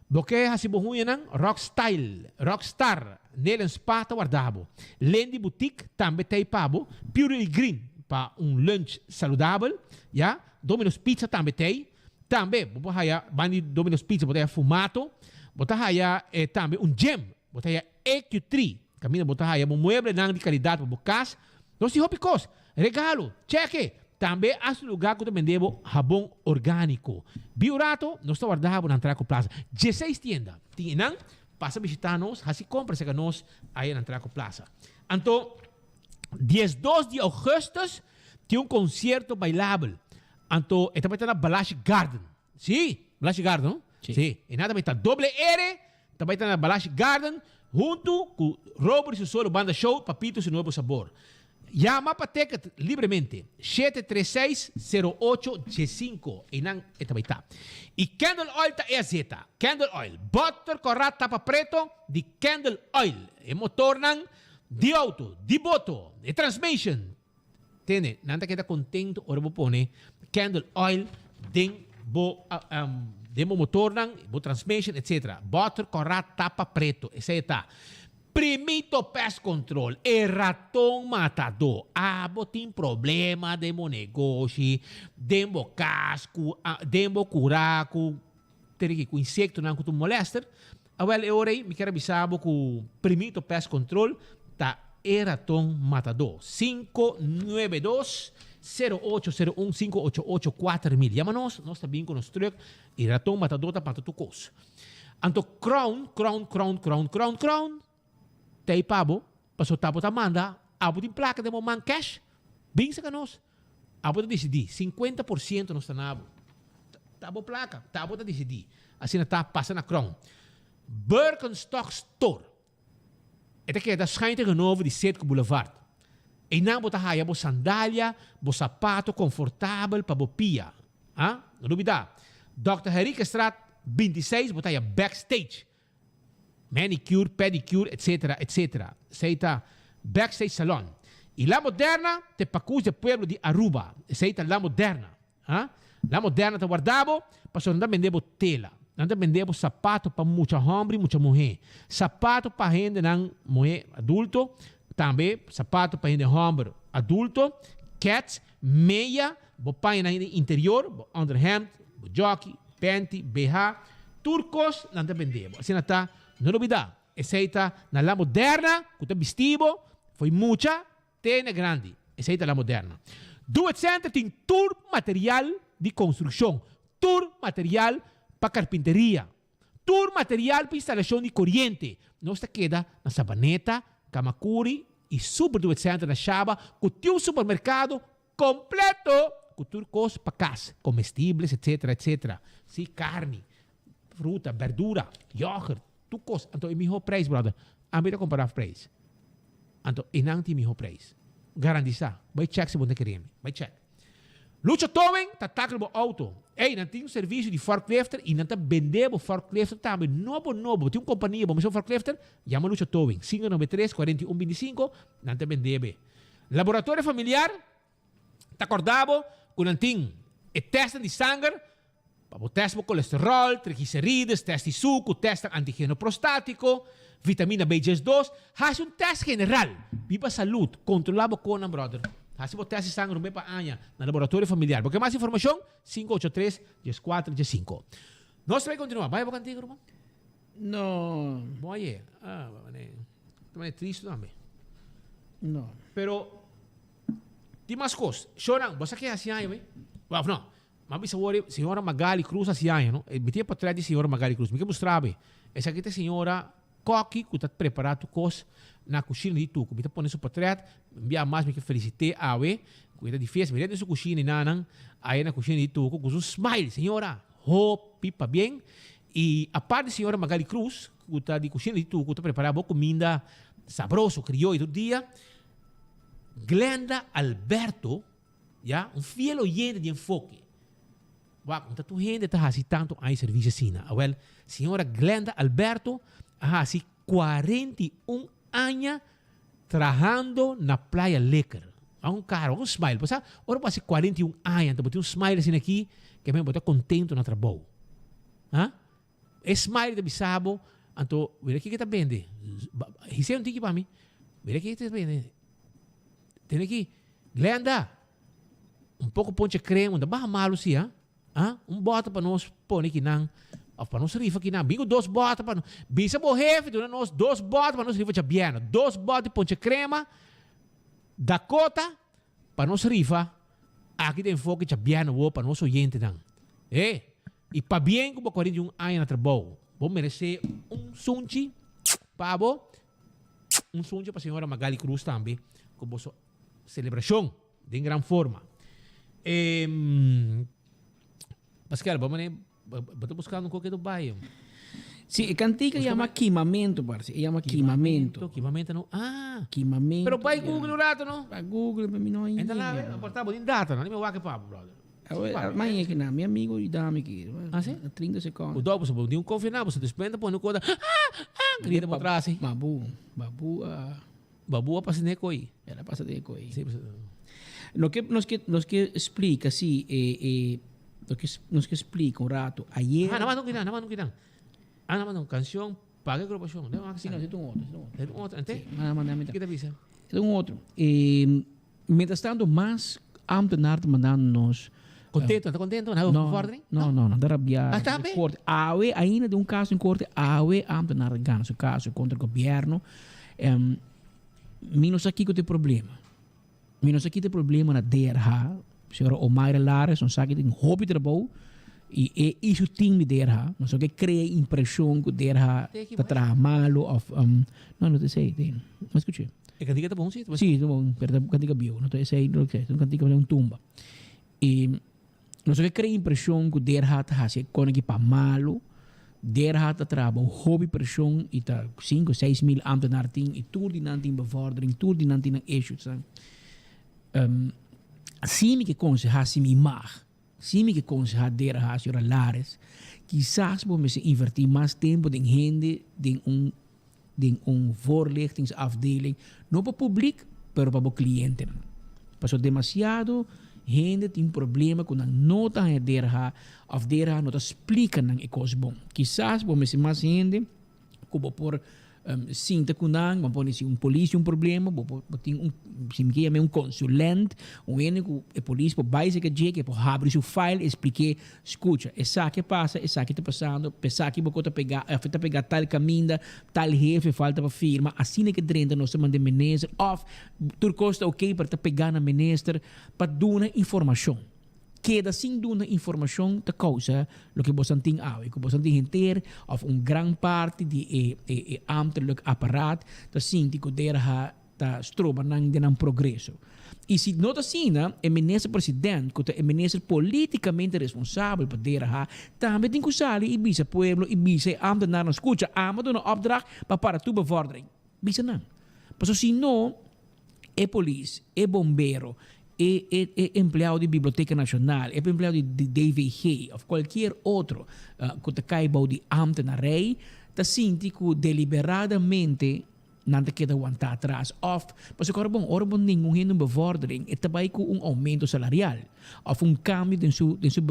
Bo ke hasi bo huñanan, Rock Style, Rock Star, Nail and Spa ta warda bo. Lendy Boutique tambe ta ei pa bo. Pure y Green pa un lunch saludabel, ya. Domino's Pizza tambe ta ei. Tambe bo por haya banda di Domino's Pizza bo ta haya Fumato, bo ta haya tambe un gym, bo ta haya EQ3, kaminda bo ta haya bo mueblenan di kalidat pa bo kas. Nos tin hopi kos, regalo, cheke! Tambe hasta un lugar ku ta bende bo habon orgániko. Bi un rato nos ta warda bo na Antraco Plaza. Dieseis tienda tin einan, pasa bishita nos, hasi kompra serka nos aya na Antraco Plaza. Anto diesdos di augustus tin un konsierto bailabel. Anto e ta bai ta na Balashi Garden. Sí, Balashi Garden, no? Sí. Sí. E nan ta bai ta doble R, ta bai ta na Balashi Garden huntu ku Robert su solo banda show Papito su nuevo sabor. Yama pa ticket libremente, 736 08 15. Einan e ta bai ta. I Candle Oil ta e azeta. Candle Oil. Butter kòrá tapa preto di Candle Oil. E motornan di auto, di boto, e transmission, Tende, nan ta keda contento ora bo pone candle oil den bo den bo motornan, bo transmission, etc. Boter corá tapa preto, esei e ta. Primito Pest Control, e raton matadó. Abo tin problema den bo negoshi, den bo cas, cu den bo cura, cu tene ki cu insectonan cu ta molester. Awel, e ora ei mi kier a bisa bo ku Primito Pest Control ta e raton matadó. 592 0801 588 4000. Yama nos, nos ta bin ku nos truck i raton matadó ta mata tur kos. Anto Crown, Crown, Crown, Crown, Crown, Crown ta ei pa bo, pasobra ta bo ta manda, abo tin plaka den bo man cash, bin saka nos. Abo ta disidí, 50% nos ta na abo. Ta bo plaka, ta abo ta disidí. Asina ta pasa na Crown. Birkenstock Store. E ta keda schuin tegenover di Citgo Boulevard. Einan bo ta haya bo sandalia, bo sapato konfortabel pa bo pia. Ha? No lubida. Dòkter Henriquezstraat 26 bo ta haya Backstage. Manicure, pedicure, etc. Etc. Esey ta Backstage Salon. Y La Moderna te pacus de pueblo di Aruba. Esey ta La Moderna. Ha? La Moderna ta warda bo pasobra nan ta bende bo tela. Nan ta bende bo sapato pa mucha homber y mucha muhe. Sapato pa hendenan muhe adulto. Tambe sapato pa hende hòmber adulto, kèts, meya, bo pañanan di interior, bo onderhemd, bo jòki, pènti, BH, tur kos nan ta bende bo. Asina ta, no lubidá, esei ta na La Moderna ku ta bisti bo fo'i mucha te na grandi. Esei ta La Moderna. Do It Center tin tur material di konstrukshon, tur material pa karpinteria. Tur material pa instalashon di koriente. Nos ta keda na Sabaneta, Kamakuri i Super Do It Center na Shaba ku tin un supermerkado kompleto ku tur kos pa kas, komestibles etcetera etcetera. Si, karni, fruta, berdura, yoghurt, tur kos. Anto e miho preis brother. Ami ta kompara preis. Anto e nan tin miho preis. Garantisa. Bai check si bo no ta kere mi. Bai check. Lucho Towing ta tackle bo auto. Ey, nan tin un servicio di forklifter y nan ta bende bo forklifter tambe nobo nobo. Bo tin un compania, bo mester un forklifter? Yama Lucho Towing, 593 41 25, nan ta bende be. Laboratorio Familiar ta corda bo cu nan tin e testnan di sanger Pa bo tèst bo kolesteròl, triglicerides, tèst di suku, tèstnan antigeno prostátiko, vitamina B 12. Hasi un tèst general. Biba salud. Kontrolá bo konan, bròder. Hasi bo tèst di sanger un be pa aña na Laboratorio Familiar. Bo ke mas informashon? 583 14 15. Nos ta bai kontinuá. Bai bo kantiga, ruman? No. Bon aye. Ah, mane. Ta mane tristu tambe. No. Pero, tin mas kos. Shownan, bo sa ke hasi aña, wey? Of no? M'a bisa wor e señora Magali Cruz hasi aña no. Mi tin e potret di señora Magali Cruz. Mi ke mustra bo. Esaki ta e señora Koki ku ta prepara tur kos na kushina di Tuku. Mi ta pone su potret. Un bia mas mi ke felisit'é awe ku e ta di fiesta. Mi rende su kushina i nanan aya na kushina di Tuku ku su smile. Señora, hopi pabien. I apart di señora Magali Cruz ku ta di kushina di Tuku ta prepara bo kuminda sabroso krioyo tur dia, Glenda Alberto. Ya, un fiel oyente di enfoke. Wak, no ta tur hende ta hasi tantu aña servisio asina. Awel, señora Glenda Alberto a hasi 41 aña trahando na Playa Liquor. Wak un kara, wak un smile. Bo sa, ora bo hasi 41 aña, anto bo tin un smile asina aki, ke men bo ta kontento na trabou. Ha? E smile ta bisa bo, anto, mira kiko ta bende. His'é un tiki pa mi. Mira kiko ta bende. Tene aki, Glenda, un poko ponche krema, no ta baha malu si, ha? Ha? Un bòter pa nos pone kinan, òf pa nos rifa kinan. Bin ku dos bòter pa nos. Bisa bo hefe duna nos dos bòter pa nos rifa djabièrnè. Dos bòter di ponche krema, Dakota, pa nos rifa aki den Enfoke djabièrnè awor pa nos oyentenan. E, i pabien ku bo 41 aña na trabou. Bo meresé un sunchi pa bo. Un suncho pa señora Magali Cruz tambe cu boso celebracion den gran forma. Eh, Pascal, bo mane, bo ta buscando un koke do bayo. Sí, e cantica llama Quimamento, parce. E llama Quimamento. Quimamento no. Ah. Quimamento. Pero bai Google un rato, no? Bai Google, pero mi no Entra lá, porta bo tin data, no? Ni me wak pa, brother. Awe, ma e na mi amigo yuda mi ki. Ah, sí? 30 seconden. Cuidado, pasobra bo tin un confia na bo, despues ta pone un cosa, ah, ah, grita pa atrás, sí. Babu, babu a... Babu a pasa den e coi. El a pasa den e coi. Sí, pasobra. Loke nos ke, nos ke splika, sí, e, e, loke nos ke splika un rato, ayer... Ah, nada mas un kinan, nada mas un kinan. Ah, nada mas un cancion, paga e agrupacion. Sí, no, ese un otro, ese un otro. Ese un otro, ente? Sí, manda, manda, manda. Ke ta bisa? Ese un otro. E, Mientras tanto mas ambtenaar ta mandando nos. Contento, nan ta contento? Nan No, bevordering? no, no, nan ta rabia. Ah, tambe? Corte. Awe, ainda den un caso den corte, awe ambtenaar ta gana su caso contra gobierno. Em, mi no sa kico ta e problema. Mi no sa kico ta e problema na DRH. Señora Omaira Lares, nos sa ki tin hopi trabou y e y su team di DRH. Nos no ke crea impresion cu DRH ta traha malo of, em, no, no ta esey. No escuché. E kantika ta bon si? Sí, ta bon, pero ta un kantika bieu. No ta esei lo ke, ta un kantika manera un tumba. I nos a ke krea impreshon ku Derha ta hasi e kos aki pa malu. Derha ta traha bou hopi preshon i ta sinku, seis mil ambtenaar tin i tur di nan tin bevordering, tur di nan tin nan issues. Si mi ke konsehá si mi mag, si mi ke konsehá Derha, señora Lares, kisas bo mester invertí mas tempu den hende den un den un voorlichtingsafdeling, no pa publiek, pero pa bo clientenan. Pasobra demasiado hende tin problema cu nan no ta haña DRH of DRH no ta splica nan e cos bon. Kisas bo mester mas hende cu bo por. Sinta ku nan, bo pone si un polis tin un problema, bo por bo tin un si mi ke yam'é un konsulent, un hende ku e polis por bai serka dje, ke por habri su file, esplik'é, skucha, esaki a pasa, esaki ta pasando, p'esaki bo ko ta pegá, òf e ta pegá tal kaminda, tal hefe falta pa firma, asina ke drenta nos ta manda e minister, òf tur kos ta oke pero ta pegá na minister pa duna informashon. Keda sin duna informashon ta kousa loke bosan tin awe, ku bosan tin henter òf un gran parti di e e ambtelijk apparaat ta sinti ku DRH ta stroba nan den nan progreso. I si no ta asina, e minister president ku ta e minister politikamente responsabel pa DRH tambe tin ku sali i bisa pueblo i bisa e ambtenarnan, skucha, amo a duna opdracht pa para tur bevordering. Bisa nan. Pasobra si no, e polis, e bombero, e e e empleado di Biblioteca Nacional, e empleado di di DVG of cualkier otro cu ta cay bou di ambtenarij ta sinti cu deliberadamente nan ta keda wanta atras of pasobra ora bon ora bo ningun hende un bevordering e ta bay cu un aumento salarial of un cambio den su den su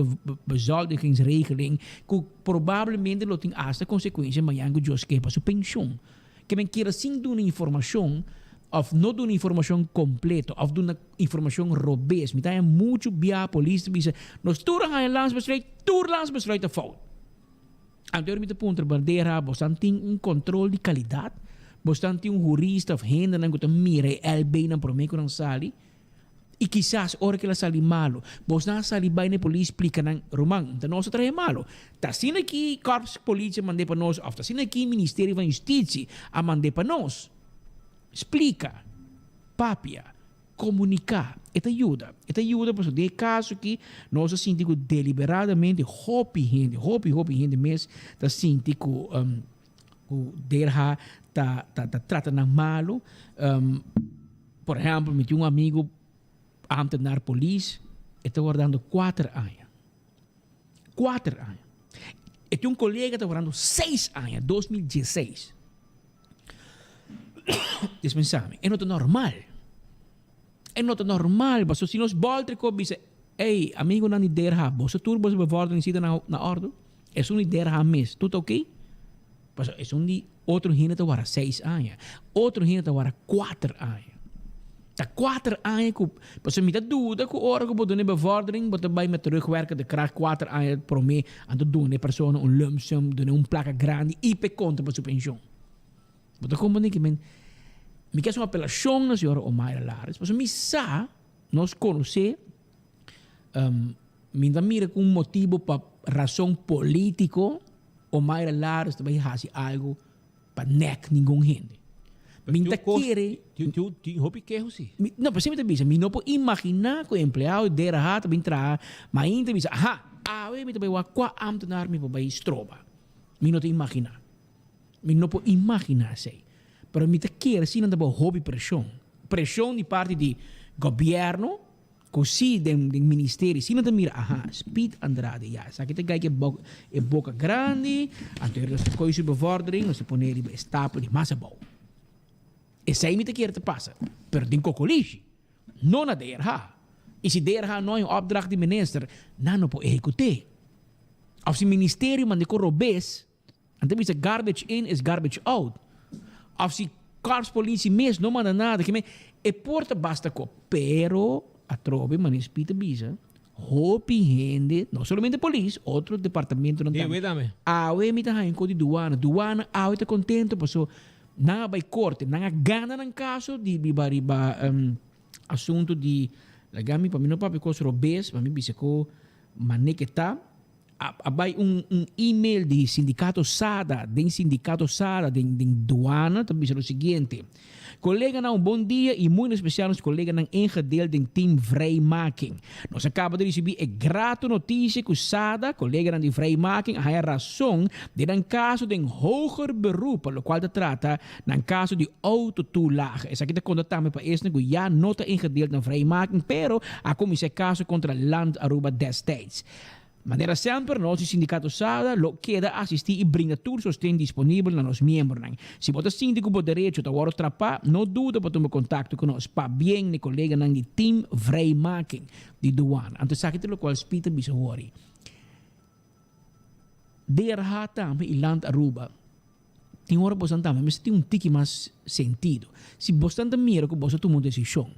bezoldigingsregeling cu probablemente lo tin hasta consecuencia mañan cu Dios ke pa su pensioen. Ke men keda sin duna informashon òf no duna informashon kompleto òf duna informashon robes. Mi ta haña muchu bia polis ta bisa, nos tur a haña landsbesluit, tur landsbesluit ta fout. Anto mi ta puntra bandera, bosnan tin un kontrol di kalidat? Bosnan tin un hurista òf hendenan ku ta mira e LB-nan promé ku nan sali? I kisas ora ku el a sali malu, bosnan a sali bai na e polis splika nan, Ruman, ta nos a traha e malu. Ta asina ki Korps Politie a mand'é pa nos òf ta asina ki Ministerio van Justitie a mand'é pa nos. Splika, papia, komuniká. E ta yuda. E ta yuda pasobra den e kaso aki nos a sinti ku deliberadamente hopi hende, hopi, hopi hende mes ta sinti ku ku DRH ta ta trata nan malu. Por ehempel, mi tin un amigu ambtenaar polis, e ta wardando kuater aña. Kuater aña. E tin un kolega ta wardando seis aña, 2016. Dispensami, e no ta normal. E no ta normal, pasobra si nos bolter ko bisa, ey, amigunan di DRH, boso tur boso bevordering si ta na na ordo? Esun di DRH mes, tur ta oké? Pasobra esun di otro hende ta wara seis aña, otro hende ta wara kuater aña. Ta kuater aña ku, pasobra mi ta duda ku ora ku bo duna e bevordering bo ta bai met terugwerkende kracht kuater aña promé, anto duna e persona un lump sum, duna un plaka grandi i p'e konta pa su penshon. Bo ta komprendé ki men mi ke hasi un apelashon na señora Omaira Lares, pasobra mi sa, nos konosé, mi ta mira ku un motibu pa rason polítiko Omaira Lares ta bai hasi algu pa nèk ningun hende. Mi ta kere. Tin hopi keho si. No, p'esei mi ta bisa, mi no por imaginá ku empleado di DRH ta bin traha, ma ainda ta bisa, aha, awe mi ta bai wak kua ámtenar mi por bai stroba. Mi no ta imaginá. Mi no por imaginá esei. Pero mi ta kere si nan ta bou hopi preshon. Preshon di parti di gobièrnu ku si den den ministerio si nan ta mira aha Speed Andrade ya esaki ta gai ku e bok e boka grandi anto nos ta kohe su bevordering nos ta pone riba e stapel di mas abou. Esei mi ta kere ta pasa pero den kokolishi no na DRH. I si DRH no hay un opdracht di minister nan no por ehekut'é. Òf si ministerio manda e ku robes. Nan ta bisa garbage in is garbage out. Of si korpspolitie mes no manda nada, ke men e por ta basta ko. Pero atrobe manera Speed ta bisa, hopi hende, no solamente polis, otro departamentonan Hey, tambe. wait dame. Awe mi ta haña un ko di duana. Duana awe ta kontento paso nan a bai korte, nan a gana nan kaso di riba riba asunto di laga mi pa mi no papia kos robes, pa mi bisa ko mane ke ta. A bai un un email di Sindicato Sada den Sindicato Sada den den Douane ta bisa lo siguiente, Coleganan un bon dia y muy en especial nos coleganan ingedeeld den team Vrijmaking. Nos a caba di ricibi e grato noticia cu Sada, coleganan di Vrijmaking a haya razon den nan caso den hoger beroep pa locual ta trata nan caso di autotoelage. Esaki ta conta tambe pa esnan cu ya no ta ingedeeld na Vrijmaking pero a cuminsa e caso contra Land Aruba destijds. Manera semper, nos di Sindicato Sada lo keda asistí i brinda tur sosten disponibel na nos miembronan. Si bo ta sinti ku bo derecho ta wòrdu trapá, no duda pa tuma kontakto ku nos. Pabien n'e koleganan di Team Vrijmaking di Douane. Anto esaki ta lokual Speed ta bisa hori. DRH tambe i Land Aruba. Tin ora boso tambe mester tin un tiki mas sentido. Si boso ta mira ku boso a tuma un desishon,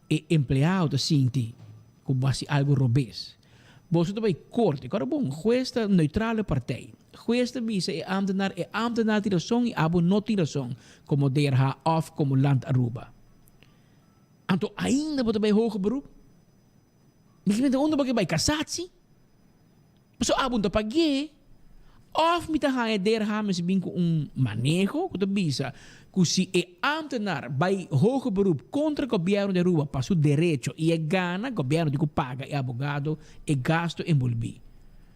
e empleado ta sinti ku bo hasi algu robes. Boso ta bai korte. Kòrda bon, hues ta neutrale partij. Hues ta bisa e ambtenaar, e ambtenaar tin rason i abo no tin rason komo DRH òf komo Land Aruba. Anto ainda bo ta bai hoger beroep? Mi ta mester unda bo ke bai kasatsi? Pasobra abo no ta pag'é. Òf mi ta haña DRH mester bin ku un maneho ku ta bisa ku si e ámtenar bai hoger beroep kontra gobièrnu di Aruba pa su derecho i e gana, gobièrnu tin ku paga e abogado e gasto enbolbí.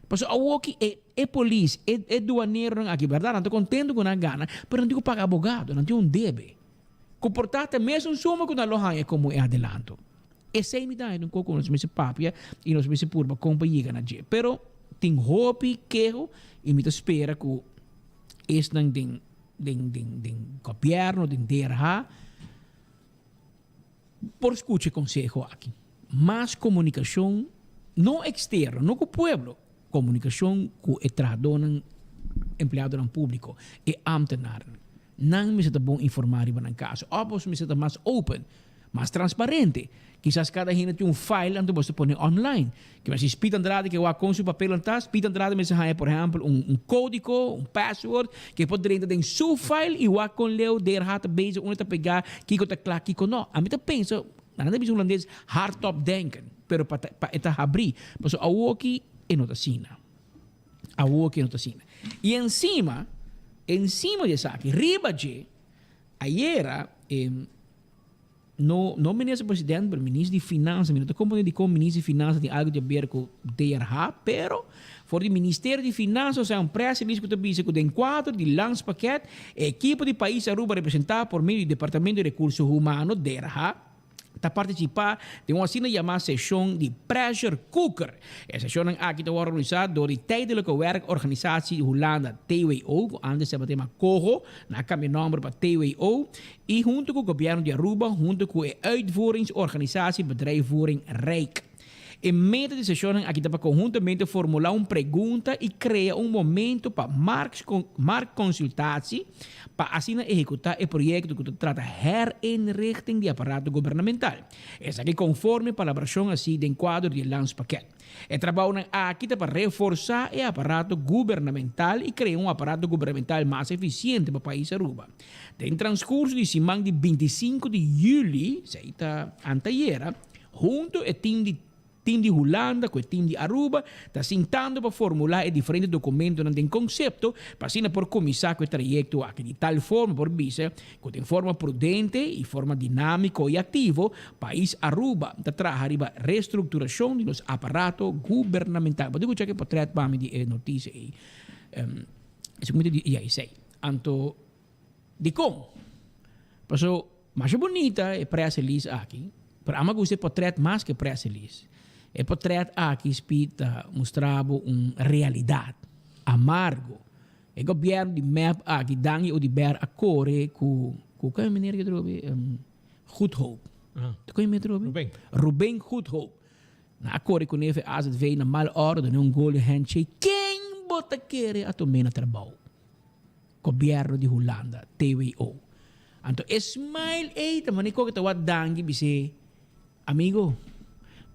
Pasobra awoki e e polis, e e duaneronan aki bèrdat nan ta kontentu ku nan a gana, pero nan tin ku paga abogado, nan tin un debe ku por ta ta mesun suma ku nan lo haña komo e adelanto. Esei mi ta haña un koko nos mester papia i nos mester purba kon pa yega na dje. Pero tin hopi keho i mi ta spera ku esnan den den den den gobièrnu, den DRH por skucha e konseho aki. Mas komunikashon, no eksterno, no ku pueblo, komunikashon ku e trahadónan, empleadonan públiko, e ámtenarnan. Nan mester ta bon informá riba nan kaso. Òf boso mester ta mas open, mas transparente. Kisas kada hende tin un file anto boso ta pone online. Ke si Speed Andrade ke wak kon su papelnan ta, Speed Andrade mester haña por ehèmpel un un kódiko, un password, ke por drenta den su file i wak kon leu DRH ta bezig, unda ta pegá, kiko ta kla, kiko no. Ami ta pensa, nan ta bisa hulandes hardop denken, pero pa ta pa e ta habrí. Pasobra awoki e no ta asina. Awor ke no ta asina. I ensima, ensima di esaki, riba dje, ayera e, no, no minister president, pero minister di finansa, mi no ta comprende dikon minister di finansa tin algo di haber ku DRH, pero for di ministerio di finansa osea un press release ku ta bisa ku den kuadro di landspakket, e ekipo di pais Aruba representá por medio di departamento di Rekurso Humano, DRH, ta partisipá den un asina yamá seshon di pressure cooker. E seshonnan aki ta wòrdu organisá dor di Tijdelijke Werkorganisatie di Hulanda, TWO, ku ántes tabata yama COHO, nan a kambia nòmber pa TWO, i huntu ku Gobièrnu di Aruba huntu ku e Uitvoeringsorganisatie Bedrijfvoering Rijk. E meta di seshonnan aki ta pa konhuntamente formulá un pregunta i krea un momento pa marktkonsultatie pa asina ehekutá e proyekto ku ta trata herinrichting di aparato gubernamental. Esaki konforme palabrashon hasi den kuadro di e Landspakket. E trabounan aki ta pa reforsá e aparato gubernamental i krea un aparato gubernamental mas efisiente pa pais Aruba. Den transkurso di siman di 25 di yüli, esei ta antayera, Hunto e team di team di Hulanda cu e team di Aruba ta sintando pa formula e diferente documentonan den concepto pa asina por cuminsa cu e trayecto aki. Di tal forma por bisa cu den forma prudente y forma dinamico y activo pais Aruba ta traha riba restructuracion di nos aparato gubernamental. Bo ta escucha ke potret pa mi di e noticia ey. Esaki mi ta di ya esey. Anto Dikon? Paso masha bunita e press release aki, pero amo a gusta e potret mas ke press release. E potret aki Speed ta mustra bo un realidat amargo. E gobierno di mep aki, Dangui Oduber a kore ku ku ken meneer ke trobe? Goedhoop. Ta kon e meneer trobe? Ruben. Ruben Goedhoop. Nan a kore ku neef e azv na mal ora done un golden handshake. Ken bo ta kere a tum'é na trabou? Gobierno di Hulanda, TWO. Anto e smile ey ta mane koke ta wak danki bis'é, Amigo,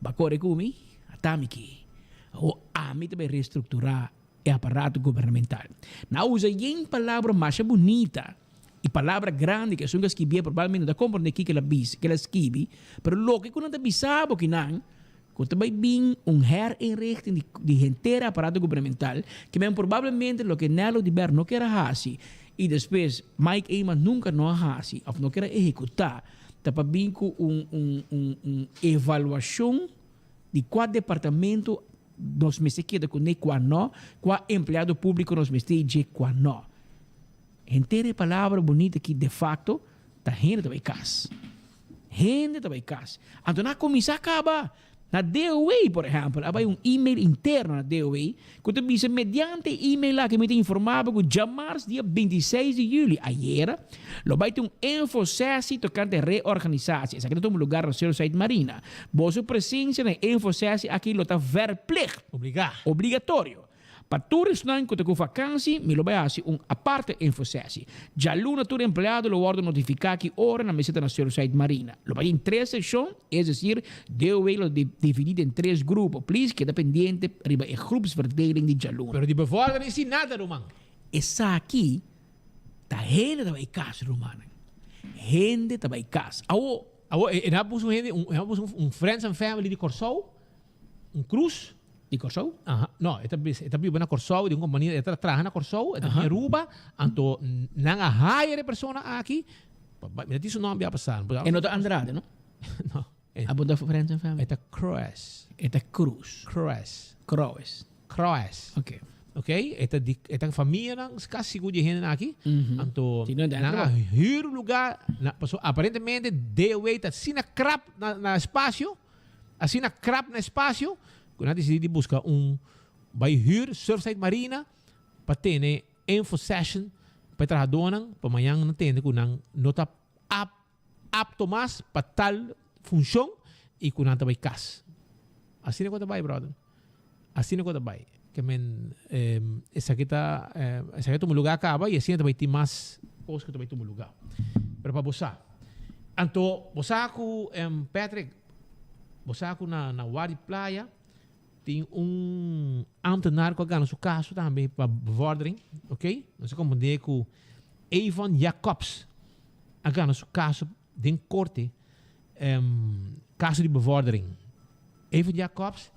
ba kore ku mi? Ata mi ki. Awor ami ta bai restrukturá e aparato gubernamental. Nan a usa yen palabra masha bunita i palabra grandi ku esun ku a skibié probablemente no ta komprendé kiko el a bisa, kiko el a skibi, pero loke ku nan ta bisa bo kinan Ku ta bai bin un herinrichting di di henter e aparato gubernamental, ke men probablemente loke Nel Oduber no kier a hasi i despues Mike Eman nunka no a hasi òf no kier a ehekutá, ta pa bin ku un un un un evaluashon di kua departamento nos mester keda kuné, kua no, kua empleado públiko nos mester i dje kua no. Henter e palabra bunita aki defakto ta hende ta bai kas. Hende ta bai kas. Anto nan a kuminsá kaba. Na DOW, por ehèmpel, a bai un email interno na DOW ku ta bisa mediante e email aki mi ta informá bo ku djamars dia 26 di yüli, ayera, lo bai tin un infosesi tokante reorganisasi. Esaki ta tuma lugar na Surfside Marina. Boso presensia na e infosesi aki lo ta verplicht. Obligá. Obligatorio. Pa tur esnan ku ta ku vakansi, mi lo bai hasi un aparte infosessie. Djaluna tur empleado lo wòrdu notifiká ki ora nan mester ta na Surfside Marina. Lo bai tin tres seshon, es desir, DOW lo dividí den tres grupo. Please keda pendiente riba e groepsverdeling di djaluna. Pero di bevordering si nada, ruman. Esaki ta hende ta bai kas, rumannan. Hende ta bai kas. Awo. Awo, e nan a puso un hende, e nan a puso un friends and family di Kòrsou. Un cruz. Di Kòrsou? Aha. No, e ta e ta biba na Kòrsou, di un kompania, e ta traha na Kòrsou, e ta bin Aruba, anto nan a hire e persona aki, mi ta tin su nòmber ya pasá. E no ta Andrade, no? No. Abo ta Friends and Family? E ta Croes. E ta Cruz. Croes. Croes. Croes. Ok. Ok, e ta di, e ta famianan kasi sigur di e hendenan aki, anto Si no, nan a hür un lugá, na, pasobra aparentemente DOW ta asina krap na na espasio, Asina krap na espasio ku nan a disidí di buska un bai hür Surfside Marina pa tene info session pa e trahadónan pa mañan nan tende ku nan no ta apto mas pa tal funshon i ku nan ta bai kas. Asina ku ta bai brother. Asina ku ta bai. Ke men esaki ta esaki a tuma lugá kaba i asina ta bai tin mas kos ku ta bai tuma lugá. Pero pa bo sa. Anto bo sa ku Patrick, bo sa ku na na Wadi Playa tin un ambtenaar ku a gana su kaso tambe pa bevordering, ok? Nos a komprendé ku Avon Jacobs a gana su kaso den korte kaso di bevordering. Avon Jacobs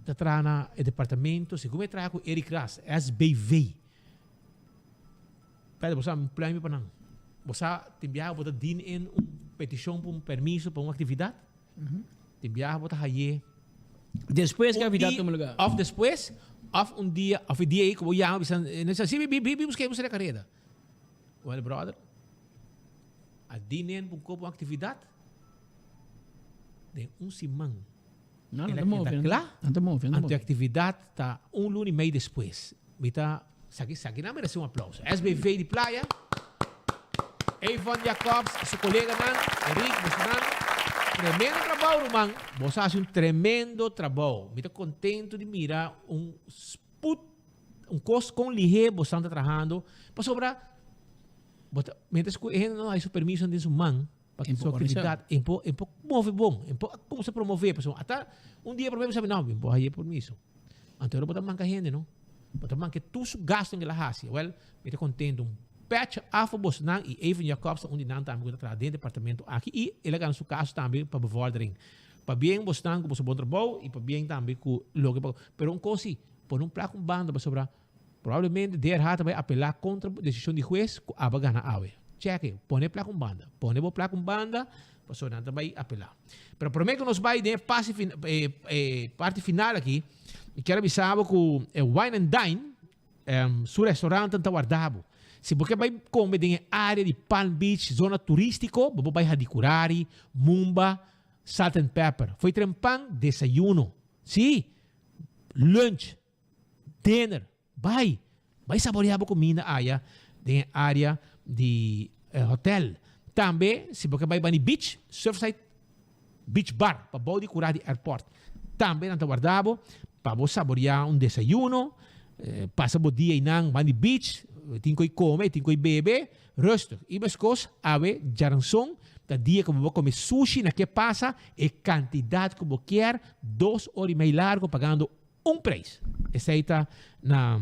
ta traha na e departamento, segun e traha ku Eric Ras, SBV. Perde, bo sa un pluimje pa nan. Bo sa tin biaha bo ta dien in un petishon pa un permiso pa un aktividat. Tin biaha bo ta haye. Despues ku e aktividat tuma lugar. Òf despues, òf un dia, òf e dia ei ku bo yama bisa, nan bisa, si, bi, bi busk'é, busk'é na kareda. Well, brother, a dien in pa un kopo un aktividat den un siman. No, El no a ta move, keda no kla, ta move, no ta anto e move. aktividat ta un luna i mei despues. Mi ta saki saki nan merese un aplauso. SBV di Playa, Avon Jacobs i su koleganan, Eric, bosonan, tremendo trabou ruman. Boso a hasi un tremendo trabou. Mi ta kontento di mira un sput, un kos kon lihé bosonan ta trahando, pasobra bo ta, mientras ku e hende no hay su permiso den su man, Pa En su por organisa. actividad, en por, en por move bon, en por cuminsa promove, pasobra ata un dia prome bo sabi, no, mi por haye permiso. Anto ora bo ta manca hende, no? Bo ta manca tur su gasto que el a haci. Wel, mi ta contento. Un petje af pa bosnan y Even Jacobs ta un di nan tambe cu ta traha den departamento aki y el a gana su caso tambe pa bevordering. Pabien bosnan cu boso bon trabou y pabien tambe cu loke pa. Pero un cos si, pone un placa un banda pasobra Probablemente DRH ta bai apelá kontra desishon di hues ku aba gana awe. Chèke, pone e plaka un banda. Pone bo plaka un banda, pasobra nan ta bai apelá. Pero promé ku nos bai den e pase fin, e, e parti final aki, mi kier a bisa bo ku e Wine and Dine, em, su restaurantnan ta warda bo. Si bo ke bai kome den e área di Palm Beach, zona turístiko, bo por bai Hadicurari, Mumba, Salt and Pepper. Fo'i trempan, desayuno. Sí, lunch. Dinner, bai, bai saborea bo kuminda aya den e area di e hotel. Tambe si bo ke bai bani beach, Surfside Beach Bar pa bou di kura di airport. Tambe nan ta warda bo pa bo saborea un desayuno, pasa bo dia einan bani beach, tin koi kome, tin koi bebe, rustig. I meskos awe djaranson ta dia ku bo bo kome sushi na ke pasa e kantidat ku bo kier, dos ora i mei largo pagando Un prijs. Esei ta na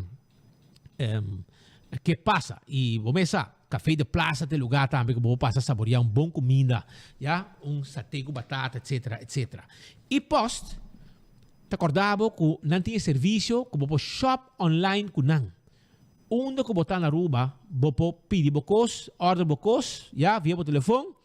Ke Pasa. I bo mes sa, Café de Plaza ta e lugar tambe ku bo por pasa saboreá un bon kuminda, ya, un saté ku batata, etcetera, etcetera. I Post ta kòrda bo ku nan tin e servisio ku bo por shòp online ku nan. Unda ku bo ta na Aruba, bo por pidi bo kos, òrder bo kos, ya, via bo telefon.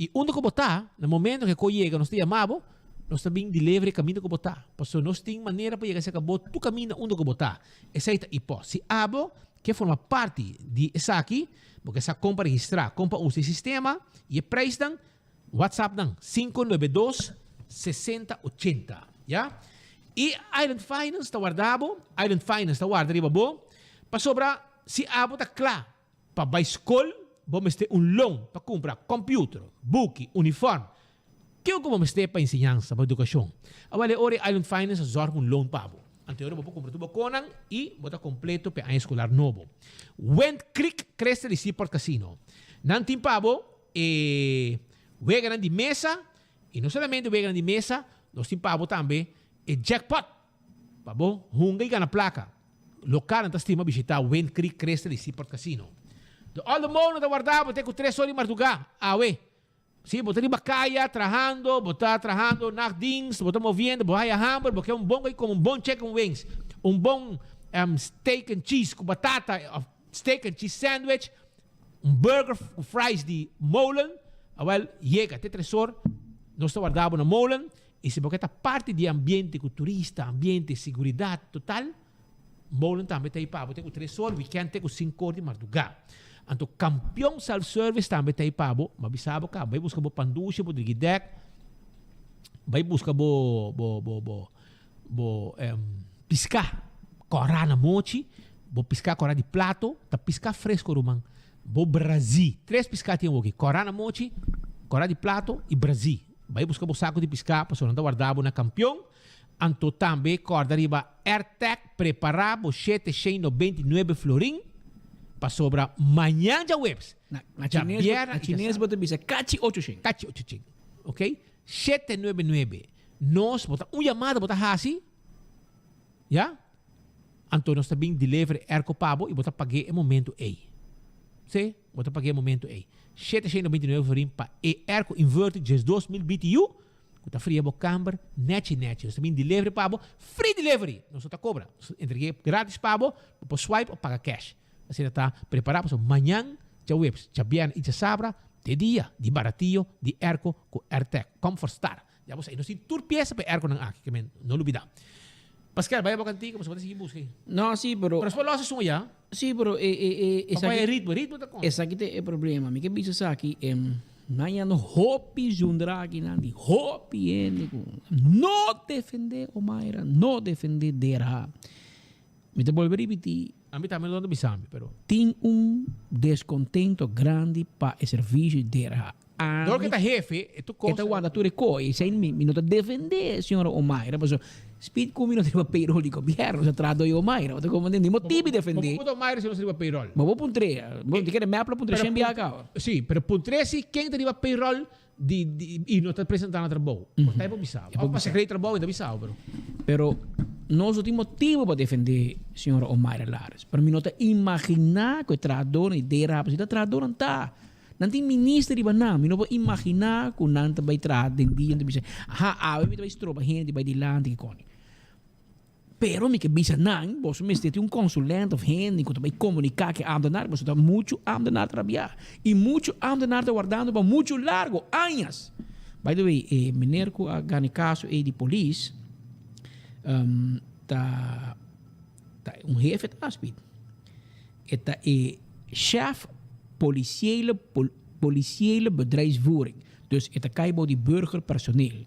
I unda ku bo ta, na momento ku e kos yega nos ta yama bo, nos ta bin delivery kaminda ku bo ta. Pasobra nos tin manera pa yega serka bo tur kaminda unda ku bo ta. Esei ta ipo. Si abo ke forma parti di esaki, bo ke sa kon pa registrá, kon pa usa e sistema i e preisnan, WhatsApp nan, 592 60 80. Ya. I Island Finance ta warda bo, Island Finance ta warda riba bo, pasobra si abo ta kla Pa bai skol bo mester un loan pa kumpra kòmpiuter, buki, unifòrm. Kiko ku bo mester pa enseñansa, pa edukashon? Awel e ora e Island Finance a zòrg un loan pa bo. Anto ora bo por kumpra tur bo konan i bo ta kompleto pa e aña eskolar nobo. Wind Creek Crystal i Seaport Casino. Nan tin pa bo e weganan di mesa i no solamente weganan di mesa, nos tin pa bo tambe e jackpot pa bo hunga i gana plaka. Lokalnan ta stima bishitá Wind Creek Crystal i Seaport Casino. De Olde Molen ta warda bo te ku tres or di mardugá awe. Si, bo ta riba kaya trahando, bo ta trahando nachtdienst, bo ta moviendo, bo haya hamber, bo ke un bon koi kome, un bon chicken wings, un bon steak and cheese ku batata of steak and cheese sandwich, un burger ku fries di Molen, awel yega te Tresor, nos ta warda bo na Molen, i si bo ke ta parti di e ambiente ku turista, ambiente, seguridat total, Molen tambe ta ei pa bo te ku tres or, weekend te ku sinkor di mardugá. Anto Kampion Self Service tambe ta ei pa bo, ma bisa bo ka bai buska bo pandushi, bo drigidèk, bai buska bo bo bo bo bo piská kòrá na mochi, bo piská kòrá di plato, ta piská fresko ruman, bo brazí, tres piská tin awoki, kòrá na mochi, kòrá di plato i brazí. Bai buska bo saku di piská pasobra nan ta warda bo na Kampion. Anto tambe kòrda riba AirTag prepará bo 799 florin pasobra mañan djaweps, Na chines djabièrnè na i chines bo djasabra. ta bisa kachi ocho shen. Kachi ocho shen. Ok. 799. Nos bo ta un yamada bo ta hasi, ya, anto nos ta bin deliver e airco pa bo i bo ta pag'é e momento ei. Sí, bo ta pag'é e momento ei. 799 florin pa e airco inverter 12000 BTU. Ku ta fria bo kamber nechi nechi. Nos ta bin delivery pa bo, free delivery! Nos no ta kobra. Nos ta entreg'é gratis pa bo, bo por swipe òf paga cash. Asina ta prepará pasobra mañan, djaweps, djabièrnè i djasabra ta e dia di baratio di airco ku Airtec Comfort Star. Ya bo sa, i nos tin tur piesa pa e airconan aki, ke men no lubidá. Pascal, bai bo kantico pasobra bo ta sigui buska ei. No, sí, pero. Pero nos por los esun ya. Sí, pero e, e, e, Pa bai e ritmo, ritmo ta konta. Esaki ta e problema. Mi ke bisa esaki, em, nan ya no hopi zundra akinan di hopi hende ku no defende Omaira, no defende DRH. Mi ta bolbe ripití. Ami tambe no ta bisa mi, pero. Tin un deskontento grandi pa e servisio di DRH. Ami. Dor ke ta hefe, e tur kos. E ta warda tur e kos. Esei mi mi no ta defendé señora Omaira pasobra speed ku mi no ta riba payroll di gobièrnu, sa trahadó di Omaira. Bo ta komprendé? Ni motibu di defendé. Bo por puntra Omaira si nos riba payroll. Bo por puntr'é. Bo ti kere mep lo puntr'é shen biaha kaba. Sí, pero puntr'é si ken ta riba payroll di di i no ta presentá na trabou. Por ta e por bisa bo. Òf pa sekreto di trabou e ta bisa bo, pero. Pero nos no tin motibu pa defendé señora Omaira Lares. Pero mi no ta imaginá ku e trahadónan di DRH, pasobra ta trahadónan ta. Nan tin minister riba nan. Mi no por imaginá ku nan ta bai traha den dia. Nan ta bisa, aha, awe mi ta bai stroba hende di bai dilanti kikoni. Pero mi ke bisa nan, boso mester tin un konsulent òf hende ku ta bai komuniká ku e ámtenar, pasobra ta muchu ámtenar ta rabiá. I muchu ámtenar ta wardando pa muchu largu, añas. By the way, e meneer ku a gana e kaso ei di polis, ta ta un hefe ta aspit. E ta e chef policiële policiële bedrijfsvoering. Dus e ta kai bou di burgerpersoneel.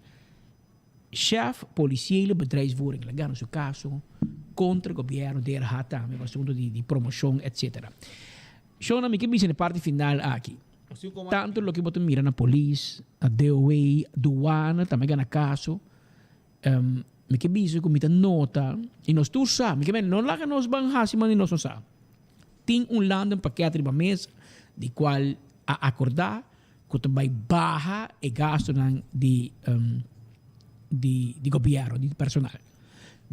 Chef policiële bedrijfsvoering. El a gana su kaso kontra gobièrnu, DRH tambe, pa asuntu di promoshon etsetera. Shona, mi ke bisa na e parti final aki. Tantu loke bo ta mira na polis, na DOW, duana tambe a gana kaso. Mi ke bisa ku mi ta nota, i nos tur sa, mi ke men no laga nos ban hasi manera nos no sa. Tin un landenpakket riba mesa di kual a akordá ku ta bai baha e gastunan di di di gobièrnu, di personal.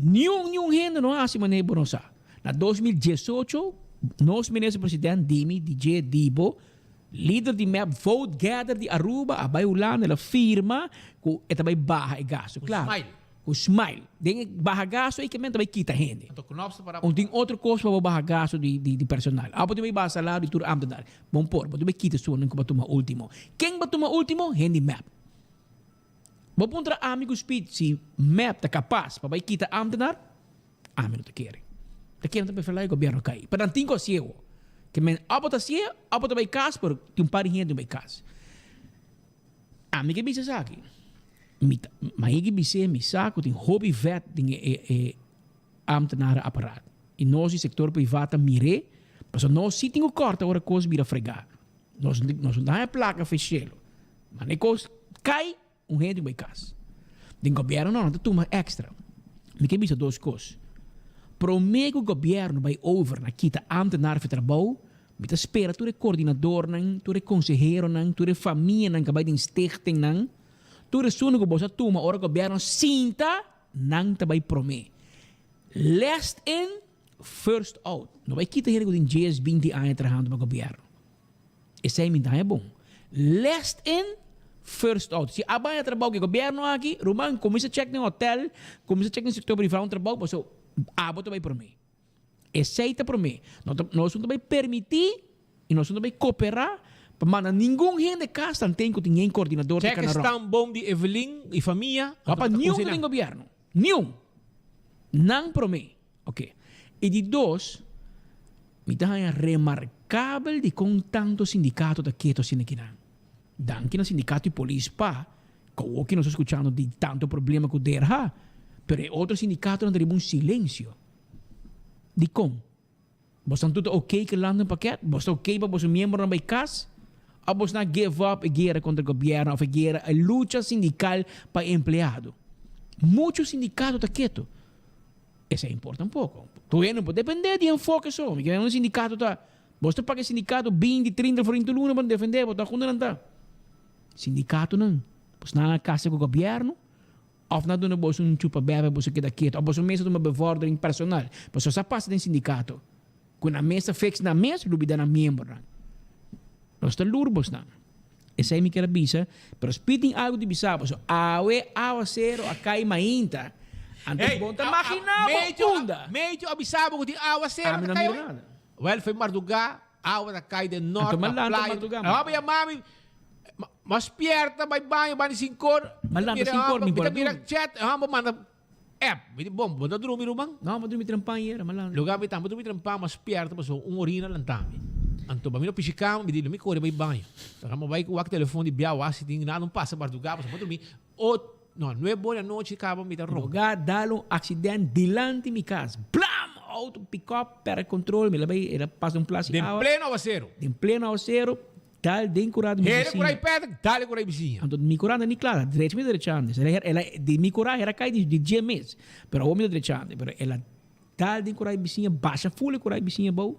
Niun niun hende no hasi manera bo no sa. Na 2018 nos minister president dimi, di dje, di bo, Lider di mep Vote Gather di Aruba a bai Hulanda el a firma ku e ta bai baha e gastu. Ku Klaru. smile. Ku smile. Den e baha gastu ei ke men ta bai kita hende. Anto Knops ta para Un tin otro kos pa bo baha gastu di di di personal. Abo tin bai baha salario di tur ambtenar. Bon por, bo tin bai kita esunnan ku bo a tuma ultimo. Ken bo a tuma ultimo? Hende di mep. Bo puntra ami ku Speed si mep ta kapas pa bai kita ambtenar? Ami no ta kere. Ta kere ta preferá e gobierno kai. Pa nan tin ku hasié ho. Ke men abo ta hasié, abo ta bai kas, pero tin un par di hende bai kas. Ami ke bisa esaki. Mi ta, ma higi bis'é mi sa ku tin hopi vèt den e e e ambtenarenapparaat. I nos di sektor privá ta mir'é, pasobra nos sí tin ku kòrta ora kos bira fregá. Nos nos no ta haña plaka for e shelu. Ma ne kos kai, Un hende bai kas. Den gobièrnu no, nan ta tuma èkstra. Mi ke bisa dos kos. Promé ku gobièrnu bai over na kita ámtenar fi trabou, mi ta spera tur e koordinadornan, tur e konseheronan, tur e famianan ku a bai den stichtingnan, tur esun ku boso a tuma ora gobièrnu sinta, nan ta bai promé. Last in, first out. No bai kita hende ku tin dies, binti aña trahando pa gobièrnu. Esei mi ta haña bon. Last in, first out. Si a baña trabou ku e gobièrnu aki, ruman, kuminsá chèk den hotèl, kuminsá chèk den sektor privá un trabou, pasobra abo ta bai promé. Esei ta promé. No ta, nos no ta bai permití i nos no ta bai koperá pa manda ningun hende kas tanten ku tin yen koordinador di Chèk Canarò. stan bon di Evelyn i famia. Papa, niun ta den gobièrnu. Niun. Nan promé. Oké. I di dos, mi ta haña remarkabel dikon tantu sindikato ta ketu asina kinan. Danki na sindikato i polis pa ku awoki nos ta skuchando di tantu problema ku DRH, pero e otro sindikatonan ta riba un silensio. Dikon? Bosnan tur ta oké ku e landenpakket? Bos ta oké pa boso miembronan bai kas? Òf bosnan a give up e guera kontra gobièrnu òf e guera, e lucha sindikal pa e empleado? Muchu sindikato ta ketu. Esei importa un poko. Tur hende no por dependé di enfoke so. Mi kere un sindikato ta, bos ta paga e sindikato binti, trinta florin tur luna pa defendé bo, ta unda nan ta? Sindikatonan, bosnan a kasa ku gobièrnu? Of nan duna boso un chupa bebe boso keda ketu. Of boso mes a tuma bevordering personal. Pasobra sa pasa den sindikato. Ku nan mes ta fix nan mes, lubida nan miembronan. Nos ta lur bosnan. Esei mi kier a bisa, pero Speed tin algu di bisa boso. Awe awasero a kai mainta. Anto bon ta magina bo unda. Medio a bisa bo ku tin awasero Ami ta no kai mira awe. nada. Wel foi marduga, awa ta kai den nort, Anto na malanta playa. marduga, Awa a yama mi, Ma spierta bai baño bani sinkor. Malanta sinkor mi por a mira drumi. chat, hamba manda app. Mi di bom, bo ta drumi ruman? No, mi a drumi trempan yera, malanta. Lugar mi tambe drumi trempan, ma spierta pasobra un orina lanta mi. Anto pa mi no pishi kama, mi di lo mi kore bai baño. Ora mi bai ku wak telefon di bia wak si tin nada un pasa marduga pasobra mi a drumi ot, no, nuebe ora di anochi kaba mi ta ronka. Lugar dal un accident dilanti mi kas. Blam! Auto pick up perde control, mi la bai, el a pasa un plas di Den awa. pleno awacero. Den pleno awacero. Dal den kura di mi Hende bisiña. kura i pèrdè, dale kura i bisiña. Anto mi kura no ni kla, drecha mi ta drechante. El a el a di mi kura el a kai di dje mes, pero awor mi ta drechante. Pero el a dal den kura di bisiña, basha ful e kura di bisiña abou.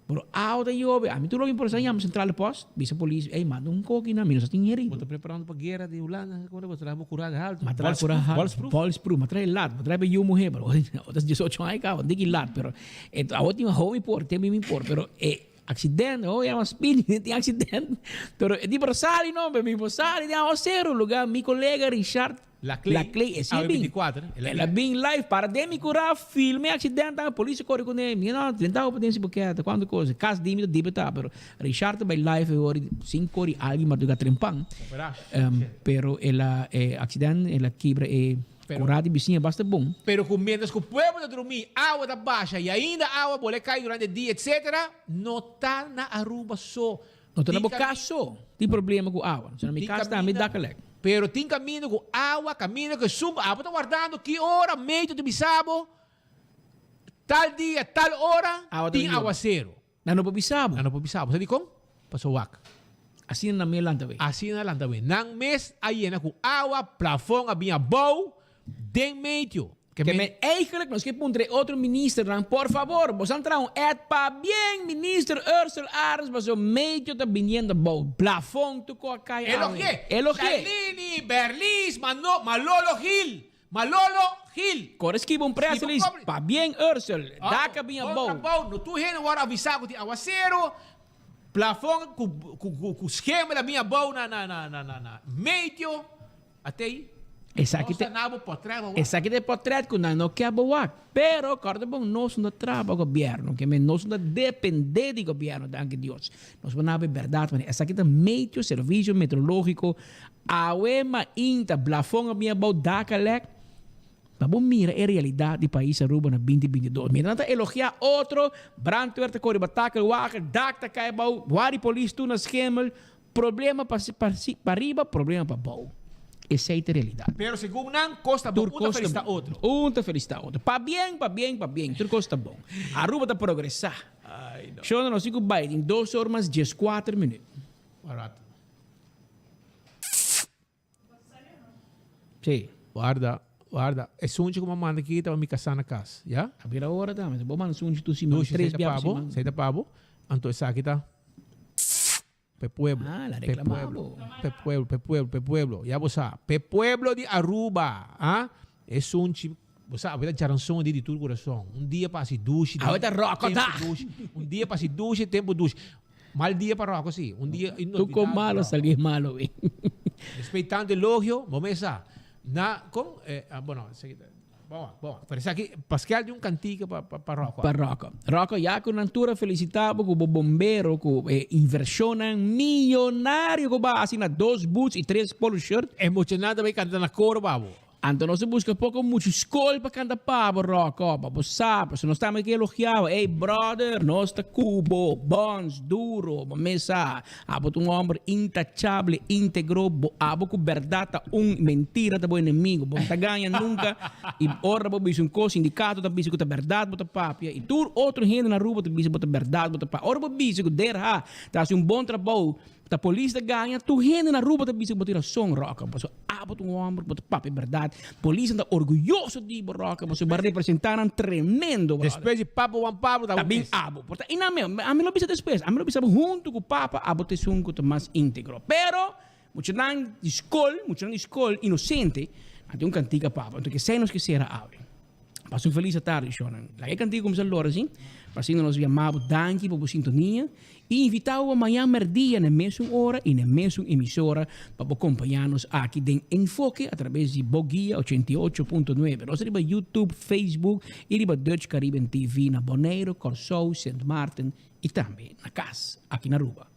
Pero awa ta yobe, ami tur loke mi por sa yama centrale post, bisa polis, ey manda un koki na mi, nos a tin herido. Bo ta preparando pa guera di Hulanda, como bo traha bo kura di haltu? Ma traha kura haltu, bolsproof, ma traha e lat, ma traha pa yu muhe, pero awor ta diesocho aña kaba, diki lat, pero awor tin hopi mi por, tin mi por, pero e Accident, oh yama speed, tin accident. Pero e tipo sali no, mi por sali den awacero, lugar mi colega Richard Laclay, Laclay, e si Awe bin. 24, el a El a bin live para den mi cura, filme accident, ah, policia corre con e, mi no, tenta hopi den si boqueta, cuanto cosa, cas di mi ta dibe ta, pero Richard ta bay live e ori, sin cori alguien madruga trempan. Um, pero el a, e accident, el a kibra e Pero- Kura di bisiña basta bon. Pero ku mientras ku pueblo ta drumí, awa ta basha y ainda awa bole kai durante dia etc. No ta na Aruba so. No ta na Tin bo kami- kas so tin problema ku awa. So na mi Tin kas tambe kaminda- dak a lek. Pero tin kaminda ku awa, kaminda ku esun ku abo ta wardando ki ora medio ta bisa bo, tal dia, tal ora, Awa ta tin bin yobe. awasero. Nan no por bisa bo. Nan no por bisa bo. Sa dikon? Pasobra wak. Asina nan mes lanta wei. Asina nan lanta wei. Nan mes a yena ku awa, plafon a bin abou, den medio. Ke men eigenlijk nos ke puntra e otro ministernan, por fabor, boso a traha un ad pabien minister Ursell Arends pasobra medio ta biniendo abou, plafon tuko a kai awe. Elogié! Elogié! Shalini, Berlis, Mano, Malolo Gil, Malolo Gil. Kore skiba un press Skiba un release. kopri. Pabien Ursell, dak a bin Bon abou. trabou, no tur hende wòrdu avisá ku tin awaseru, plafon ku ku ku ku schemel a bin abou na na na na na na medio, atei. Esaki Nos te ta na bo potrèt bo wak. Esaki ta e potrèt ku nan no ke bo wak. Pero kòrda bon nos no ta traha pa gobièrnu, ke men nos no ta dependé di gobièrnu, danki Dios. Nos por naba e bèrdat manera. Esaki ta meteo, servisio meteorológiko, Awe mainta blafon a bin abou dak a lek pa bo mira e realidad di pais Aruba na binti 22. Mientras nan ta elogia otro, brandweer ta kore batakel wagen, dak ta kai abou, wari polis tur na schemel, problema pa pa riba, problema pa abou. Esey ta e realidad. Pero segun nan, kos ta bon. Tur Un ta kos ta felicita bon. otro. Un ta felicita otro. Pabien, pabien, pabien. Tur kos ta bon. Aruba ta progresa. Ay, no. Shona, nos tin ku bai den dos or mas dieskuater minuut. Barato. Sí. Guarda. Warda, e sunchi ku mi a manda aki ta pa mi kasá na kas, ya? A bira ora tambe, bo manda sunchi tur siman, Dushi, tres esei ta bia pa pa bo, siman. esei ta pa bo. Anto esaki ta pa e pueblo, Ah, la pa e reclamá pueblo, bo. pa e pueblo, pa e pueblo, pa e pueblo. Ya bo sa, pa e pueblo di Aruba, ah, e sunchi, bo sa, awe ta djaranson di di tur kurason. Un dia pa hasi dushi, Awe ta ròkò tempu ta. dushi, un dia pa hasi dushi, tempu dushi. Mal dia pa Rocco si, un dia Tuco inolvidabel pa malo Rocco. sali malo wi. Despues tanto elogio, bo mes sa. Na, con? Eh, ah, bueno, esaki ta, bon, bon. Pero esaki, Pascal di un cantica pa, pa, pa Rocco. Pa Rocco. Rocco, ya cu nan tur a felicita bo cu bo bombero cu e inversionnan millonario cu bo a haci na dos boots y tres polo shirt. E muchanan ta bay canta na coro pa bo. Anto nos a buska poko muchu skol pa kanta pa bo, Ròkò, pa bo sa, pasobra nos tambe ke elogiá bo. Ey, bròder, nos ta ku bo, bòns, duro, bo mes sa. Abo ta un hòmber intachable, íntegro, bo abo ku bèrdat ta un, mentira ta bo enemigo. Bo no ta gaña nunka, i ora bo bisa un kos, sindikato ta bisa ku ta bèrdat bo ta papia, i tur otro hende na Aruba ta bisa bo ta bèrdat bo ta papia. Ora bo bisa ku DRH ta hasi un bon trabou, Ta polis ta gaña, tur hende na Aruba ta bisa ku bo tin rason, Roca. Pasobra abo ta un homber ku bo ta papia berdad. Polisnan ta orguyoso di bo, Roca, pasobra bo a representa nan tremendo, brother. Despues di Papa Juan Pablo ta Ta bin abo. Por ta einan mi, ami lo bisa despues. Ami lo bisa bo huntu ku Papa, abo ta esun ku ta mas integro. Pero, muchanan di skol, muchanan di skol inosente, nan tin un kantika pa abo. Anto kesei nos ke sera awe. Pasa un felis atardi, shornan. Laga e kantiga kuminsá lora asin, pa asina nos yama bo danki pa bo sintonia i invitá bo pa mañan mèrdia na e mesun ora i na e mesun emisora pa bo kompañá nos aki den Enfoke atrabes di Bo Guia 88.9. Nos ta riba YouTube, Facebook i riba Dutch Caribbean TV na Boneiru, Kòrsou, Sint Maarten i tambe na kas aki na Aruba.